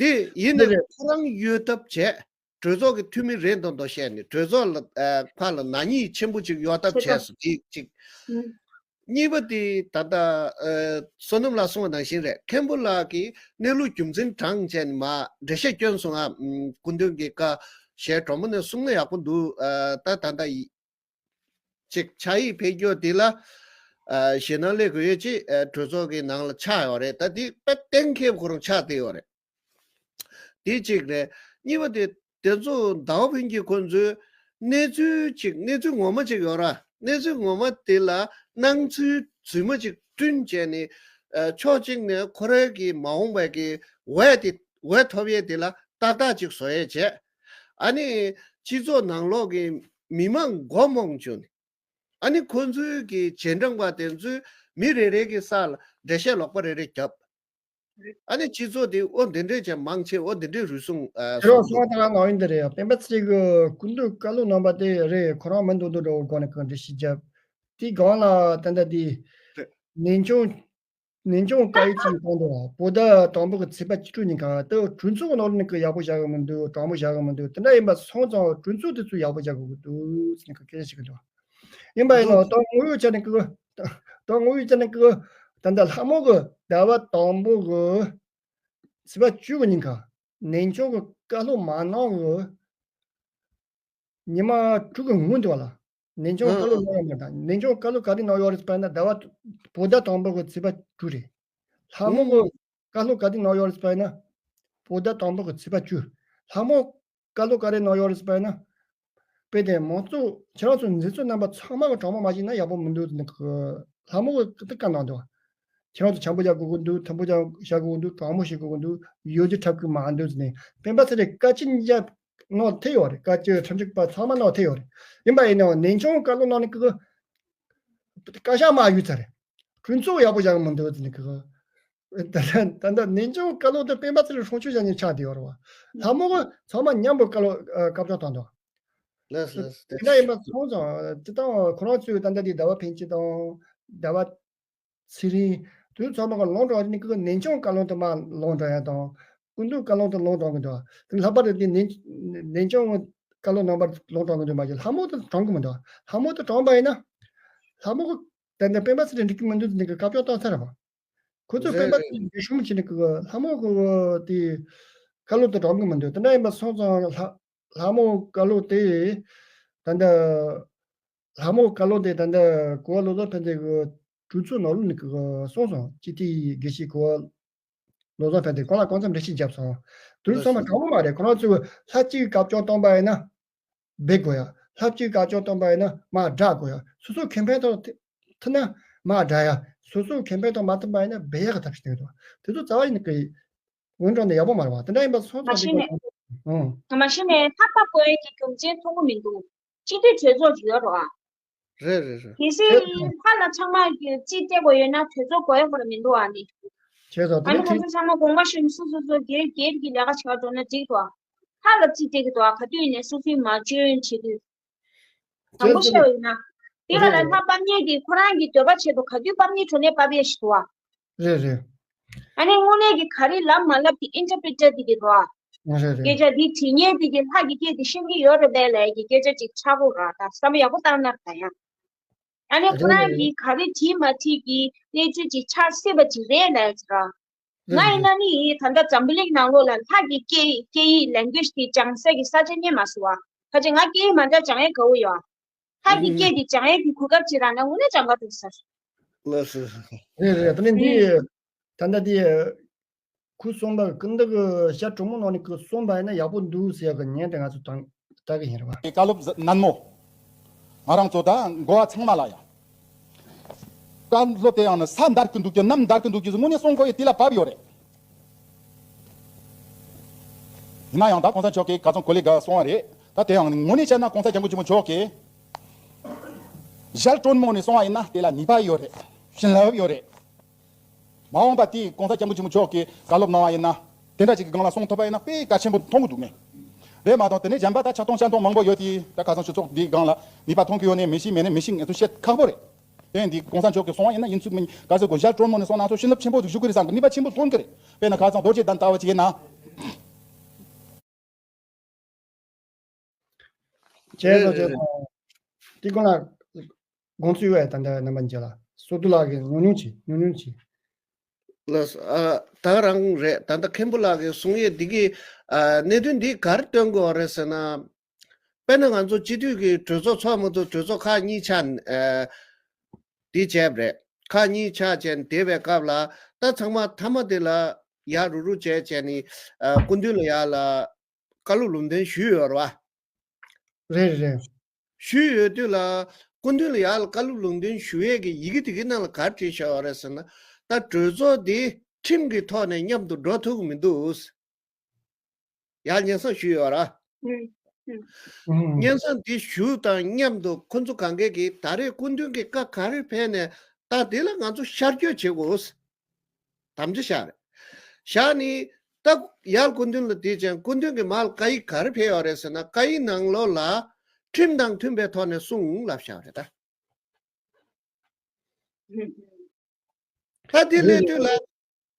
དེ་ཡིན་ནའི་རེད། ཁོ་རང་ཡོད་སྟབས་བྱས། གྲོས་ཚོགས་ཀྱི་འཐུས་མི་རེད་མདོག་མདོག་བཤད་ནས་གྲོས་ཚོགས་ལ་ཨ་ཕར་ལ་ནག་ཉེས་ཆེན་པོ་ཅིག་ཡོད་སྟབས་བྱས་སོང་། དེ་གཅིག་ཨུམ། གཉིས་པ་དེ་ད་ལྟ་ཨ་བསོད་ནམས་ལགས་གསུངས་པ་ནང་བཞིན་རེད། མཁན་པོ་ལགས་ཀྱིས་གནས་ལུགས་རྒྱུ་མཚན་དྲངས་བྱས་ནས་མར་འགྲེལ་བཤད་བསྐྱོན་སོང་ང་། ཨུམ་སྐུ་མདུན་གྱི་བཀའ་ཞལ་དྲོན་མོ་ནས་གསུང་ན་ཡག་པོ་འདུག་ཨ་ད་ད་ལྟ་ཡི་ཅིག་ཕྱག་ཡིག་ཕེབས་རྒྱུ་དེ་ལ་ཨ་ཞེད་སྣང་སླེབས་དགོས་ཡོད་ཅེས་ཨ་གྲོས་ཚོགས་ཀྱི་ནང་ལ་ཆགས་ཡོད་རེད། ད་དེ་དཔེ་གཏན་འཁེལ་ཁོ་རང་ཆགས་བསྡད་ཡོད་རེད། དེ་གཅིག་རེད། གཉིས་པ་དེ་དེ་ཚོ་ཟླ་བ་ཕུན་སྐྱིད་ཁོང་ཚོའི་གནས་ཚུལ་ཅིག་གནས་ཚུལ་ངོ་མ་ཅིག་ཡོད་ར། གནས་ཚུལ་ངོ་མ་དེ་ལ་སྣང་ཚུལ་རྫུན་མ་ཅིག་བསྐྲུན་བྱས་ནས་ཨ་ཕྱོགས་གཅིག་ནས་ཁོ་རའི་གི་མ་འོངས་པའི་གི་འོས་དེ་འོས་ཐོབ་ཡས་དེ་ལ་ཏག་ཏག་ཅིག་བཟོ་ཡས་བྱས། ཨ་ནི་སྤྱི་ཚོགས་ནང་ལོགས་ཀྱི་མི་མང་མགོ་རྨོངས་བྱུང་ནས། ཨ་ནི་ཁོ་ཚོའི་གི་རྗེས་འབྲང་པ་དེ་ཚོས་མི་རེ་རེ་གི་ས་ལ་འགྲེལ་བཤད་ལོག་པ་རེ་རེ་བརྒྱབ། ཨ་ནི་སྤྱི་ཚོགས་དེ་ཨོ་འདི་འདྲས་ཀྱང་མང་ཆེ་ཨོ་འདི་འདྲས་རུལ་སུངས་ཨ་ཁྱེད་རང་སོང་གསུང་ད་ང་ཡིན་འདི་རེད། སྤེན་པ་ཚེ་རིང་གི་སྐུ་མདུན་བཀའ་སློབ་གནང་པ་དེ་རེད། ཁོ་རང་མི་འདུག་འདུག་འགྲོ་སྒོ་ནས་གང་འདྲ་ཞིག་བརྒྱབ། དེའི་སྒང་ལ་ད་ལྟ་དེ་རེད། ནན་ཆུང་ནན་ཆུང་བཀའ་ཡིག་ཅིག་བཏང་འདུག་བོད་ཟླ་དང་པོ་གི་ཚེས་པ་བཅུ་དྲུག་ཉིན་ཁ་དེ་གྲོས་ཚོགས་ནང་ནས་གི་ཡག་པོ་བཞག་གི་མི་འདུག་དྲང་མོ་བཞག་གི་མི་འདུག་དེ་འདྲ་ཡིན་པ་སོང་ཙང་གྲོས་ཚོགས་དེ་ཚོ་ཡག་པོ་བཞག་དགོས་ཀྱི་འདུག་ཟེར་ནས་གི་སྐད་ཆ་བཤད་གི་འདུག་ཡིན་པ་ཡིན་ནའང་ད་ངོ་ཡོད་ཆ་ནས་གི་ད་ངོ་ཡོད་ཆ་ནས་གི་ད་ལྟ་ལྷ་མོ་གི་ཟླ་བ་དང་པོ་གི་ཚེས་པ་བཅུ་གི་ཉིན་ཁ་ནན་ཆུང་གི་བཀའ་སློབ་མ་གནང་གི་ཉི་མ་དྲུག་གི་སྔོན་དུ་བ་ལ་ནན་ཆུང་བཀའ་སློབ་གནང་ཡོད་མ་དང་། ནན་ཆུང་བཀའ་སློབ་ག་རེ་གནང་ཡོད་རེད་ཟེར་བ་ན་ཟླ་བ་བོད་ཟླ་དང་པོ་གི་ཚེས་པ་དྲུག་རེད། ལྷ་མོ་གི་བཀའ་སློབ་ག་དུས་གནང་ཡོད་རེད་ཟེར་བ་ན་བོད་ཟླ་དང་པོ་གི་ཚེས་པ་བཅུ། ལྷ་མོ་བཀའ་སློབ་ག་རེ་གནང་ཡོད་རེད་ཟེར་བ་ན། དཔེ་དེ་མང་གཙོ་ཁྱེད་རང་ཚོ་འཛིན་གཙོ་རྣམ་པ་ཚང་མ་གི་དྲང་མོ་མ་བྱས་ན་ཡག་པོ་མི་འདུག་ཟེར་ནས་ལྷ་མོ་གི་དེ་བཀའ་གནང་འདུག་ཁྱེད་རང་ཚོ་འཆམ་པོ་བྱ་དགོས་ཀྱི་འདུག་མཐུན་པོ་བྱ་བྱ་དགོས་ཀྱི་འདུག་དྲང་མོ་བྱེད་དགོས་ཀྱི་འདུག་ཡོ་བྱད་འཁྲབ་ཀྱི་མ་འདུག་ཟེར་ནས་སྤེན་པ་ཚེ་རིང་བཀའ་སྤྱི་གཉིས་ཆ་གནང་ཐེ་ཡོད་རེད། བཀའ་སྤྱི་ཁྲིམས་ཞིབ་པ་ཚང་མ་གནང་ཐེ་ཡོད་རེད། ཡིན་པ་ཡིན་ནའང་ནན་ཆུང་བཀའ་སློབ་གནང་ནས་ཀི་ཀི་བཀའ་ཤག་མ་ཡོད་ཚར་རེད། གྲོས་ཚོགས་ཡག་པོ་བཞག་གི་མི་འདུག་ཟེར་ནས་ཀི་ཀི་ད་ལྟ་ད་ལྟ་ནན་ཆུང་བཀའ་སློབ་དེ་སྤེན་པ་ཚེ་རིང་སྲུང་སྐྱོབ་བྱ་མཁན་ཆགས་བསྡད་ཡོད་རེད་བ། ལྷ་མོ་གི་ཚང་མ་མཉམ་པོ་བཀའ་སློབ་ཨ་བཀའ་བཅག་བཏང་འདུག་ལགས་ལགས། དེ་འདྲ་ཡིན་པ་སོང་ཙང་དེ་དང་ཁོ་རང་ཚོས་ད་ལྟ་དེ་ཟླ་བ་ཕན་ཆད་དང་ཟླ་བ་ཚེ་རིང་དུས་ཚང་མ་ག་ལོང་འགྲོ་བ་ནི་ཀི་ནན་ཆང་བཀའ་བློན་དུ་མ་ལོང་འགྲོ་ཡ་དང་སྐུ་མདུན་བཀའ་བློན་དུ་ལོང་འགྲོ་གི་འདུག་དེ་ལྷག་པར་དུ་དེ་ནན་ནན་ཆང་བཀའ་བློན་རྣམ་པར་ལོང་འགྲོ་གི་འདུག་མ་གཞི་ལྷ་མོ་དུ་གྲོངས་གི་མི་འདུག་ལྷ་མོ་དུ་གྲོངས་པ་ཡིན་ན་ལྷ་མོ་གི་ད་ལྟ་སྤེན་པ་ཚེ་རིང་འགྲིག་གི་མི་འདུག་ཟེར་ནས་ཀི་བཀའ་བཀྱོན་བཏང་ཚར་བ། ཁོ་ཚོས་སྤེན་པ་ཚེ་རིང་འགྲིག་ཤོམ་བྱས་ནས་ཀི་ལྷ་མོ་གི་དེ་བཀའ་བློན་དུ་གྲོངས་གི་མི་འདུག་དེ་འདྲ་ཡིན་པ་སོང་ཙང་ལྷ་ལྷ་མོ་བཀའ་བློན་དེ་ད་ལྟ་ལྷ་མོ་བཀའ་བློན་དེ་ད་ལྟ་གོ་བ་བློ་བཟང་ཕན་བདེ་གི་གྲོས་ཚོགས་ནང་ལོགས་ནས་གི་གསུངས་སོང་། སྤྱི་འཐུས་དགེ་བཤེས་གོ་བ་བློ་བཟང་ཕན་བདེ་ཁོང་ལ་སྐུ་མཚམས་འདྲི་གཅོད་བརྒྱབ་སོང་། དུས་ཚང་མ་དྲང་པོ་མ་རེད། ཁོ་རང་ཚོས་ལྷ་གཅིག་བཀའ་བཀྱོན་བཏང་པ་ཡིན་ན་འབེབས་དགོས་ཡ། ལྷ་གཅིག་བཀའ་བཀྱོན་བཏང་པ་ཡིན་ན་མར་བསྒྲགས་དགོས་ཡ། སོ་སོ་ཁེ་ཕན་ཐོག་ཐུག་ན་མར་བསྒྲགས་ཡ། སོ་སོ་ཁེ་ཕན་ཐོག་མ་ཐུག་པ་ཡིན་ན་འབེབས་ཡ་གི་ཐབས་ཤེས་གནང་གི་འདུག་དེ་ཚོ་རྩ་བ་ཉིད་ནས་གི་འོན་ཀྲང་ནས་ཡག་པོ་མ་རེད་བ། དེ་འདྲ་ཡིན་པ་སོང་ཙང་མ་གཞི་ནས་ཨང་། མ་གཞི་ནས་ལྷ་པ་བསྐོ་ཡས་ཀྱི་རྒྱུ་མཚན་མཐོང་གི་མི་འདུག་སྤྱི་འཐུས་གྲོས་ཚོགས་ཡོད་རོགས་ཨ། རེད་རེད་རེད། གལ་སྲིད་ལྷ་ལ་ཚང་མ་གི་རྩིས་སྤྲད་དགོས་ཡོད་ན་གྲོས་ཚོགས་དགོས་ཡོད་པ་མི་འདུག་ཨ་ནི། བྱས་ཙང་ཨ་དེ་ནི་ནས་ཁོང་ཚོ་ཚང་མ་དགོངས་པ་ཞུས་ནས་སོ་སོ་སོ་སྒེར་སྒེར་གྱི་ལས་ཀ་བྱེད་ག་འགྲོ་ན་འགྲིག་འདུག་ཨ། ལྷ་ལ་རྩིས་སྤྲད་ཀྱི་འདུག་ཨ། ག་དུས་ཡིན་ནའི་སོ་སོའི་མ་བཅོས་བྱེད་དུས། དྲང་པོ་བཤད་པ་ཡིན་ན། དེ་ལ་ལ་ལྷ་དཔའ་ཉེ་དེ་ཁོ་རང་གི་འདོད་པ་ཆེད་དུ་ག་དུས་དཔའ་ཉེ་གྲོ་ནས་དཔའ་བས་ཤི་བ། རེད་རེད། ཨ་ནི་དངོས་གནས་ཀྱི་ག་རེ་ལབ་མ་ལབ་ཀྱི་ཨིན་ཊར་པི་རི་ཊར་དེ་གི་རོ། རེད་རེད། སྐད་ཆ་འདི་དྲི་ཉེ་དེ་གི་ལྷ་གི་སྐད་དེ་ཤེས་ཀྱི་ཡོད་རེད་པས་ལབ་ཀྱི་སྐད་ཆ་ཅིག་ཆགས་གོ་ར། ད་བསམ་བློ་ཡག་པོ་བཏང་ན་ད་ཡང་། ཨ་ནི་ཁོ་རང་གིས་ག་རེ་བྲིས་མ་བྲིས་ཀྱི་གནས་ཚུལ་ཅིག་ཆགས་སྲིད་པ་ཅིག་རེད་ལབ་ཀྱི་ར། ང་ཡིན་ན་ནི་ད་ལྟ་འཛམ་བུ་གླིང་ནང་ལོགས་ལ་ལྷ་གི་སྐད་ཡིག་སྐད་ཡིག་ལེང་གུ་ཨེ་ཇི་དེ་སྦྱང་ས་གི་ས་ཆ་རྙེད་མ་སོང་བ། ཁ་ཅིག་ང་སྐད་ཡིག་མ་འདྲ་སྦྱང་ཡས་དགའ་བོ་ཡོད། ལྷ་གི་སྐད་དེ་སྦྱང་ཡས་ཀྱི་གོ་སྐབས་ཅིག་རག་ན་དངོས་གནས་སྦྱང་ག་འགྲོ་ས་རེད། ལགས་སོ། རེད་རེད། ད་ནི་འདི་ད་ལྟ་འདི་ཁོས་གསུངས་པ་ཀུན་ཏུ་གི་ཤ་གྲོག་མོ་ནང་ནས་ཁོས་གསུངས་པ་ཡིན་ན་ཡག་པོ་འདུག་ཟེར་ཡག་གི་ཉན་དེ་ང་ཚོ་དང་ལྟ་གི་ཡིན་རེད་བ། བཀའ་སློབ་ནན་མོ། ང་རང་ཚོ་དང་འགོ་བ་ཚང་མ་ལ་ཡང་། བཀའ་སློབ་དེ་ཡང་ན་ས་འདར་གི་འདུག་གི་གནམ་འདར་གི་འདུག་གི་དངོས་གནས་གསུང་དགོས་ཡས་དེ་ལ་བབ་ཡོད་རེད། ཡིན་ན་ཡང་ད་གོང་ས་མཆོག་གིས་ག་ཚོད་གོ་ལེ་ག་གསུང་བ་རེད། ད་དེ་ཡང་དངོས་གནས་བཤད་ན་གོང་ས་སྐྱབས་མགོན་ཆེན་པོ་མཆོག་གིས་ཞལ་དྲོན་མོ་ནས་གསུང་བ་ཡིན་ན་དེ་ལ་ནུས་པ་ཡོད་རེད། བྱིན་རླབས་ཡོད་རེད། མ་འོངས་པ་དེ་གོང་ས་སྐྱབས་མགོན་ཆེན་པོ་མཆོག་གིས་བཀའ་སློབ་གནང་བ་ཡིན་ན་དེ་འདྲ་ཅིག་གི་སྒང་ལ་གསུང་ཐུབ་པ་ཡིན་ན་དཔེ་གལ་ཆེན་པོ་མཐོང་གི་འདུག་ངས། རེད་མ་གཏོགས་དེ་ནས་གཞན་པ་ད་ཆགས་སྡང་ཤ་སྡང་མང་པོ་ཡོད་དེ་ད་ཁ་སང་སྤྱི་ཚོགས་འདིའི་སྒང་ལ་ནུས་པ་མཐོང་གི་ཡོད་ནས་མི་ཤེས་མེད་ནས་མི་ཤེས་ངེས་སུ་བཤད་ཁག་པོ་རེད། དེ་འདི་གོང་ས་མཆོག་གིས་གསུང་བ་ཡིན་ན་ཡིན་ཚུལ་མིན་ག་ཚོད་གོ་ཞལ་དྲོན་མོ་ནས་གསུང་ན་ཚོ་བྱིན་རླབས་ཆེན་པོ་ཞུ་གི་རེད་བསམ་གི་ནུས་པ་ཆེན་པོ་ཐོན་གི་རེད། དཔེར་ན་ཁ་སང་རྡོ་རྗེ་གདན་ལྟ་བུ་ཅིག་ཡིན་ན། བྱས་ཙང་བྱས་ཙང་། དེ་ཀུན་ལ་དགོངས་ཚུལ་ཡོད་ད་ལྟ་རྣམ་པ་མཇལ་ལ་སོ་ཏུ་ལགས་ཀྱིས་ཉུང་ཉུང་བྱས་ཉུང་ཉུང་བྱས། ལགས་ཨ། ད་རང་རེད། ད་ལྟ་མཁན་པོ་ལགས་ཀྱིས་གསུང་ཡས་འདི་གི་ཨ་གནད་དོན་འདི་ག་རེ་སྟོན་དགོས་རེད་ཟེར་ན། དཔེར་ན་ང་ཚོ་སྤྱི་འཐུས་ཀྱི་གྲོས་ཚོགས་ཚོགས་མ་ཐུབ་གྲོས་ཚོགས་ཁག་གཉིས་ཆགས་ཨ་འདི་བྱས་པ་རེད། ཁག་གཉིས་ཆགས་བྱས་ནས་བསྡད་པའི་སྐབས་ལ་ད་ཚང་མ་མཐའ་མ་དེ་ལ་ཡར་རུ་རུ་བྱས་བྱས་ནས་ཨ་སྐུ་མདུན་ལ་ཡར་ལ་བཀའ་སློབ་ལུང་འདྲེན་ཞུས་ཡོད་རེད་བ། རེད་རེད། ཞུས་ཡོད་དུས་ལ་སྐུ་མདུན་ལ་ཡར་ལ་བཀའ་སློབ་ལུང་འདྲེན་ཞུ་ཡས་ཀྱི་ཡི་གེ་དེ་གའི་ནང་ལ་ག་རེ་བྲིས་བཞག་པ་རེད་ཟེར་ན། ད་གྲོས་ཚོགས་འདི་ཁྲིམས་ཀྱི་ཐོག་ནས་མཉམ་དུ་འགྲོ་ཐུབ་ཀྱི་མི་འདུག་ཡར་སྙན་སེང་ཞུས་ཡོད་ར། ཨུ། ཨུ། སྙན་སེང་འདི་ཞུ་དང་མཉམ་དུ་ཁོ་ཚོ་གང་གས་ཀྱིས་ད་རེས་སྐུ་མདུན་གྱི་བཀའ་ག་རེ་ཕེབས་ནས་ད་འདི་ལ་ང་ཚོ་ཤར་བསྐྱོད་བྱེད་དགོས། དམ་བཅའ་བཞག་རེད། བཞག་ནི་ད་ཡར་སྐུ་མདུན་ལ་དེ་ཅན་སྐུ་མདུན་གྱི་མར་བཀའ་ཡིག་ག་རེ་ཕེབས་ཡོད་རེད་ཟེར་ན། བཀའ་ཡིག་ནང་ལོགས་ལ་ཁྲིམས་དང་མཐུན་པའི་ཐོག་ནས་གསུངས་ལབ་བཞག་རེད་ད། ད་དེ་སླེབས་དུས་ལ་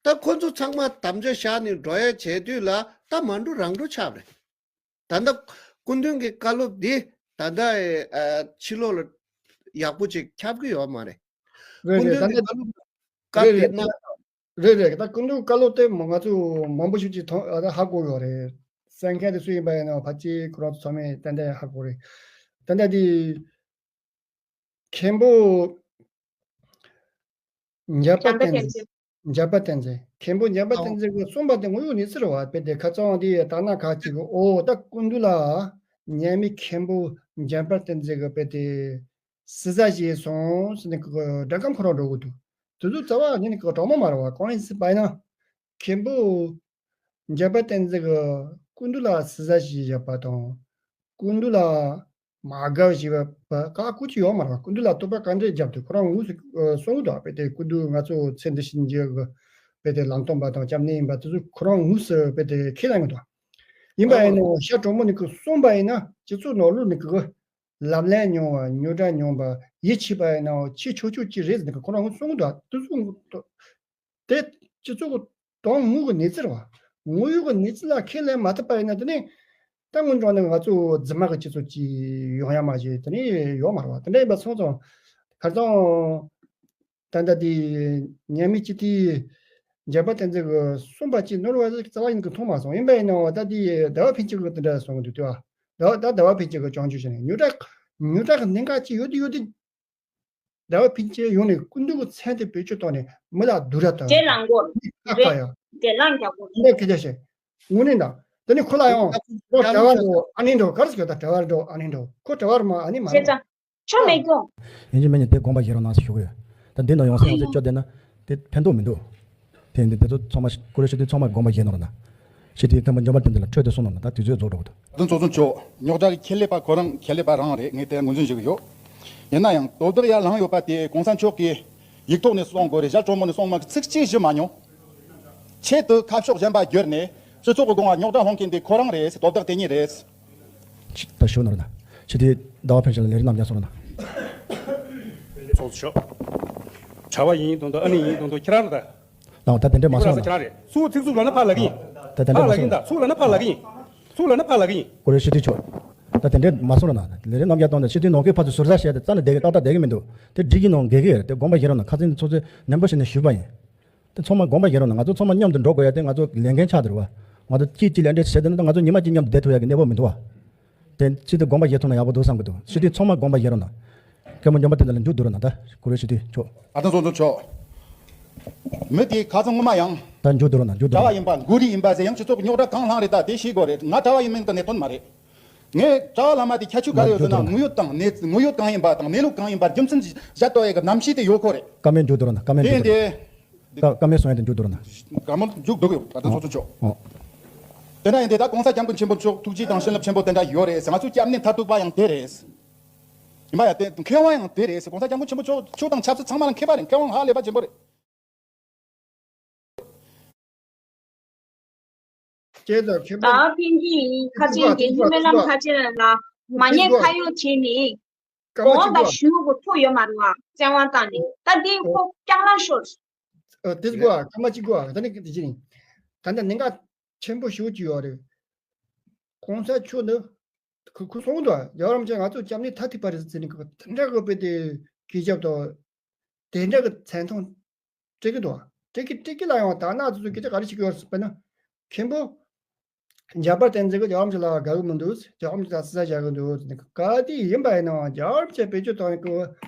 ད་ཁོ་ཚོ་ཚང་མ་དམ་བཅའ་བཞག་ནས་འགྲོ་ཡ་བྱས་དུས་ལ་ད་མ་འགྲོ་རང་འགྲོ་ཆགས་རེད། ད་ལྟ་སྐུ་མདུན་གྱི་བཀའ་སློབ་འདི་ད་ལྟ་ཨ་ཕྱི་ལོགས་ལ་ཡག་པོ་ཅིག་ཁྱབ་ཀྱི་ཡོད་མ་རེད། རེད་སྐུ་རེད། ད་མདུན་གྱི་ལྟ་བཀའ་སློབ་བཀའ་རེད་དེ་རེད། ན། རེད་རེད། ད་སྐུ་མདུན་བཀའ་སློབ་དེ་མོ་ང་ཚོ་མང་པོ་ཞིག་ཅིག་མཐོང་ཨ་ད་ཧ་གོ་ཡོད་རེད། གསན་མཁན་དེ་སུ་ཡིན་པ་ཡིན་ན་ཕལ་ཆེར་ཁོ་རང་ཚོ་ཚང་མས་ཏན་ཏན་ཧ་གོ་རེད། ད་ལྟ་དེ་མཁན་པོ་འཇམ་དཔལ་བསྟན་འཛིན། འཇམ་དཔལ་བསྟན་འཛིན། མཁན་པོ་འཇམ་དཔལ་ཨོ། བསྟན་འཛིན་གྱིས་གསུངས་པ་དེ་དངོས་ཡོད་གནས་ཚུལ་རེད་བ། དཔེ་དེ་ཁ་རྩང་དེ་ད་ན་ཁ་ཅིག་གི་ཨོ་ད་སྐུ་མདུན་ལ་ཉན་མི་མཁན་པོ་འཇམ་དཔལ་བསྟན་འཛིན་གྱིས་དཔེ་དེ་ཟི་ཟ་བྱས་སོང་ཟེར་ནས་ཀྱི་སྒྲ་སྒམ་ཁོ་རང་འགྲོ་གི་འདུག་དེ་ཚོ་རྩ་བ་ཉིད་ནས་ཀྱི་དྲང་མོ་མ་རེད་བ། གང་ཡིན་ཟེར་བ་ཡིན་ན་མཁན་པོ་འཇམ་དཔལ་བསྟན་འཛིན་གྱིས་སྐུ་མདུན་ལ་ཟི་ཟ་བྱས་བཞག་པ་དང་། སྐུ་མདུན་ལ་མ་དགའ་བྱས་པ་བཀག་ཁུལ་གྱི་ཡོད་མ་རེད་བ། སྐུ་མདུན་ལ་དོགས་པ་ག་འདྲས་བརྒྱབ་དུས་ཁོ་རང་དངོས་སུ་གསུང་གི་འདུག་དཔེ་དེ་སྐུ་མདུན་ང་ཚོ་ཚེ་འདི་ཕྱི་གཉིས་ཀྱི་དཔེ་དེ་ལམ་སྟོན་པ་དང་སྐྱབས་གནས་ཡིན་པ་དེ་ཚོ་ཁོ་རང་དངོས་སུ་དཔེ་དེ་ཁས་ལེན་གི་འདུག་ཡིན་པ་ཡིན་ནའང་ཤར་གྲོང་མོ་ནས་ཀྱི་གསུངས་པ་ཡིན་ན་སྤྱི་ཚོགས་ནང་ལོགས་ནས་ཀྱི་ལམ་ལན་མྱོང་བ་རྙོག་དྲ་མྱོང་བ་ཡིད་ཆེས་པ་ཡིན་ནའང་ཆེས་ཆོག་ཆོག་ཅིག་རེད་ཟེར་ནས་ཀྱི་ཁོ་རང་གསུང་གི་འདུག་དུས་ཚོད་དེ་སྤྱི་ཚོགས་ཀྱི་དོན་དངོས་ཀྱི་གནས་ཚུལ་རེད་བ། དངོས་ཡོད་ཀྱི་གནས་ཚུལ་ལ་ཁས་ལེན་མ་ཐུབ་པ་ཡིན་ན་དེ་ནས་ད་སྔོན་འགྲོ་ནས་ང་ཚོ་རྫུན་མ་གི་སྤྱི་ཚོགས་ཅིག་ཡོང་ཡ་མ་བྱས་དེ་ནས་ཡོང་མ་རེད་བ། དེ་འདྲ་ཡིན་པ་སོང་ཙང་ཁ་སང་། ད་ལྟ་དེ་ཉམས་མེད་སྤྱི་འཐུས་འཇམ་དཔལ་བསྟན་འཛིན་གྱིས་གསུངས་པ་ཅིག་ནོར་བ་ཞིག་རྩ་བ་ཉིད་ཀྱིས་མཐོང་མ་སོང་། ཡིན་པ་ཡིན་ནའང་ད་དེ་ཟླ་བ་ཕུན་སྐྱིད་ཀྱིས་དེ་འདྲ་གསུང་གི་འདུག་དེ་བ། ཟླ་བ་ད་ཟླ་བ་ཕུན་སྐྱིད་ཀྱིས་སྐྱོན་བརྗོད་བྱས་ནས་རྙོག་དྲ་རྙོག་དྲ་གི་གནད་འགག་ཅིག་ཡོད་དུས་ཡོད་དུས་ཟླ་བ་ཕུན་སྐྱིད་ཡོང་ནས་སྐུ་མདུན་གྱི་མཚན་དེ་བེད་སྤྱོད་བཏང་ནས་མི་ལ་སྡུག་ར་བཏང་། འདྲེ་ལངས་སྐོར་ཁ་ཁ་ཡ། འདྲེ་ལངས་རྒྱག་སྐོར་འདི་སྐད་ཆ་བཤད། དངོས་གནས་ད། དེ་ནས་ཁོ་ལ་ཡང་ཁོ་གྲྭ་བ་འགྲོ་ཨ་ནི་འགྲོ་ག་རེ་ཟེར་ད་གྲྭ་བ་འགྲོ་ཨ་ནི་འགྲོ་ཁོ་གྲྭ་བ་རེད་མ་ཨ་ནི་མ་རེད་མ། ཆོ་མེད་ཀྱོ། ཡིན་གཅིག་མིན་གཉིས་དེ་དགོངས་པ་བཞེས་རོགས་གནང་ཞུ་གི་ཡོད། ད་འདི་ནང་ཡོང་སེམས་ཡོང་སེམས་སྐྱོ་བསྡད་ན་དེ་ཕན་ཐོགས་མི་འདུག་དེ་འདི་དེ་ཚོ་ཚང་མ་ཀུ་རེ་ཤི་དེ་ཚང་མ་དགོངས་པ་བཞེས་གནང་རོགས་གནང་། ཤི་དེའི་མཁན་པོ་འཇམ་དཔལ་བསྟན་འཛིན་ལ་འཕྲོད་དེ་གསུངས་གནང་ད་དུས་ཚོད་རྫོགས་འགྲོ་གི་འདུག་དེ་ཚོ་ཚོ་ཆོ་རྙོག་དྲ་གི་ཁྱད་ལས་པ་ཁོ་རང་ཁྱད་ལས་པ་རང་རེད། ངས་དེ་ངོས་འཛིན་བྱེད་གི་ཡོད། ཡིན་ན་ཡང་དོ་བདག་ཡར་ལངས་ཡོད་པ་དེ་གོང་ས་མཆོག་གིས་ཡིག་ཐོག་ནས་གསུང་དགོས་རེད། ཞལ་དྲོན་མོ་ནས་གསུང་མ་ཚིག་གཅིག་ཞུ་མ་མྱོང་། ཆེད་དུ་ཁ་ཕྱོགས་གཞན་པ་བསྒྱུར་ནས་སྤྱི་ཚོགས་ཀྱི་དགོངས་པ་རྙོག་དྲ་སློང་མཁན་དེ་ཁོ་རང་རེད། དོ་བདག་དེ་ཉིད་རེད། ད་ཞུ་ནོར་ན། ཕྱི་དེ་ཟླ་བ་ཕན་ཆད་ལ་ལས་རིམ་རྣམས་ཀྱང་སོང་ན། ཚོགས་ཞུ། གྲྭ་བ་ཡིན་དོན་དུ་ཨ་ནེ་ཡིན་དོན་དུ་ཁྱེད་རང་ལ་ད། ལའང་ད་དེ་འདྲས་མ་སོང་ན། ཁྱེད་རང་རེད། སུ་ཚིག་རྩུབ་ལབ་ན་ཕར་ལབ་ཀྱི་ཡིན། ད་དེ་འདྲས་མ་སོང་ན། ཕར་ལབ་ཀྱི་ཡིན་ད་ཚུར་ལབ་ན་ཕར་ལབ་ཀྱི་ཡིན། ཚུར་ལབ་ན་ཕར་ལབ་ཀྱི་ཡིན། ཀུ་རེ་ཤི་དུས་ཆོག་ད་དེ་འདྲས་མ་སོང་ན་ལས་རིམ་རྣམས་ཀྱང་གཏོང་ད་ཕྱི་དེ་ནང་ཁུལ་ཕར་ཚུར་ཟུར་ཟ་བྱས་ཏེ་རྩ་ནས་བསྡད་ཀྱི་ཏག་ཏག་བསྡད་ཀྱི་མི་འདུག་དེ་འགྲིག་གི་ནང་འགལ་གྱི་ཡོད་རེད། དེ་དགོངས་པ་བཞེས་རོགས་གནང་། ཁ་སང་ཚོགས་གཙོས་ནན་པོ་བྱས་ནས་ཞུས་པ་ཡིན། དེ་ཚང་མ་དགོངས་པ་བཞེས་རོགས་གནང་། ང་ཚོ་ཚང་མ་མཉམ་དུ་འགྲོ་དགོས་ཡ་དེ་ང་ཚོ་ལས་འགན་ཆགས་འདུག་བ། ང་ཚོ་གཅིག་གཅིག་ལས་འབྲས་བྱེད་དེ་ན་ད་ང་ཚོ་ཉི་མ་གཅིག་མཉམ་དུ་བསྡད་ཐུབ་ཡ་གི་གནས་བབ་མི་འདུག་བ། དེ་ཕྱི་དེ་དགོངས་པ་བཞེས་ཐུབ་ན་ཡག་པོ་འདུག་བསམ་གི་འདུག་ཕྱི་དེ་ཚང་མ་དགོངས་པ་བཞེས་རོགས་གནང་། མཁན་པོ་འཇམ་དཔལ་བསྟན་འཛིན་ལ་མཇུག་བསྡུ་རོགས་གནང་། ད་ཀུ་རེ་ཤི་དུས་ཆོག་ཨ་ཐང་ཚོ་ཚོ་ཆོག་མི་དེ་ཁ་ཚང་ངོ་མ་ཡང་། ད་མཇུག་བསྡུ་རོགས་གནང་། མཇུག་བསྡུ་གྲྭ་བ་རོགས་ཡིན་པ་འགོ་རིགས་ཡིན་པ་ཟེར་ཡང་སྤྱི་ཚོགས་ཀྱི་རྙོག་དྲ་གང་བསླངས་རེད། ད་དེ་ཤེས་དགོས་རེད། ང་གྲྭ་བ་ཡིན་མིན་གྱི་གནད་དོན་མ་རེད། ངས་གྲྭ་བ་བླ་མ་དེ་ཁྱད་ཆོས་ག་རེ་ཡོད་ཟེར་ན་མཇུག་བསྡུ་རོགས་གནང་། དངོས་ཡོད་དང་གནས་དངོས་ཡོད་གང་ཡིན་པ་དང་གནས་ལུགས་གང་ཡིན་པ་རྒྱུ་མཚན་བཞག་ཐུབ་ཡ་གི་རྣམ་ཤེས་དེ་ཡོད་ཁོ་རེད། བཀའ་མོལ་མཇུག་བསྡུ་རོགས་གནང་། བཀའ་མོལ་དེ་མཇུག་བསྡུ་རོགས་གནང་། དེ་བཀའ་བཀའ་མོལ་གསུང་ཡ་དེ་མཇུག་བསྡུ་རོགས་གནང་། བཀའ་མོལ་མཇུག་བསྡུ་གི་ཡོད། ད་ལྟ་ཚོགས་གཙོ་མཆོག་ཨོ། དེ་འདྲ་ཡིན་དེ་ད་གོང་ས་སྐྱབས་མགོན་ཆེན་པོ་མཆོག་ཐུགས་རྗེ་དང་བྱིན་རླབས་ཆེན་པོ་དེ་འདྲ་ཡོད་རེད་ཟེར། ང་ཚོ་སྐྱབས་གནས་མཐར་ཐུག་པ་ཡང་དེ་རེད། ཡིན་པ་ཡང་དེ་མཁས་དབང་ཡང་དེ་རེད་ཟེར། གོང་ས་སྐྱབས་མགོན་ཆེན་པོ་མཆོག་ཆོས་དང་ཆབ་སྲིད་ཚང་མ་ལ་མཁས་པ་རེད། མཁས་དབང་ཧ་ལས་པ་ཆེན་པོ་རེད། ཁྱེད་དང་མཁན་པོ། ད་ཕིན་གྱི་ཁ་ཆེན་གྱི་སྨོན་ལམ་ཁ་ཆེན་ལ་མ་ཉེས་ཁ་གཡོག་བྱས་ནས་དགོངས་པ་ཞུ་དགོས་ཐུག་ཡོད་མ་རེད་བ། བཙན་དབང་བཏང་ནས་ད་འདི་ཁོ་སྐྱག་ལང་ཤོར། ཨ་དེ་གོ་ཨ་སྐར་མ་གཅིག་གོ་ཨ་ད་ནི་དེ་ཅི་ནི་ད་ནི་གནད་འགག་ཆེན་པོ་ཞིག་ཅིག་ཡོད་རེད། གོང་ས་མཆོག་ནི་ཁོ་ཁོ་གསུངས་འདུག་རྒྱལ་བ་རིན་པོ་ཆེ་ང་ཚོ་སྐྱབས་གནས་མཐར་ཐུག་པ་རེད་ཟེར་ནས་དེ་འདྲ་གི་དཔེ་དེ་གུས་ཞབས་དང་དེ་འདྲ་གི་མཚན་མཐོང་སྤྲད་ཀྱི་འདུག་སྤྲད་ཀྱི་སྤྲད་ཀྱི་ལ་ཡང་དག་ན་དེ་ཚོ་སྐད་ཆ་ག་རེ་བྱེད་ཀྱི་ཡོད་རེད་ཟེར་བས་ན། མཁན་པོ་འཇམ་དཔལ་བསྟན་འཛིན་གྱིས་རྒྱལ་བ་རིན་པོ་ཆེ་ལ་དགའ་གི་མི་འདུག་རྒྱལ་བ་རིན་པོ་ཆེ་ལ་ཟ་ཟ་བྱ་གི་འདུག་ག་དེ་ཡིན་པ་ཡིན་ནའང་རྒྱལ་བ་རིན་པོ་ཆེ་བེད་སྤྱོད་གཏོང་གི་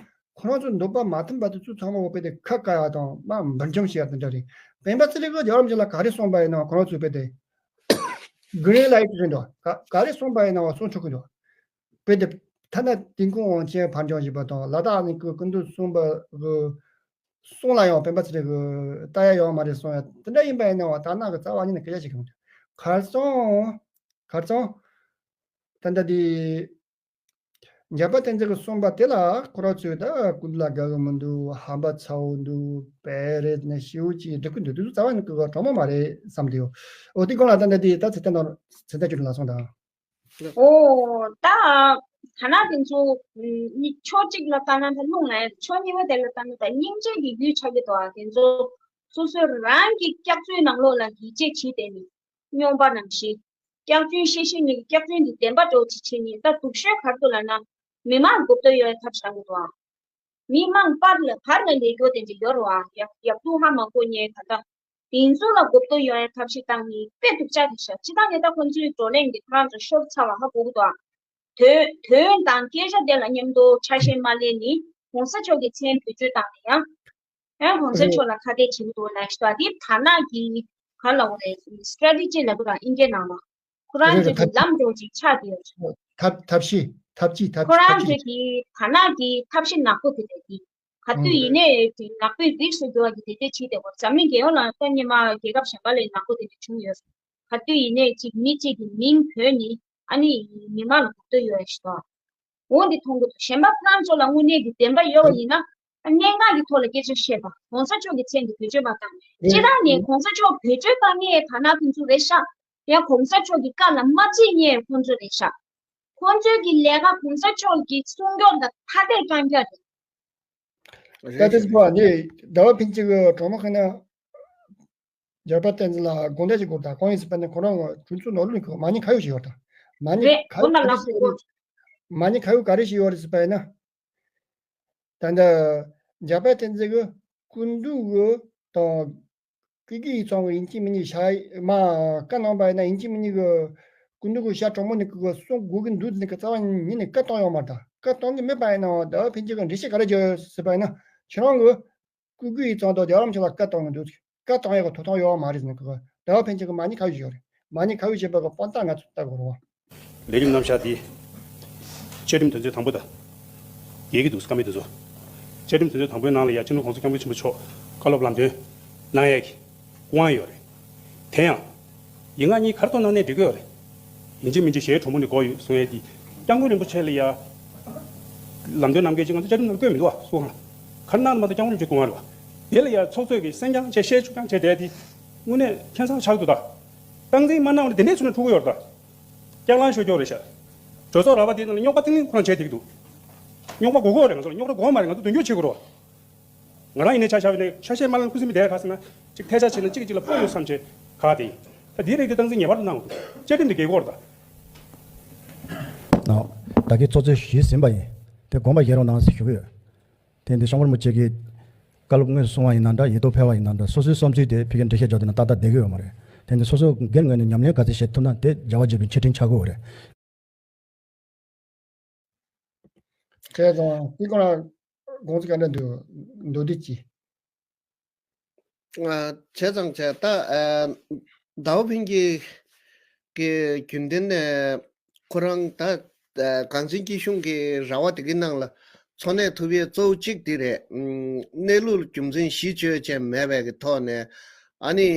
ཁོ་རང་ཚོ་འདོད་པ་མ་མཐུན་པ་དེ་ཚོ་ཚང་མ་འོ་དཔེ་དེ་ཁ་བཀག་ཡ་དང་མ་འབུར་འཇོམས་བྱེད་ཡ་དེ་འདྲ་རེད། སྤེན་པ་ཚེ་རིང་གིས་རྒྱལ་བ་རིན་པོ་ཆེ་ལ་ག་རེ་གསུངས་པ་ཡིན་ནའང་ཁོ་རང་ཚོས་དཔེ་དེ་གྷི་རིན་ལའིཊ་རེད་འདུག་ག་ག་རེ་གསུངས་པ་ཡིན་ནའང་གསུང་ཆོག་གི་འདུག་དཔེ་དེ་ཐ་ན་དིང་ཁུང་དབང་ཆེན་ཕར་འགྱངས་བྱས་པ་དང་ལ་དྭགས་ནས་ཀྱི་སྐུ་མདུན་གསུངས་པ་གི་གསུང་ལ་ཡང་སྤེན་པ་ཚེ་རིང་གིས་ལྟ་ཡ་ཡོད་མ་རེད་གསུང་ཡ་དེ་འདྲ་ཡིན་པ་ཡིན་ནའང་དག་ན་གི་རྩ་བ་ཉིད་ནས་སྐད་ཆ་བྱེད་གི་མི་འདུག་གར་སོང་། གར་སོང་། ད་ལྟ་དེ། འཇམ་དཔལ་བསྟན་འཛིན་གྱིས་གསུངས་པ་དེ་ལ་ཁོ་རང་ཚོས་ད་ཀུན་ལ་དགའ་གི་མི་འདུག་ཧམ་པ་ཚ་བོ་འདུག་དཔེ་རེད་ནས་ཤེའུ་ཅིག་འགྲིག་གི་འདུག་དེ་ཚོ་རྩ་བ་ནས་ཀྱི་གྲོགས་མོ་མ་རེད་བསམ་གི་ཡོད། འོ་དེ་སྒང་ལ་ད་ལྟ་དེ་ད་ཚེ་ལྟ་ནོར་ཚེ་ལྟ་ཁྱོད་ལ་སོང་དང་། ཨོ། ད་ཐ་ན་དེ་ཚོ་ཕྱོགས་གཅིག་ལ་ལྟ་ན་ད་རླུང་ལ་ཕྱོགས་གཉིས་པ་དེ་ལ་ལྟ་ན་ད་སྙིང་རྗེ་གི་ཡུལ་ཆགས་ཀྱི་འདུག་ཨ་དེ་ཚོ་སོ་སོ་རང་གི་སྐྱག་རྫུན་ནང་ལོགས་ལ་ཡིད་ཆེས་བྱས་ཏེ་ནི། རྙོག་པ་ནང་བཞིན། སྐྱག་རྫུན་བཤད་བཤད་ཉིད་ཀྱི་སྐྱག་རྫུན་འདི་བདེན་པ་འདྲ་བོ་ཅིག་བྱེད་ཉིད་ད་སྡུག་ཤོས་ག་རེ་འདུག་ལབ་ན། མི་མང་མགོ་སྐོར་ཡོང་བའི་ཐབས་ཤེས་བཏང་གི་འདུག་ཨ། མི་མང་པར་ལ་བར་ལ་ལས་སྐྱོ་དེ་འདྲ་ཡོད་རེད་བ། ཡག་ཡག་སྡུག་ཧ་མ་གོ་མཁན་ད་ལྟ། དེ་ཚོ་ལ་མགོ་སྐོར་ཡོང་བའི་ཐབས་ཤེས་བཏང་ནི་དཔེ་སྡུག་ཅག་རེད་ཤག་སྤྱིར་བཏང་ནས་ད་ཁོང་ཚོའི་བགྲོ་གླེང་གི་ཁོ་རང་ཚོ་ཤོར་ཚར་བ་ཧ་གོ་གི་འདུག་ཨ། དོན་དོན་དང་སྐད་ཆ་དེ་ལ་མཉམ་དུ་ཆ་ཤས་མ་ལེན་ནི་གོང་ས་མཆོག་གི་མཚན་བེད་སྤྱོད་བཏང་ནས་ཡང་། ཡང་གོང་ས་མཆོག་ལ་ཁ་གཏད་བྱེད་ཀྱི་འདུག་ལབ་ཤི་ད་དེ་ཐ་ན་གི་ག་ལ་འོ་རེད་སི་ཊེ་རེ་ཊི་ཇི་ལབ་དགོས་ར་ཨིན་སྐད་ནང་ལ། ཁོ་རང་ཚོ་གི་ལམ་འགྲོ་ཅིག་ཆགས་བསྡད་ཡོད་རེད། ཐབས་ཐབས་ཤེས་ཐབས་ཇུས་ཐབས་ཁོ་རང་ཚོ་གི་ཐ་ན་གི་ཐབས་ཤེས་ནག་པོ་དེ་རེད་དེ། ག་དུས་ཡིན་ནའི་དེ་ནག་པོའི་རིགས་སུ་འགྱུར་བ་གི་དེ་དེ་བྱེད་བསྡད་ཡོད་རེད། འཛམ་གླིང་རྒྱལ་ཡོངས་ལ་ད་སྔོན་མ་རྒྱལ་ཁབ་གཞན་པ་ལས་ནག་པོ་དེ་འདྲ་བྱུང་ཡོད་རེད། ག་དུས་ཡིན་ནའི་ཅིག་མི་གཅིག་གི་མིང་བོས་ནི་ཨ་ནི་མི་མང་ལ་གོ་ཐོས་ཡོད་རེད་ཤི་ད། འོ་འདི་མཐོང་གི་འདུག་གཞན་པ་ཁོ་རང་ཚོ་ལ་དངོས་གནས་ཀྱི་བདེན་པ་ཡོད་པ་ཡིན་ན། ཨ་སྙན་ངག་གི་ཐོག་ལ་སྐད་ཆ་བཤད་པ་གོང་ས་མཆོག་གི་མཚན་གྱི་བེད་སྤྱོད་མ་བཏང་། སྤྱིར་བཏང་ནས་གོང་ས་མཆོག་བེད་སྤྱོད་བཏང་མཁན་ཐ་ན་ཕན་ཚུན་རེད་ཤག་ཡང་གོང་ས་མཆོག་གི་བཀའ་ལ་མ་བརྩི་མཁན་ཁོང་ཚོ་རེད་ཤག་ཁོང་ཚོའི་གི་ལས་ཀ་གོང་ས་མཆོག་གི་གསུང་སྐྱོང་དང་ཐ་དད་རྐྱང་རྐྱང་རེད། ད་ལྟ་ཟེར་བ་ནི་ཟླ་བ་ཕན་ཆད་ཀྱི་གྲོགས་མོ་ཁ་ན་རྒྱལ་བ་བསྟན་འཛིན་ལ་དགོངས་དག་ཅིག་དགོས་དང་གང་ཡིན་ཟེར་བ་ནི་ཁོ་རང་གྲོས་ཚོགས་ནང་ལོགས་ནས་མ་ཉེས་ཁ་གཡོགས་བྱས་ཡོད་དང་། མ་ཉེས་རེད། ཁ་གཡོགས་ག་རེ་བྱས་ཡོད་རེད། མ་ཉེས་ཁ་གཡོགས་ག་རེ་བྱས་ཡོད་རེད་ཟེར་བ་ཡིན་ན། ད་ལྟ་རྒྱལ་བ་བསྟན་འཛིན་གྱི་སྐུ་མདུན་གྱི་དང་། སྐུ་སྒེར་ཡིག་ཚང་གི་ཡིན་གཅིག་མིན་གཅིག་བཞག་མ་བཀའ་གནང་པ་ཡིན་ན་ཡིན་གཅིག་མིན་གཅིག་གི་སྐུ་མདུན་གྱི་ཞལ་དྲང་མོ་ནས་གི་གསུང་དགོས་ཀྱི་འདུག་ཟེར་ནས་གི་རྩ་བ་ཉིད་ནས་བཀའ་བཏང་ཡོད་མ་རེད། བཀའ་བཏང་གི་མེད་པ་ཡིན་ན་ཟླ་བ་ཕན་ཆད་ཀྱི་འགྲེལ་བཤད་ག་རེ་བརྒྱབ་ཡོད་ཟེར་བ་ཡིན་ན་ཁྱེད་རང་གི་སྐུ་སྒེར་ཡིག་ཚང་དུ་རྒྱལ་བ་རིན་པོ་ཆེ་ལ་བཀའ་བཏང་གི་འདུག་བཀའ་བཏང་ཡག་གི་ཐོབ་ཐང་ཡོད་མ་རེད་ཟེར་ནས་གི་ཟླ་བ་ཕན་ཆད་ཀྱི་མ་ཉེས་ཁ་གཡོགས་བྱས་ཡོད་རེད། མ་ཉེས་ཁ་གཡོགས་བྱས་པ་གི་དཔང་རྟགས་ང་ཚོས་ལྟ་དགོས་རེད་བ། ལས་རིམ་རྣམ་གཞག་འདི། བཅའ་ཁྲིམས་དོན་ཚན་དང་པོ་དང་། རྒྱལ་གྱི་འདུག་བཀའ་མོལ་དེ་ཚོ། བཅའ་ཁྲིམས་དོན་ཚན་དང་པོའི་ནང་ལ་ཡ་སྤྱི་ནོར་༸གོང་ས་༸སྐྱབས་མགོན་ཆེན་པོ་མཆོག་བཀའ་སློབ་ལམ་སྟོན་གནང་ཡས་ཀྱི་སྐུ་དབང་ཡོད་རེད། དེ་ཡང་ཡིག་ངག་གཉིས་ག་རེ་གཏོང་གནང་ནའི་འགྲིག་གི་ཡོད་རེད། ཡིན་གཅིག་མིན་གཅིག་ཞལ་དྲང་མོ་ནས་དགོས་ཡོད་གསུང་ཡས་དེ་སྐྱབས་མགོན་རིན་པོ་ཆེ་ལ་ཡ་ལམ་སྟོན་གནང་མཁན་ཅིག་ང་ཚོ་བཅའ་ཁྲིམས་ནང་བཀོད་མི་འདུག་བ། སྐུ་དབང་ག་རེ་གནང་ན་མ་གཏོགས་སྐྱབས་མགོན་རིན་པོ་ཆེ་སྐུ་དབང་རེད་བ། དེ་ལ་ཡ་ཚོགས་གཙོས་ཀྱི་གསན་རྐྱང་བྱས་བཤད་བཅུག་རྐྱང་བྱས་བསྡད་དེ་དངོས་གནས་ཁྱད་མཚར་ཆགས་འདུག་ད། སྟངས་འཛིན་མ་གནང་བ་ནི་དེ་འདྲས་བྱུང་ན་འཁྲུག་གི་ཡོད་རེད་ད། སྐྱག་ལང་ཤོད་རྒྱུ་རེད་ཤག་གྲོས་ཚོགས་ར་བ་དེའི་ནང་ལ་རྙོག་པ་ཏིང་ཏིང་ཁོ་རང་བྱས་བསྡད་ཀྱི་འདུག་རྙོག་པ་དགོས་ཀྱི་ཡོད་རེད། ང་ཚོ་ལ་རྙོག་དྲ་དགོས་མ་རེད། ང་ཚོ་མདུན་སྐྱོད་བྱེད་དགོས་རེད་བ། ང་རང་ཡིན་ནའི་ཆ་བཞག་པ་ཡིན་ན་ཆ་ཤས་མ་ལངས་ཁུ་སིམ་མེར་བསྡད་ཁ་ཟེར་ན་ཅིག་ཐལ་ཆ་བྱས་ན་གཅིག་གཅིག་ལ་སྤོ་ཡོང་བསམ་བྱས་ག་དེ་ཡིན། ད་དེའི་རིགས་དེ་སྟངས་འཛིན་ངེས་པར་དུ་གནང་དགོས། བཅའ་ཁྲིམས་དེ་འགལ་གྱི་ཡོད་རེད་ད། ད་གིན་ཚོགས་གཙོས་ཞུས་ཟིན་པ་ཡིན། དེ་དགོངས་པ་བཞེས་རོགས་གནང་ཟེར་ཞུ་གི་ཡོད། དེ་འདི་སྐྱབས་མགོན་རིན་པོ་ཆེ་གིས་བཀའ་སློབ་སྔོན་གསུང་བ་ཡིན་ན་འདྲ། ཡིག་ཐོག་ཕེབས་པ་ཡིན་ན་འདྲ། སོ་སོའི་བསམ་ཚུལ་དེ་ཕ་གིར་འགྲེལ་བཤད་རྒྱག་དུས་ན་ཏག་ཏག་བསྡད་ཀྱི་ཡོད་མ་རེད། དེ་འདི་སོ་སོ་སྒེར་ངོས་ནས་ཉམས་ལེན་ག་ཚོད་བྱེད་ཐུབ་ན་དེ་རྒྱལ་བ་དགྱེས་པའི་ཆེད་སྤྲིན་ཆགས་ཀྱི་ཡོད་རེད། བྱས་ཙང་དེ་སྐོར་ལ་དགོངས་ཚུལ་ག་འདྲ་འདུག་མདོར་བསྡུས་ཀྱིས། ཨ། བྱས་ཙང་བྱས་ད། ཨ། ཟླ་བ་ཕུན་སྐྱིད་ཀྱི་རྒྱུན་ལྡན་ནས་ཁོ་རང་ད། ཨ། གངས་ཅན་སྐྱིད་གཤོངས་ཀྱི་ར་བ་དེ་གའི་ནང་ལ་འཚོ་གནས་ཐུབ་ཡས་གཙོ་བོ་གཅིག་དེ་རེད། ཨུམ། གནས་ལུགས་རྒྱུ་མཚན་གཞི་བཅོལ་ཅན་མེད་པའི་གི་ཐོག་ནས་ཨ་ནི་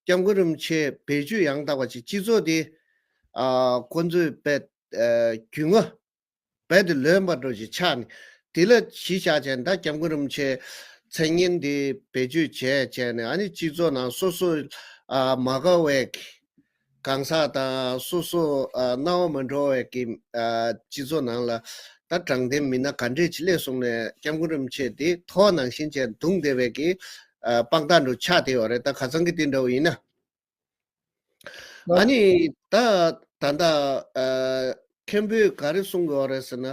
སྐྱབས་མགོན་རིན་པོ་ཆེ་བེད་སྤྱོད་ཡང་དག་པ་ཅིག་སྤྱི་ཚོགས་དེ། ཨ། ཁོ་ཚོས་དཔེ། ཨ། རྒྱུས་མངའ། རྦད་དེ་ལོན་པ་འདྲ་ཞིག་ཆགས་ནས། དེ་ལ་གཞི་བཞག་བྱས་ནས་ད་སྐྱབས་མགོན་རིན་པོ་ཆེའི་མཚན་སྙན་དེ་བེད་སྤྱོད་བྱས་བྱས་ནས་ཨ་ནི་སྤྱི་ཚོགས་ནང་སོ་སོ། ཨ། མ་དགའ་བའི་གི་གང་ཟག་དང་སོ་སོ། ཨ། སྣང་བ་མ་འགྲོ་བའི་གི། ཨ། སྤྱི་ཚོགས་ནང་ལ་ད་དྲང་བདེན་མི་སྣ་ག་འདྲས་ཅིག་སླེབས་སོང་ནས་སྐྱབས་མགོན་རིན་པོ་ཆེ་དེ་ཐོ་ནང་བཞིན་བྱས་བརྡུངས་བསྡད་པའི་གི། ཨ། དཔང་རྟགས་འདྲ་ཆགས་བསྡད་ཡོད་རེད། ད་ཁ་སང་གི་དེ་འདྲ་བོ་ཡིན་ན། ཨ་ནི་ད་ད་ལྟ། ཨ། མཁན་པོས་ག་རེ་གསུང་གི་ཡོད་རེད་ཟེར་ན།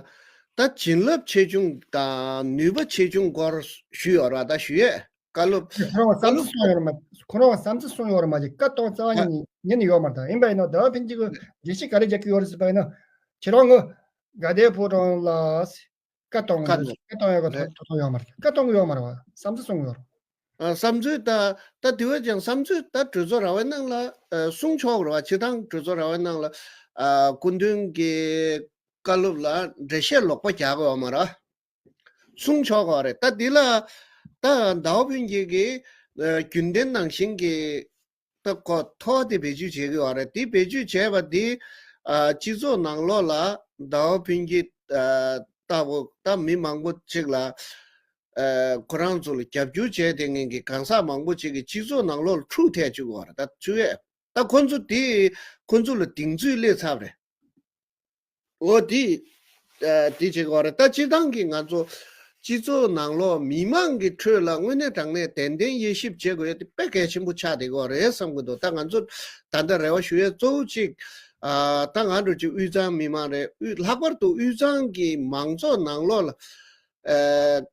ད་བྱིན་རླབས་ཆེ་ཆུང་དང་ནུས་པ་ཆེ་ཆུང་སྐོར་ཞུས་ཡོད་རེད། ད་ཞུ་ཡས་བཀའ་སློབ། ཁོ་རང་བསམ་ཚུལ་གསུངས་ཡོད་རེད་མ། ཁོ་རང་བསམ་ཚུལ་གསུངས་ཡོད་རེད་མ་གཞི་བཀའ་གཏོང་རྩ་བ་ཉིད་ནས་ཉན་ཡོད་མ་རེད། ད་ཡིན་པ་ཡིན་ན་ཟླ་བ་ཕུན་སྐྱིད་ཀྱིས་འགྲེལ་བཤད་ག་རེ་རྒྱག་གི་ཡོད་རེད་ཟེར་བ་ཡིན་ན། ཁྱེད་རང་གི་དགའ་ལྡན་ཕོ་བྲང་ལ། བཀའ་གཏོང་གི་འདུག་བཀའ་གཏོང་ཡག་གི་ཐོབ་ཐོབ་ཐང་ཡོད་མ་རེད། བཀའ་གཏོང་གི་ཡོད་མ་རེད་བ། བསམ་ཚུལ་གསུང་གི་ཡོད་རེད། ཨ། བསམ་ཚུལ་ད་ད་དེ་བས་ཀྱང་བསམ་ཚུལ་ད་གྲོས་ཚོགས་ར་བའི་ནང་ལ། ཨ། གསུང་ཆོག་གི་རེད་བ། སྤྱིར་བཏང་གྲོས་ཚོགས་ར་བའི་ནང་ལ། ཨ། སྐུ་མདུན་གྱི་བཀའ་སློབ་ལ་འགྲེལ་བཤད་ལོག་པ་རྒྱག་གི་ཡོད་མ་རེད། གསུང་ཆོག་གི་རེད། ད་འདི་ལ་ད་ཟླ་བ་ཕུན་སྐྱིད་ཀྱིས། ཨ། རྒྱུན་ལྡན་ནང་བཞིན་གྱི། ད་ཁོ་ཐོ་དེ་བེད་སྤྱོད་བྱེད་ཀྱི་ཡོད་རེད། དེ་བེད་སྤྱོད་བྱས་པ་དེ། ཨ། སྤྱི་ཚོགས་ནང་ལོགས་ལ་ཟླ་བ་ཕུན་སྐྱིད། ཨ། ལྟ་བུ་ད་མི་མང་པོ་ཅིག་ལ། ཨ། ཁོ་རང་ཚོ་ལ་རྒྱབ་སྐྱོར་བྱས་བསྡད་མཁན་གྱི་གང་ཟག་མང་པོ་ཅིག་གིས་སྤྱི་ཚོགས་ནང་ལོགས་ལ་འཁྲུག་ཐེབས་བཅུག་གི་ཡོད་རེད། ད་ཚུལ་ཡས་ད་ཁོ་ཚོ་དེ་ཁོ་ཚོ་ལ་གདེང་ཚོད་སླེབས་ཚར་བ་རེད། འོ་དེ། ཨ། དེ་བྱེད་དགོས་རེད། ད་སྤྱིར་བཏང་གི་ང་ཚོ་སྤྱི་ཚོགས་ནང་ལོགས་མི་མང་གི་ཁྲོད་ལ་དངོས་གནས་དྲང་གནས་ཏན་ཏན་དབྱེ་ཞིབ་བྱེད་དགོས་ཡ་དེ་དཔེ་གལ་ཆེན་པོ་ཆགས་བསྡད་ཀྱི་ཡོད་རེད་བསམ་གྱི་འདུག་ད་ང་ཚོ་ད་ལྟ་རེ་བ་ཞུ་ཡ་གཙོ་བོ་གཅིག་ཨ། ད་ང་འདྲ་ཅིག་དབུས་གཙང་མི་མང་རེད། དབུས་ལྷག་པར་དུ་དབུས་གཙང་གི་མང་ཚོགས་ནང་ལོགས་ལ། ཨ།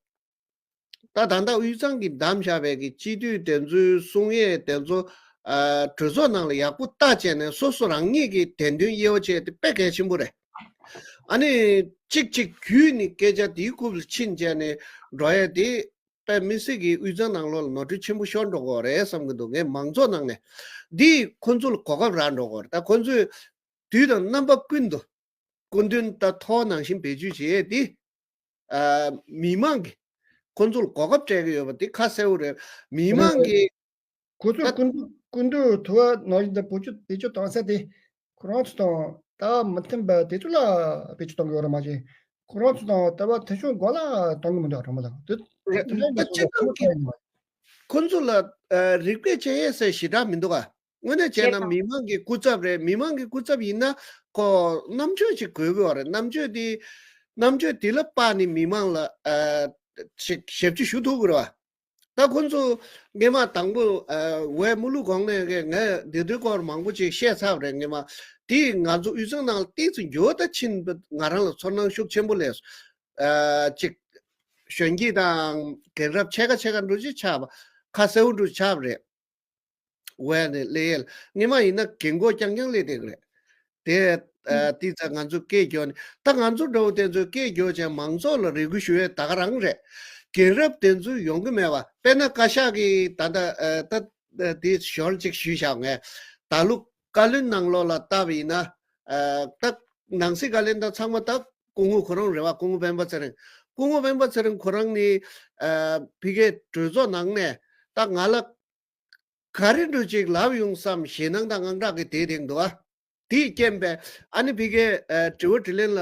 ད་ད་ལྟ་དབུས་གཙང་གིས་བདམས་བཞག་པའི་གི་སྤྱི་འཐུས་དེ་ཚོའི་གསུང་ཡས་དེ་ཚོ། ཨ། གྲོས་ཚོགས་ནང་ལ་ཡག་པོ་བལྟ་བྱས་ནས་སོ་སོ་རང་ཉིད་ཀྱི་བདེན་དོན་དབྱེ་བ་བྱས་ཏེ་དཔེ་གལ་ཆེན་པོ་རེད། ཨ་ནི་གཅིག་གཅིག་བརྒྱུད་ནས་སྐད་ཆ་དེའི་རྐུབ་ལ་ཕྱིན་བྱས་ནས་འགྲོ་ཡས་དེ་དཔེ་མི་སྲིད་ཀྱི་དབུས་གཙང་ནང་ལོགས་ལ་ནོར་འཁྲུལ་ཆེན་པོ་ཤོར་འགྲོ་གི་ཡོད་རེད་བསམ་གྱི་འདུག་ངས་མང་ཚོགས་ནང་ནས་འདི་ཁོ་ཚོ་ལ་གོ་སྐབས་རག་འགྲོ་གི་ཡོད་རེད། ད་ཁོ་ཚོས་དུས་དང་རྣམ་པ་ཀུན་ཏུ་སྐུ་མདུན་ད་ཐོ་ནང་བཞིན་བེད་སྤྱོད་བྱེད་ཡས་དེ། ཨ། མི་མང་གིས་ཁོ་ཚོ་ལ་གོ་སྐབས་སྤྲད་ཀྱི་ཡོད་པ་དེ་ཁ་གསལ་པོ་རེད། མི་མང་གིས་ཁོ་ཚོས་ད་སྐུ་མདུན་སྐུ་མདུན་ཐོ་བ་ནང་བཞིན་དུ་བེད་སྤྱོད་བེད་སྤྱོད་གཏོང་ས་དེ་ཁོ་རང་ཚོ་དང་ལྟ་བ་མི་མཐུན་པ་དེ་ཚོ་ལ་བེད་སྤྱོད་གཏོང་གི་ཡོད་རེད་མ་གཏོགས་ཁོ་རང་ཚོ་དང་ལྟ་བ་མཐུན་ཕྱོགས་སྒང་ལ་གཏོང་གི་མི་འདུག་རེད་མ་གཏོགས་དེ་རེད། དེ་ད་ལྟ་སྤྱིར་བཏང་གི་ཁོ་ཚོ་ལ་ཨ། རིགས་པས་དཔྱད་ཡས་ཟེར་ཞེ་དྲག་མི་འདུག་ག་དངོས་གནས་བྱས་ན་མི་མང་གི་སྐུ་ཚབ་རེད། མི་མང་གི་སྐུ་ཚབ་ཡིན་ན་ཁོ་རྣམ་དཔྱོད་ཅིག་དགོས་ཀྱི་ཡོད་རེད། རྣམ་དཔྱོད་དེ་རྣམ་དཔྱོད་དེ་ལ་དཔག་ནས་མི་མང་ལ་ཨ་ཅིག་ཞབས་ཕྱི་ཞུ་ཐུབ་ཀྱི་རེད་བ། ད་ཁོ་ཚོ་སྔས་མ་དང་པོ་ཨ་ཝེ་མུ་ལུ་གོང་ནས་ངས་འདི་དུས་སྐོར་མང་པོ་ཅིག་བཤད་ཚར་བ་རེད། སྔས་མ་དེ་ང་ཚོ་དབུས་གཙང་ནང་ལ་ཏོག་ཙམ་འགྱུར་བ་ད་ཕྱིན་པ་ང་རང་ལ་ཚོར་སྣང་ཤུགས་ཆེན་པོ་སླེབས་སོང་། ཨ་ཅིག་གཞོན་སྐྱེས་དང་རྒན་རབས་ཕྱེད་ཀ་ཕྱེད་ཀ་འགྲོ་ཅིག་ཆགས་པ། ཁ་གསལ་པོ་འགྲོ་ཆགས་པ་རེད། ཝེ་ནས་སླེབས་ཡས་ལ་སྔས་མ་ཡིན་ན་རྒན་གོག་རྐྱང་རྐྱང་སླེབས་བསྡད་ཀྱི་རེད། དེ་ཨ་ཏི་ཙ་ང་ཚོ་སྐད་རྒྱག་ནས་ད་ང་ཚོ་འདྲ་བོ་དེ་ཚོས་སྐད་རྒྱག་བྱས་མང་ཚོགས་ལ་རེ་སྐུལ་ཞུ་ཡས་ད་ག་རང་རེད། རྒན་རབས་དེ་ཚོ་ཡོང་གི་མེད་པ། དཔེར་ན་བཀའ་ཤག་གིས་ད་ལྟ་ཨ་ད་ཨ་དེ་ཞོར་ཅིག་ཞུས་བཞག་ངས། ད་ལོ་བཀའ་བློན་ནང་ལོགས་ལ་བལྟས་པ་ཡིན་ན་ཨ་ད་ནང་སྲིད་བཀའ་བློན་དང་ཚང་མ་ད་སྐུ་ངོ་ཁོ་རང་རེད་བ། སྐུ་ངོ་སྤེན་པ་ཚེ་རིང་། སྐུ་ངོ་སྤེན་པ་ཚེ་རིང་ཁོ་རང་ནི་ཨ་ཕ་གིའི་གྲོས་ཚོགས་ནང་ནས་ད་ང་ལ་ག་རེ་འདྲ་ཅིག་ལབ་ཡོང་བསམ་ཞེད་སྣང་དང་དངངས་སྐྲག་གིས་དེད་དེད་འདུག་ཨ། དེའི་རྐྱེན་པས་ཨ་ནི་ཕ་གིའི་ཨ་དྲི་བ་དྲིས་ལན་ལ་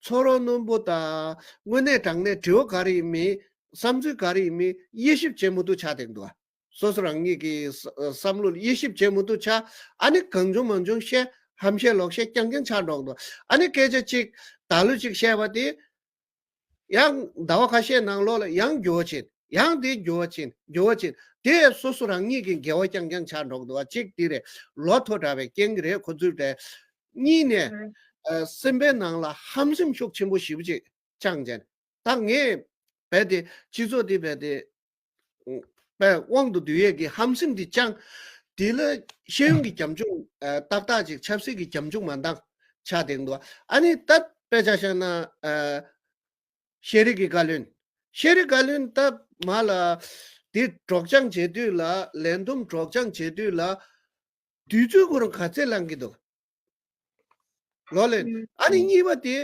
ཚོར་བ་རྣོན་པོ་དང་དངོས་གནས་དྲང་གནས་དྲི་བ་ག་རེ་ཡིན་མིན་བསམ་ཚུལ་ག་རེ་ཡིན་མིན་དབྱེ་ཞིབ་བྱེད་མི་ཐུབ་ཆགས་དེད་འདུག་ཨ། སོ་སོ་རང་ཉིད་ཀྱི་བསམ་བློ་ལ་དབྱེ་ཞིབ་བྱེད་མི་ཐུབ་ཆགས། ཨ་ནི་གང་བྱུང་མང་བྱུང་བཤད། ཧམ་བཤད་ལོག་བཤད་རྐྱང་རྐྱང་ཆགས་འགྲོ་འདུག་ཨ་ནི་སྐད་ཆ་གཅིག་ད་ལོ་གཅིག་བཤད་པ་དེ། ཡང་ཟླ་བ་ཁ་ཤས་ནང་ལོགས་ལ་ཡང་འགྱུར་བ་ཕྱིན། ཡང་དེ་འགྱུར་བ་ཕྱིན། འགྱུར་བ་ཕྱིན། དེ་སོ་སོ་རང་ཉིད་ཀྱི་འགལ་བ་རྐྱང་རྐྱང་ཆགས་འགྲོ་གི་འདུག་བ། གཅིག་དེ་རེད། ལོ་ཐོ་དྲགས་པའི་རྐྱེན་གྱིས་རེད་ཁོ་ཚོའི་གྲས། གཉིས་ནས་ཨ་སེམས་པའི་ནང་ལ་ཧམ་སེམས་ཤུགས་ཆེན་པོ་ཞེ་པོ་ཅིག་བཅངས་བྱས། ད་ངས་རྦད་དེ་སྤྱི་ཚོགས་འདི་རྦད་དེ་དཔེ་དབང་དུ་བསྡུ་ཡས་ཀྱི་ཧམ་སེམས་འདི་བཅངས། དེ་ལ་ཤེས་ཡོན་གྱི་རྒྱབ་ལྗོངས་ཨ་ཏག་ཏག་ཅིག་ཆབ་སྲིད་ཀྱི་རྒྱབ་ལྗོངས་མ་འདང་ཆགས་བསྡད་འདུག་ཨ་ནི་ད་དཔེ་ཆ་བཞག་ན་ཨ་ཤེས་རིག་གི་བཀའ་བློན། ཤེས་རིག་བཀའ་བློན་ད་མ་ལ་དེ་སྒྲོག་སྦྱང་བྱེད་དུས་ལ་ལས་བསྡོམས་སྒྲོག་སྦྱང་བྱེད་དུས་ལ་དུས་ཚོད་ཁོ་རང་ག་ཚད་བླང་གི་འདུག་ལོ་ལེན། ཨ་ནི་གཉིས་པ་དེ་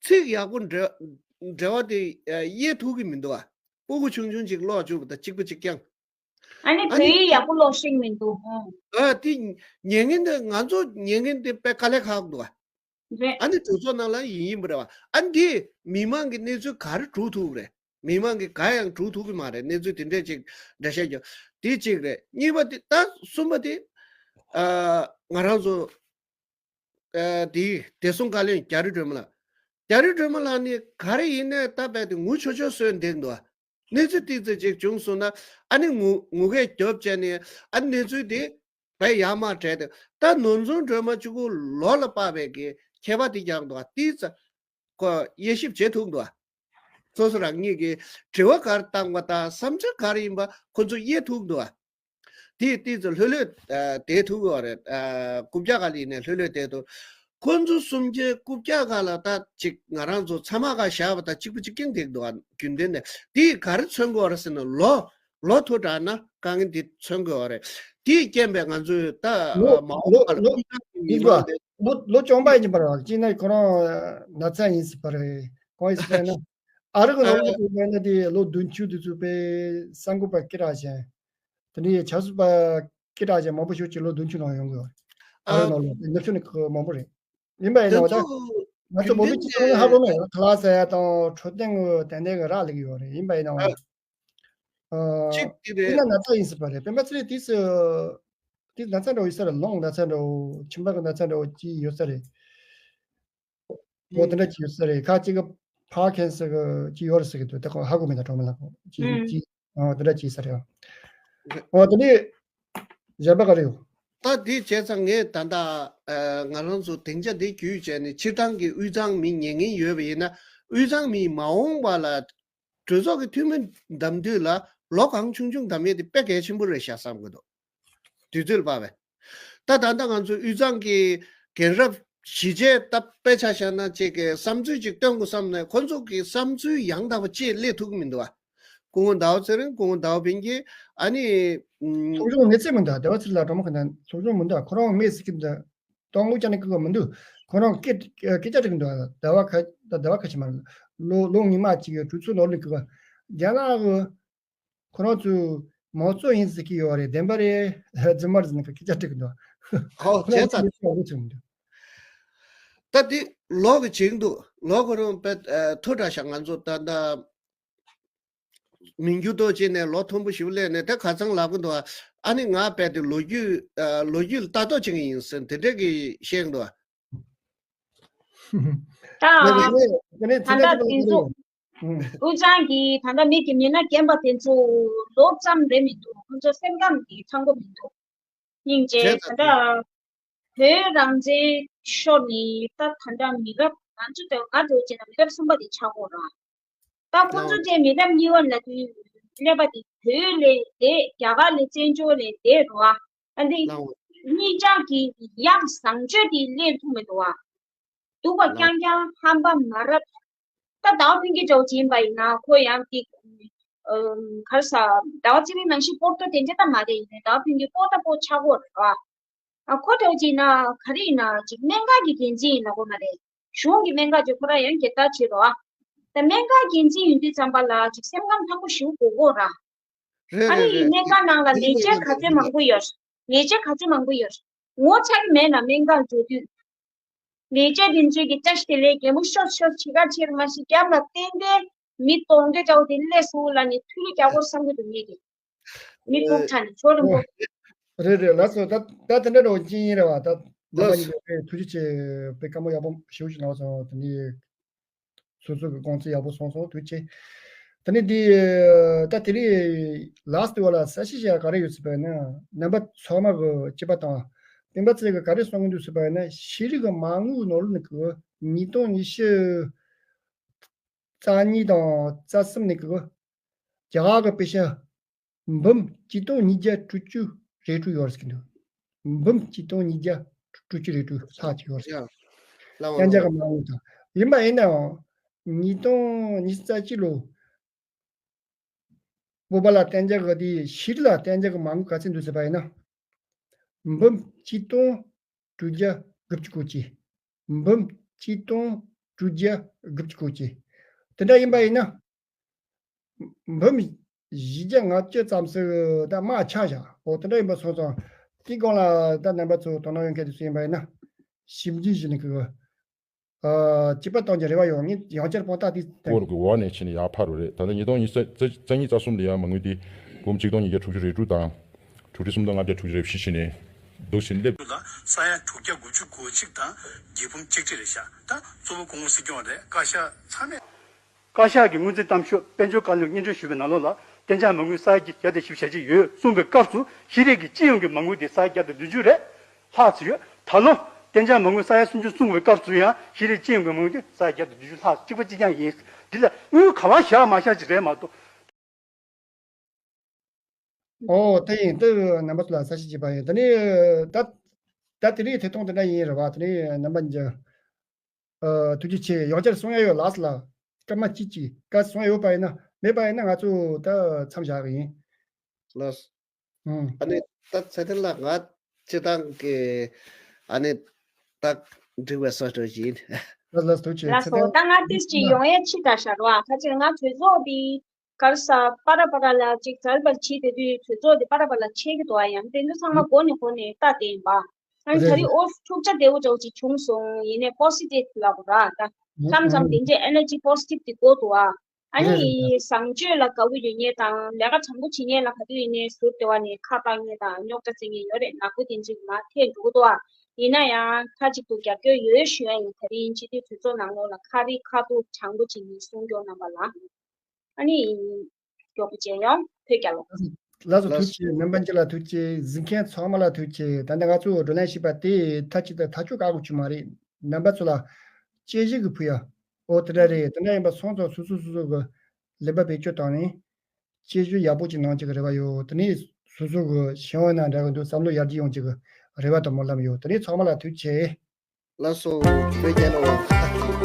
ཚིག་ཡག་པོ་འབྲེལ་འབྲེལ་བ་དེ་དབྱེ་ཐུབ་ཀྱི་མི་འདུག་ཨ། སྤུ་གུ་ཆུང་ཆུང་ཅིག་ཀློག་བཅུག་པ་དང་གཅིག་པ་གཅིག་རྐྱང་། ཨ་ནི་ཨ་བོད་ནི་ཡིག་ཡག་པོ་ཀློག་ཤེས་མི་འདུག་ཨ། ཨ་དེ་ཉན་མཁན་དེ་ང་ཚོ་ཉན་མཁན་དེ་དཔེ་དཀའ་ལས་ཁག་འདུག་ཨ། རེད། ཨ་ནི་གྲོས་ཚོགས་ནང་ལ་ཡིན་ཡིན་པ་རེད་བ། ཨ་ནི་དེ་མི་མང་གི་གནས་ཚུལ་ག་རེ་སྒྲུག་ཐུབ་རེད། མི་མང་གིས་གང་ཡང་སྒྲུག་ཐུབ་ཀྱི་མ་རེད། གནས་ཚུལ་དེ་འདྲས་ཅིག་འགྲེལ་བཤད་རྒྱག་དེ་གཅིག་རེད། གཉིས་པ་དེ་ད་གསུམ་པ་དེ་ཨ་ང་རང་ཚོ་ཨ་དེ་བདེ་སྲུང་བཀའ་བློན་རྒྱ་རི་སྒྲོལ་མ་ལགས། རྒྱ་རི་སྒྲོལ་མ་ལགས་ནི་ག་རེ་ཡིན་ནའི་ད་རྦད་དེ་ངུ་ཆོ་ཆོ་བཟོས་བསྡད་འདུག་ཨ། གནས་ཚུལ་ཏིག་ཙམ་ཅིག་བྱུང་སོང་ན་ཨ་ནི་ངུ་ངུ་སྐད་རྒྱོབ་བྱས་ནས་ཨ་ནི་གནས་ཚུལ་དེ་དཔེ་ཡག་མ་བྲལ་ཏེ། ད་ནོར་འཛིན་སྒྲོལ་མ་གཅིག་པུ་ལོ་ལ་དཔག་པའི་གི་ཁྱད་པར་དེ་རྒྱག་འདུག་ཨ། ཏིག་ཙམ་ཁོ་དབྱེ་ཞིབ་བྱེད་ཐུབ་འདུག་ཨ། སོ་སོ་རང་ཉིད་ཀྱི་དྲི་བ་ག་རེ་བཏང་བ་དང་བསམ་ཚུལ་ག་རེ་ཡིན་པ་ཁོ་ཚོ་དབྱེ་ཐུབ་འདུག་ཨ། དེ་ཏིག་ཙམ་ལྷོད་ལྷོད་ཨ་བསྡད་ཐུབ་ཀྱི་ཡོད་རེད། ཨ་རྐུབ་བཀྱག་སྒང་ལ་ཡིན་ནའི་ལྷོད་ལྷོད་བསྡད་ཐུབ། ཁོ་ཚོ་གསུམ་ཆའི་རྐུབ་བཀྱག་སྒང་ལ་ད་ཅིག་ང་རང་ཚོ་ཚང་མ་ག་བཞག་པ་དང་གཅིག་པ་གཅིག་རྐྱང་བསྡད་འདུག་ཨ། རྒྱུན་ལྡན་ནས་དེ་ག་རེ་མཚོན་གྱི་ཡོད་རེད་ཟེར་ན་ལོ་ལོ་ཐོ་དྲགས་ན་དཀའ་ངལ་འདི་མཚོན་དགོས་པ་རེད། དེའི་རྐྱེན་པས་ང་ཚོས་ད་ལོ་མ་འོངས་པ་ལ་ལོ་ལོ་ཡིན་པ་ལོ་ལོ་བཅོ་ལྔ་ཡིན་པ་རེད་བ། གཅིག་ན་ཁོ་རང་ན་ཚ་ཡིན་སྲིད་པ་རེད། གང་ཡིན་ཟེར་ན་ཨ་རི་གི་ལོ་ཨ་ལོ་དེ་ན་དེ་ལོ་བདུན་ཅུ་དེ་ཚོ་པའི་གསར་འགོད་པ་སྐད་གྲགས་ཅན། དེ་ནས་ཆབ་སྲིད་པ་སྐད་གྲགས་ཅན་མང་པོ་ཞིག་ཅིག་ལོ་བདུན་ཅུ་ནང་ཡོང་གི་ཡོད་རེད། ཨ་རི་ནང་ལོ་ནུབ་ཕྱོགས་ནས་ཁོ་མང་པོ་རེད། ཡིན་པ་ཡིན་ན་འོ་ད་ང་ཚོ་བོད་མི་སྤྱི་ཚོགས་ནས་ཧ་གོ་མེད། ཁ་ལག་ཟ་ཡ་དང་འཕྲོད་བསྟེན་གི་ཏན་ཏན་གི་རག་ལས་ཀྱི་ཡོད་རེད། ཡིན་པ་ཡིན་ན་འོ་ད་ཨ་གཅིག་དེ་རེད། ཡིན་ན་ན་ཚ་ཡིན་སྲིད་པ་རེད། སྤེན་པ་ཚེ་རིང་དུས་སུ་དུས་ན་ཚ་འདྲ་བོ་ཡོད་ས་རེད། རླུང་ན་ཚ་འདྲ་བོ་མཆིན་པ་གི་ན་ཚ་འདྲ་བོ་ཅིག་ཡོད་ས་རེད། འོ་དེ་འདྲ་ཅིག་ཡོད་ས་རེད། ཁ་ཅིག་གི་ཕར་ཁེན་སི་གི་ཅིག་ཡོད་རེད་ཟེར་གི་འདུག་ད་ཁོ་ཧ་གོ་མེད། ད་གྲོགས་མོ་ལགས་ཁོ་ཅིག་ཅིག་འོ་དེ་འདྲ་ཅིག་ས་རེད། འོ་དེ་ནས་གཞན་པ་ག་རེ་ཡོད། ད་དེ་བྱས་ཙང་ངས་ད་ལྟ་ཨ་ང་རང་ཚོ་སྡིངས་ཆ་འདི་བརྒྱུད་བྱས་ནས་སྤྱིར་བཏང་གི་དབུས་གཙང་མི་ཉན་མཁན་ཡོད་པ་ཡིན་ན་དབུས་གཙང་མིས་མ་འོངས་པ་ལ་གྲོས་ཚོགས་ཀྱི་འཐུས་མི་འདེམས་དུས་ལ་ལོ་གང་ཆུང་ཆུང་འདེམས་ཡས་དེ་དཔེ་གལ་ཆེན་པོ་རེད་ཤག་བསམ་གི་འདུག་དུས་ཚོད་ལ་དཔག་པའི། ད་ད་ལྟ་ང་ཚོ་དབུས་གཙང་གི་རྒན་རབས་གཞིས་བྱེས་ད་དཔེ་ཆ་བཞག་ན་ཅིག་གི་བསམ་ཚུལ་ཅིག་སྟོན་དགོས་བསམ་ནས་ཁོ་ཚོ་གི་བསམ་ཚུལ་ཡང་དག་པ་ཅིག་སླེབས་ཐུབ་ཀྱི་མི་འདུག་བ། སྐུ་ངོ་ཟླ་བ་ཚེ་རིང་། སྐུ་ངོ་ཟླ་བ་ཕུན་སྐྱིད། ཨ་ནི་ཨུམ། སློབ་སྦྱོང་གནས་ཚད་མི་འདུག་ཟླ་བ་ཚེ་རིང་ལགས་གྲོགས་མོ་གི་ནང་སློབ་སྦྱོང་མི་འདུག་ཁོ་རང་མི་ཟེར་གི་འདུག་སྟོང་མགོ་ཅག་ནི་ཀི་ག་མི་འདུག་ཁོ་རང་སྐད་སྐད་ཆ་དྲི་གི་འདུག་ཟླ་བ་ཁ་ཟླ་བ་ཁ་ཆེ་མ་རེད། ལོ་ལོ་ཉི་མ་གཅིག་གི་གྲོས་ཚོགས་ནོར་ལུག་གི་ག་རྒྱ་ནག་གི་ཁོ་རང་ཚོའི་མང་གཙོ་ཡིན་ཟེར་གི་ཡོད་རེད། བདེན་པ་རེད། རྫུན་མ་རེད་ཟེར་ནས་སྐད་ཆ་དྲི་གི་འདུག་ཧོ་ཁོ་རང་བྱས་ཚར། ཚོའི་ལོ་ཚོད་མི་འདུག་ད་འདི་ལོག་གི་བྱེད་ཀྱི་འདུག་ལོག་ཁོ་རང་དཔེ་ཐོ་དྲག་ཤག་ང་ཚོ་ད་ལྟ་ མི་འགྱུར་ལྡོག་བྱས་ནས་ལོ་མཐོན་པོ་ཞིག་སླེབས་ནས་དེ་ཁ་སང་ལབ་གི་འདུག་ཨ་ནི་ང་རྦད་དེ་ལོ་རྒྱུས་ལོ་རྒྱུས་ལ་ལྟ་རྟོག་བྱེད་ཀྱི་ཡིན་ཟེར་དེ་འདྲས་ཀྱི་བཤད་གི་འདུག་ད་ད་ལྟ་དེ་ཚོ་ཨུ་ཅང་གིས་ད་ལྟ་མི་གི་མི་སྣ་རྒན་པ་དེ་ཚོ་ལོ་ཙམ་རེད་མི་འདུག་ཁོང་ཚོ་སེམས་ཁམས་ཀྱི་ཚང་པོ་མི་འདུག་སྙིང་རྗེ། ད་ལྟ་བོད་རང་བཙན་ཤོར་ནས་ད་ད་ལྟ་མི་རབས་ང་ཚོ་དེ་ང་འགྲོ་བྱས་ན་མི་རབས་གསུམ་པ་དེ་ཆགས་ཡོད་རེད། ད་ཁོང་ཚོ་ཚོའི་མི་རབས་གཉིས་པ་ལབ་དུས་ཀླད་པ་དེ་བོད་ལས་འདས། རྒྱ་གར་ལ་བཙན་བྱོལ་ལ་འདས་རེད་བ། ཨ་འདི་གཉིས་ཆར་གྱི་ཡག་བཟང་སྤྱོད་དེ་སླེབས་ཐུབ་མི་འདུག་བ། སྡུག་པ་རྐྱང་རྐྱང་ཧམ་པ་མ་རབས། ད་ཟླ་བ་ཕུན་སྐྱིད་ཅོག་ཅིག་ཡིན་པ་ཡིན་ན་ཁོ་ཡང་དེ་ག་རེ་ཟ། ཟླ་བ་གཅིག་རིང་ནང་བཞིན་སྤོར་ཏོ་དེ་འདྲ་ད་མ་རེད། ཡིན་ནའི་ཟླ་བ་ཕུན་སྐྱིད་སྤོ་ད་སྤོ་ཆགས་ཡོད་རེད་བ། ཨ་ཁོ་འདྲ་བོ་ཅིག་ཡིན་ན་ག་རེ་ཡིན་ན་ཅིག་སྨན་ཁང་གི་འགན་འཛིན་ཡིན་ན་གོ་མ་རེད། གཞུང་གི་སྨན་ཁང་ཅིག་ཁོ་རང་ཡང་སྒེར་བདག་བྱེད་རོགས་ཨ། ད་སྨན་ཁང་འགན་འཛིན་ཡིན་དུས་ཙམ་པ་ལ་ཅིག་སེམས་ཁམས་ཐང་པོ་ཞིག་དགོས་ཀྱི་ཡོད་ར། རེད་ཨ་རེད་ནི་རེད། སྨན་ཁང་ནང་ལ་ལས་བྱེད་ག་ཚོད་མང་པོ་ཡོད། ལས་བྱེད་ག་ཚོད་མང་པོ་ཡོད། ངོ་ཚ་གི་མེད་ན་སྨན་ཁང་འགྲོ་དུས། ལས་བྱེད་དེ་ཚོས་ཀྱི་བཀྲ་ཤིས་བདེ་ལེགས་གད་མོ་ཤོར་ཤོར་བྱེད་ག་ཕྱིར་མ་ཤི་རྒྱབ་ལ་བསྟན་ཏེ་མི་གདོང་འདྲེ་འདྲ་བོ་དེ་སླེབས་སོང་ལབ་ནས་ཐུགས་ལ་རྒྱག་དགོས་བསམ་གྱི་འདུག་ངེད་ཀྱིས། མི་ཐུག་ཚ་ནས་ཆོ་རིང་པོ། རེད་རེད་ལགས་སོ། ད་ད་དེ་འདྲ་འདྲ་བོ་ཅི་ཡིན་རེད་བ། ད་རྣམ་པ་ལགས་གཉིས་ཀས་ཐུགས་རྗེ་ཆེ། དཔེ་བཀའ་མོལ་ཡག་པོ་ཞེ་པོ་ཞིག་གནང་སོང་། དེ་ནས་སོ་སོ་གི་དགོངས་ཚུལ་ཡག་པོ་གསུངས་སོང་། ཐུགས་རྗེ་ཆེ། དེ་ནས་འདི་ད་དེ་རིང་ལཱསི་ཊི་བ་ལ་གསལ་བཤད་བྱ་ཡ་ག་རེ་ཡོད་ཟེར་བ་ཡིན་ན། རྣམ་པ་ཚང་མ་གི་སྤྱི་པ་དང་སྤེན་པ་ཚེ་གི་ག་རེ་གསུང་གི་འདུག་ཟེར་བ་ཡིན་ན། ཤེས་རིག་གི་མ་དངུལ་ནོར་ནི་གི་ཉིས་སྟོང་ཉི་ཤུ་རྩ་གཉིས་དང་རྩ་གསུམ་ནས་གི་རྒྱ་གར་གི་པེ་ཤ་འབུམ་གཅིག་སྟོང་ཉིས་བརྒྱ་དྲུག་ཅུ་རེ་དྲུག་ཡོད་རེད་ཟེར་གི་འདུག་འབུམ་གཅིག་སྟོང་ཉིས་བརྒྱ་དྲུག་ཅུ་རེ་དྲུག་ལྷག་ཅིག་ཡོད་རེད། ཡ། ལགས་འོང་གཏན་འཇགས་ལགས་ཀྱི་མ་དངུལ་དང་། ཡིན་པ་ཡིན་ནའང་ཉིས་སྟོང་ཉི་ཤུ་རྩ་གཅིག་ལོ་བོད་པ་ལ་གཏན་འཇགས་ཀྱི་དེ་ཤེས་རིག་ལ་གཏན་འཇགས་ཀྱི་མ་དངུལ་ག་ཚད་འདུག་ཟེར་བ་ཡིན་ན། འབུམ་གཅིག་སྟོང་དྲུག་བརྒྱ་དགུ་བཅུ་གོ་གཅིག་འབུམ་གཅིག་སྟོང་དྲུག་བརྒྱ་དགུ་བཅུ་གོ་གཅིག་དེ་འདྲ་ཡིན་པ་ཡིན་ན། འབུམ་བཞི་བརྒྱ་ལྔ་བཅུ་ཙམ་ཟིག་ད་དམག་ཆག་བཞག་འོ་དེ་འདྲ་ཡིན་པ་སོང་ཙང་དེའི་སྒང་ལ་ད་རྣམ་པ་ཚོ་དོ་སྣང་ཡོད་མཁན་དེ་ཚོ་ཡིན་པ་ཡིན་ན། ཞིབ་འཇུག་བྱས་ནས་ཀྱི་ཨ་སྐྱིད་པ་གཏོང་རྒྱུ་རེ་བ་ཡོད། ངས་ཡང་བསྐྱར་དཔང་རྟགས་དེ་སྐོར་གྱི་འོག་ནས་ཕྱིན་ནས་ཡར་འཕར་བ་རེད། ད་ལྟ་ཉིས་སྟོང་ཉི་ཤུ་རྩ་གཉིས་རྩ་གསུམ་ལ་ཡང་མ་དངུལ་དེ་འབུམ་གཅིག་སྟོང་ཉིས་བརྒྱ་དྲུག་ཅུ་རེ་དྲུག་དང་། དྲུག་ཁྲི་སུམ་སྟོང་ལྔ་བརྒྱ་དྲུག་ཅུ་རེ་བཞི་བྱས་ནས་འདུག་ཟིན་སླེབས། ལ་ས་ཡ་དྲུག་བརྒྱ་དགུ་བཅུ་གོ་གཅིག་དང་བརྒྱད་འབུམ་གཅིག་ཁྲི་རེད་ཤག་ད་གཙོ་བོ་སྐུ་ངོ་སྲིད་སྐྱོང་རེད། བཀའ་ཤག་ཚང་མས། བཀའ་ཤག་གི་སྔོན་རྩིས་གཏམ་ཤོག་དཔལ་འབྱོར་བཀའ་བློན་སྙན་སྒྲོན་ཞུས་པའི་ནང་ལོགས་ལ་གཏན་འཇགས་མ་དངུལ་ས་ཡ་བརྒྱད་བརྒྱ་དང་བཞི་བཅུ་ཞེ་གཅིག་ཡོད་གསུངས་པའི་སྐབས་སུ་ཤེས་རིག་གི་སྤྱི་ཡོངས་ཀྱི་མ་དངུལ་དེ་ས་ཡ་བརྒྱ་དང་བདུན་ཅུ་རེད། ལྷག་ཙམ་ཡོད། ད་ལོ་གཏན་འཇགས་མ་དངུལ་ས་ཡ་སུམ་ཅུ་སོང་བའི་སྐབས་སུ་ཡང་ཤེས་རིག་སྤྱི་ཡོངས་ཀྱི་མ་དངུལ་དེ་ས་ཡ་བརྒྱ་དང་བདུན་ཅུ་ལྷག་གཅིག་པ་གཅིག་རྐྱང་ཡིན། འདི་ལ་དངུལ་ག་པར་བཞག་མ་བཞག་ཅིག་རེད་མ་གཏོགས། ཨོ་དེ་ཡིན། དེ་རྣམ་པ་ཚོ་ལ་གསལ་བཤད་བྱས་པ་ཡིན། དེ་ནས་ད་ད་དེ་རིང་ཐད་གཏོང་དེ་འདྲ་ཡིན་རེད་བ། དེ་ནས་རྣམ་པ་འཇ། ཨ་ཐུགས་རྗེ་ཆེ། ཡང་བསྐྱར་གསུང་ཡ་ཡོད་ལགས་ལ། སྐར་མ་གཅིག་གཅིག་བཀའ་གསུང་ཡ་ཡོད་པ་ཡིན་ན། མེད་པ་ཡིན་ན་ང་ཚོ་ད་མཚམས་བཞག་གི་ཡིན། ལགས། ཨང་། ཨ་ནི་ད་ཚེ་བརྟན་ལགས་ང་སྤྱི་བཏང་གི་ཨ་ནི་ད་འགྲིག་པའི་བཟོ་འདྲ་ཞིག་ཡིན། ལགས་ལགས་ཐུགས་རྗེ་ཆེ། ལགས་སོ། ཚེ་བརྟན་ད་ང་ཏིས་ཅིག་ཡོང་ཡས་ཕྱི་དྲགས་ཤག་རོ། ཨ་ཁ་ཅིག་ང་གྲོས་ཚོགས་འདི་ག་རེ་ཟ་པ་ར་པ་ར་ལ་ཅིག་འཛར་བར་བྱེད་དེ་དུས་གྲོས་ཚོགས་འདི་པ་ར་པ་ལ་ཆད་ཀྱི་འདུག་ཨ་ཡང་དེ་ཚོ་ཚང་མ་མགོ་ནས་མགོ་ནས་ལྟ་བསྡད་ཡིན་པ། ཨ་ནི་ད་རེད་རིང་ཨོ་འཁྲུག་ཆ་དེ་འུ་ཅག་ཅིག་བྱུང་སོང་། ཡིན་ནའི་པོ་སི་ཊིབ་ལབ་དགོས་ར་ད། མཚམས་མཚམས་དེ་འདྲའི་ཨེ་ནར་ཇི་པོ་སི་ཊིབ་དེ་དགོས་འདུག་ཨ། ཨ་ནི་རེད་རེད། བཟང་སྤྱོད་ལ་དགའ་བོ་ཡོད་མཁན་དང་ལས་ཀ་དྲང་པོ་བྱེད་མཁན་ལ་ག་དུས་ཡིན་ནའི་ཟུར་དེ་བ་ནས་ཁ་བཏགས་མཁན་དང་རྙོག་དྲ་བྱེད་མཁན་ཡོད་རེད། ནག་པོ་དེ་འདྲ་མར་ཐེབས་འགྲོ་གི་འདུག་ཨ། ཡིན་ན་ཡང་མཐའ་གཅིག་ཏུ་རྒྱབ་སྐྱོར་ཡོད་ཞུ་ཡ་ཡིན། ད་རིང་སྤྱི་འཐུས་གྲོས་ཚོགས་ནང་ལོགས་ལ་ཁ་རི་ཁ་ཐུག་དྲང་པོ་བྱེད་མཁན་སྲུང་སྐྱོང་རྣམ་པ་ལ། ཨ་ནི། མགྱོགས་པོ་མཇལ་ཡོང་། བོད་རྒྱལ་ལོ། ལགས་སོ། ལགས་ཐུགས་རྗེ་ཆེ། རྣམ་པ་ཚོ་ལ་ཐུགས་རྗེ་ཆེ། གཟིགས་མཁན་ཚང་མ་ལ་ཐུགས་རྗེ་ཆེ། ད་ནི་ང་ཚོ་བགྲོ་གླེང་བྱས་པ་དེ་མཐའ་གཅིག་ཏུ་ཐག་གཅོད་བཀག་དགོས་ཀྱི་མ་རེད། རྣམ་པ་ཚོ་ལ་དཔྱད་གཞི་གི་ཕུལ་ཡ། ཨོ་དེ་འདྲ་རེད། དེ་འདྲ་ཡིན་པ་སོང་ཙང་སོ་སོ་སོ་སོ་གི་ལས་པ་བེད་སྤྱོད་བཏང་ནས་དཔྱད་གཞི་ཡག་པོ་ཅིག་གནང་བྱེད་ཀྱི་རེ་བ་ཡོད། དེ་ནས་སོ་སོ་གི་ཤེས་ཡོན་ན་འདྲ་གི་འདུག་བསམ་བློ་ཡར་རྒྱས་ཡོང་བྱེད་ཀྱི་རེ་བ་དང་སྨོན་ལམ་ཡོད། དེ་ནས་ཚང་མ་ལ་ཐུགས་རྗེ་ཆེ། ལགས་སོ། བོད་རྒྱལ་ལོ།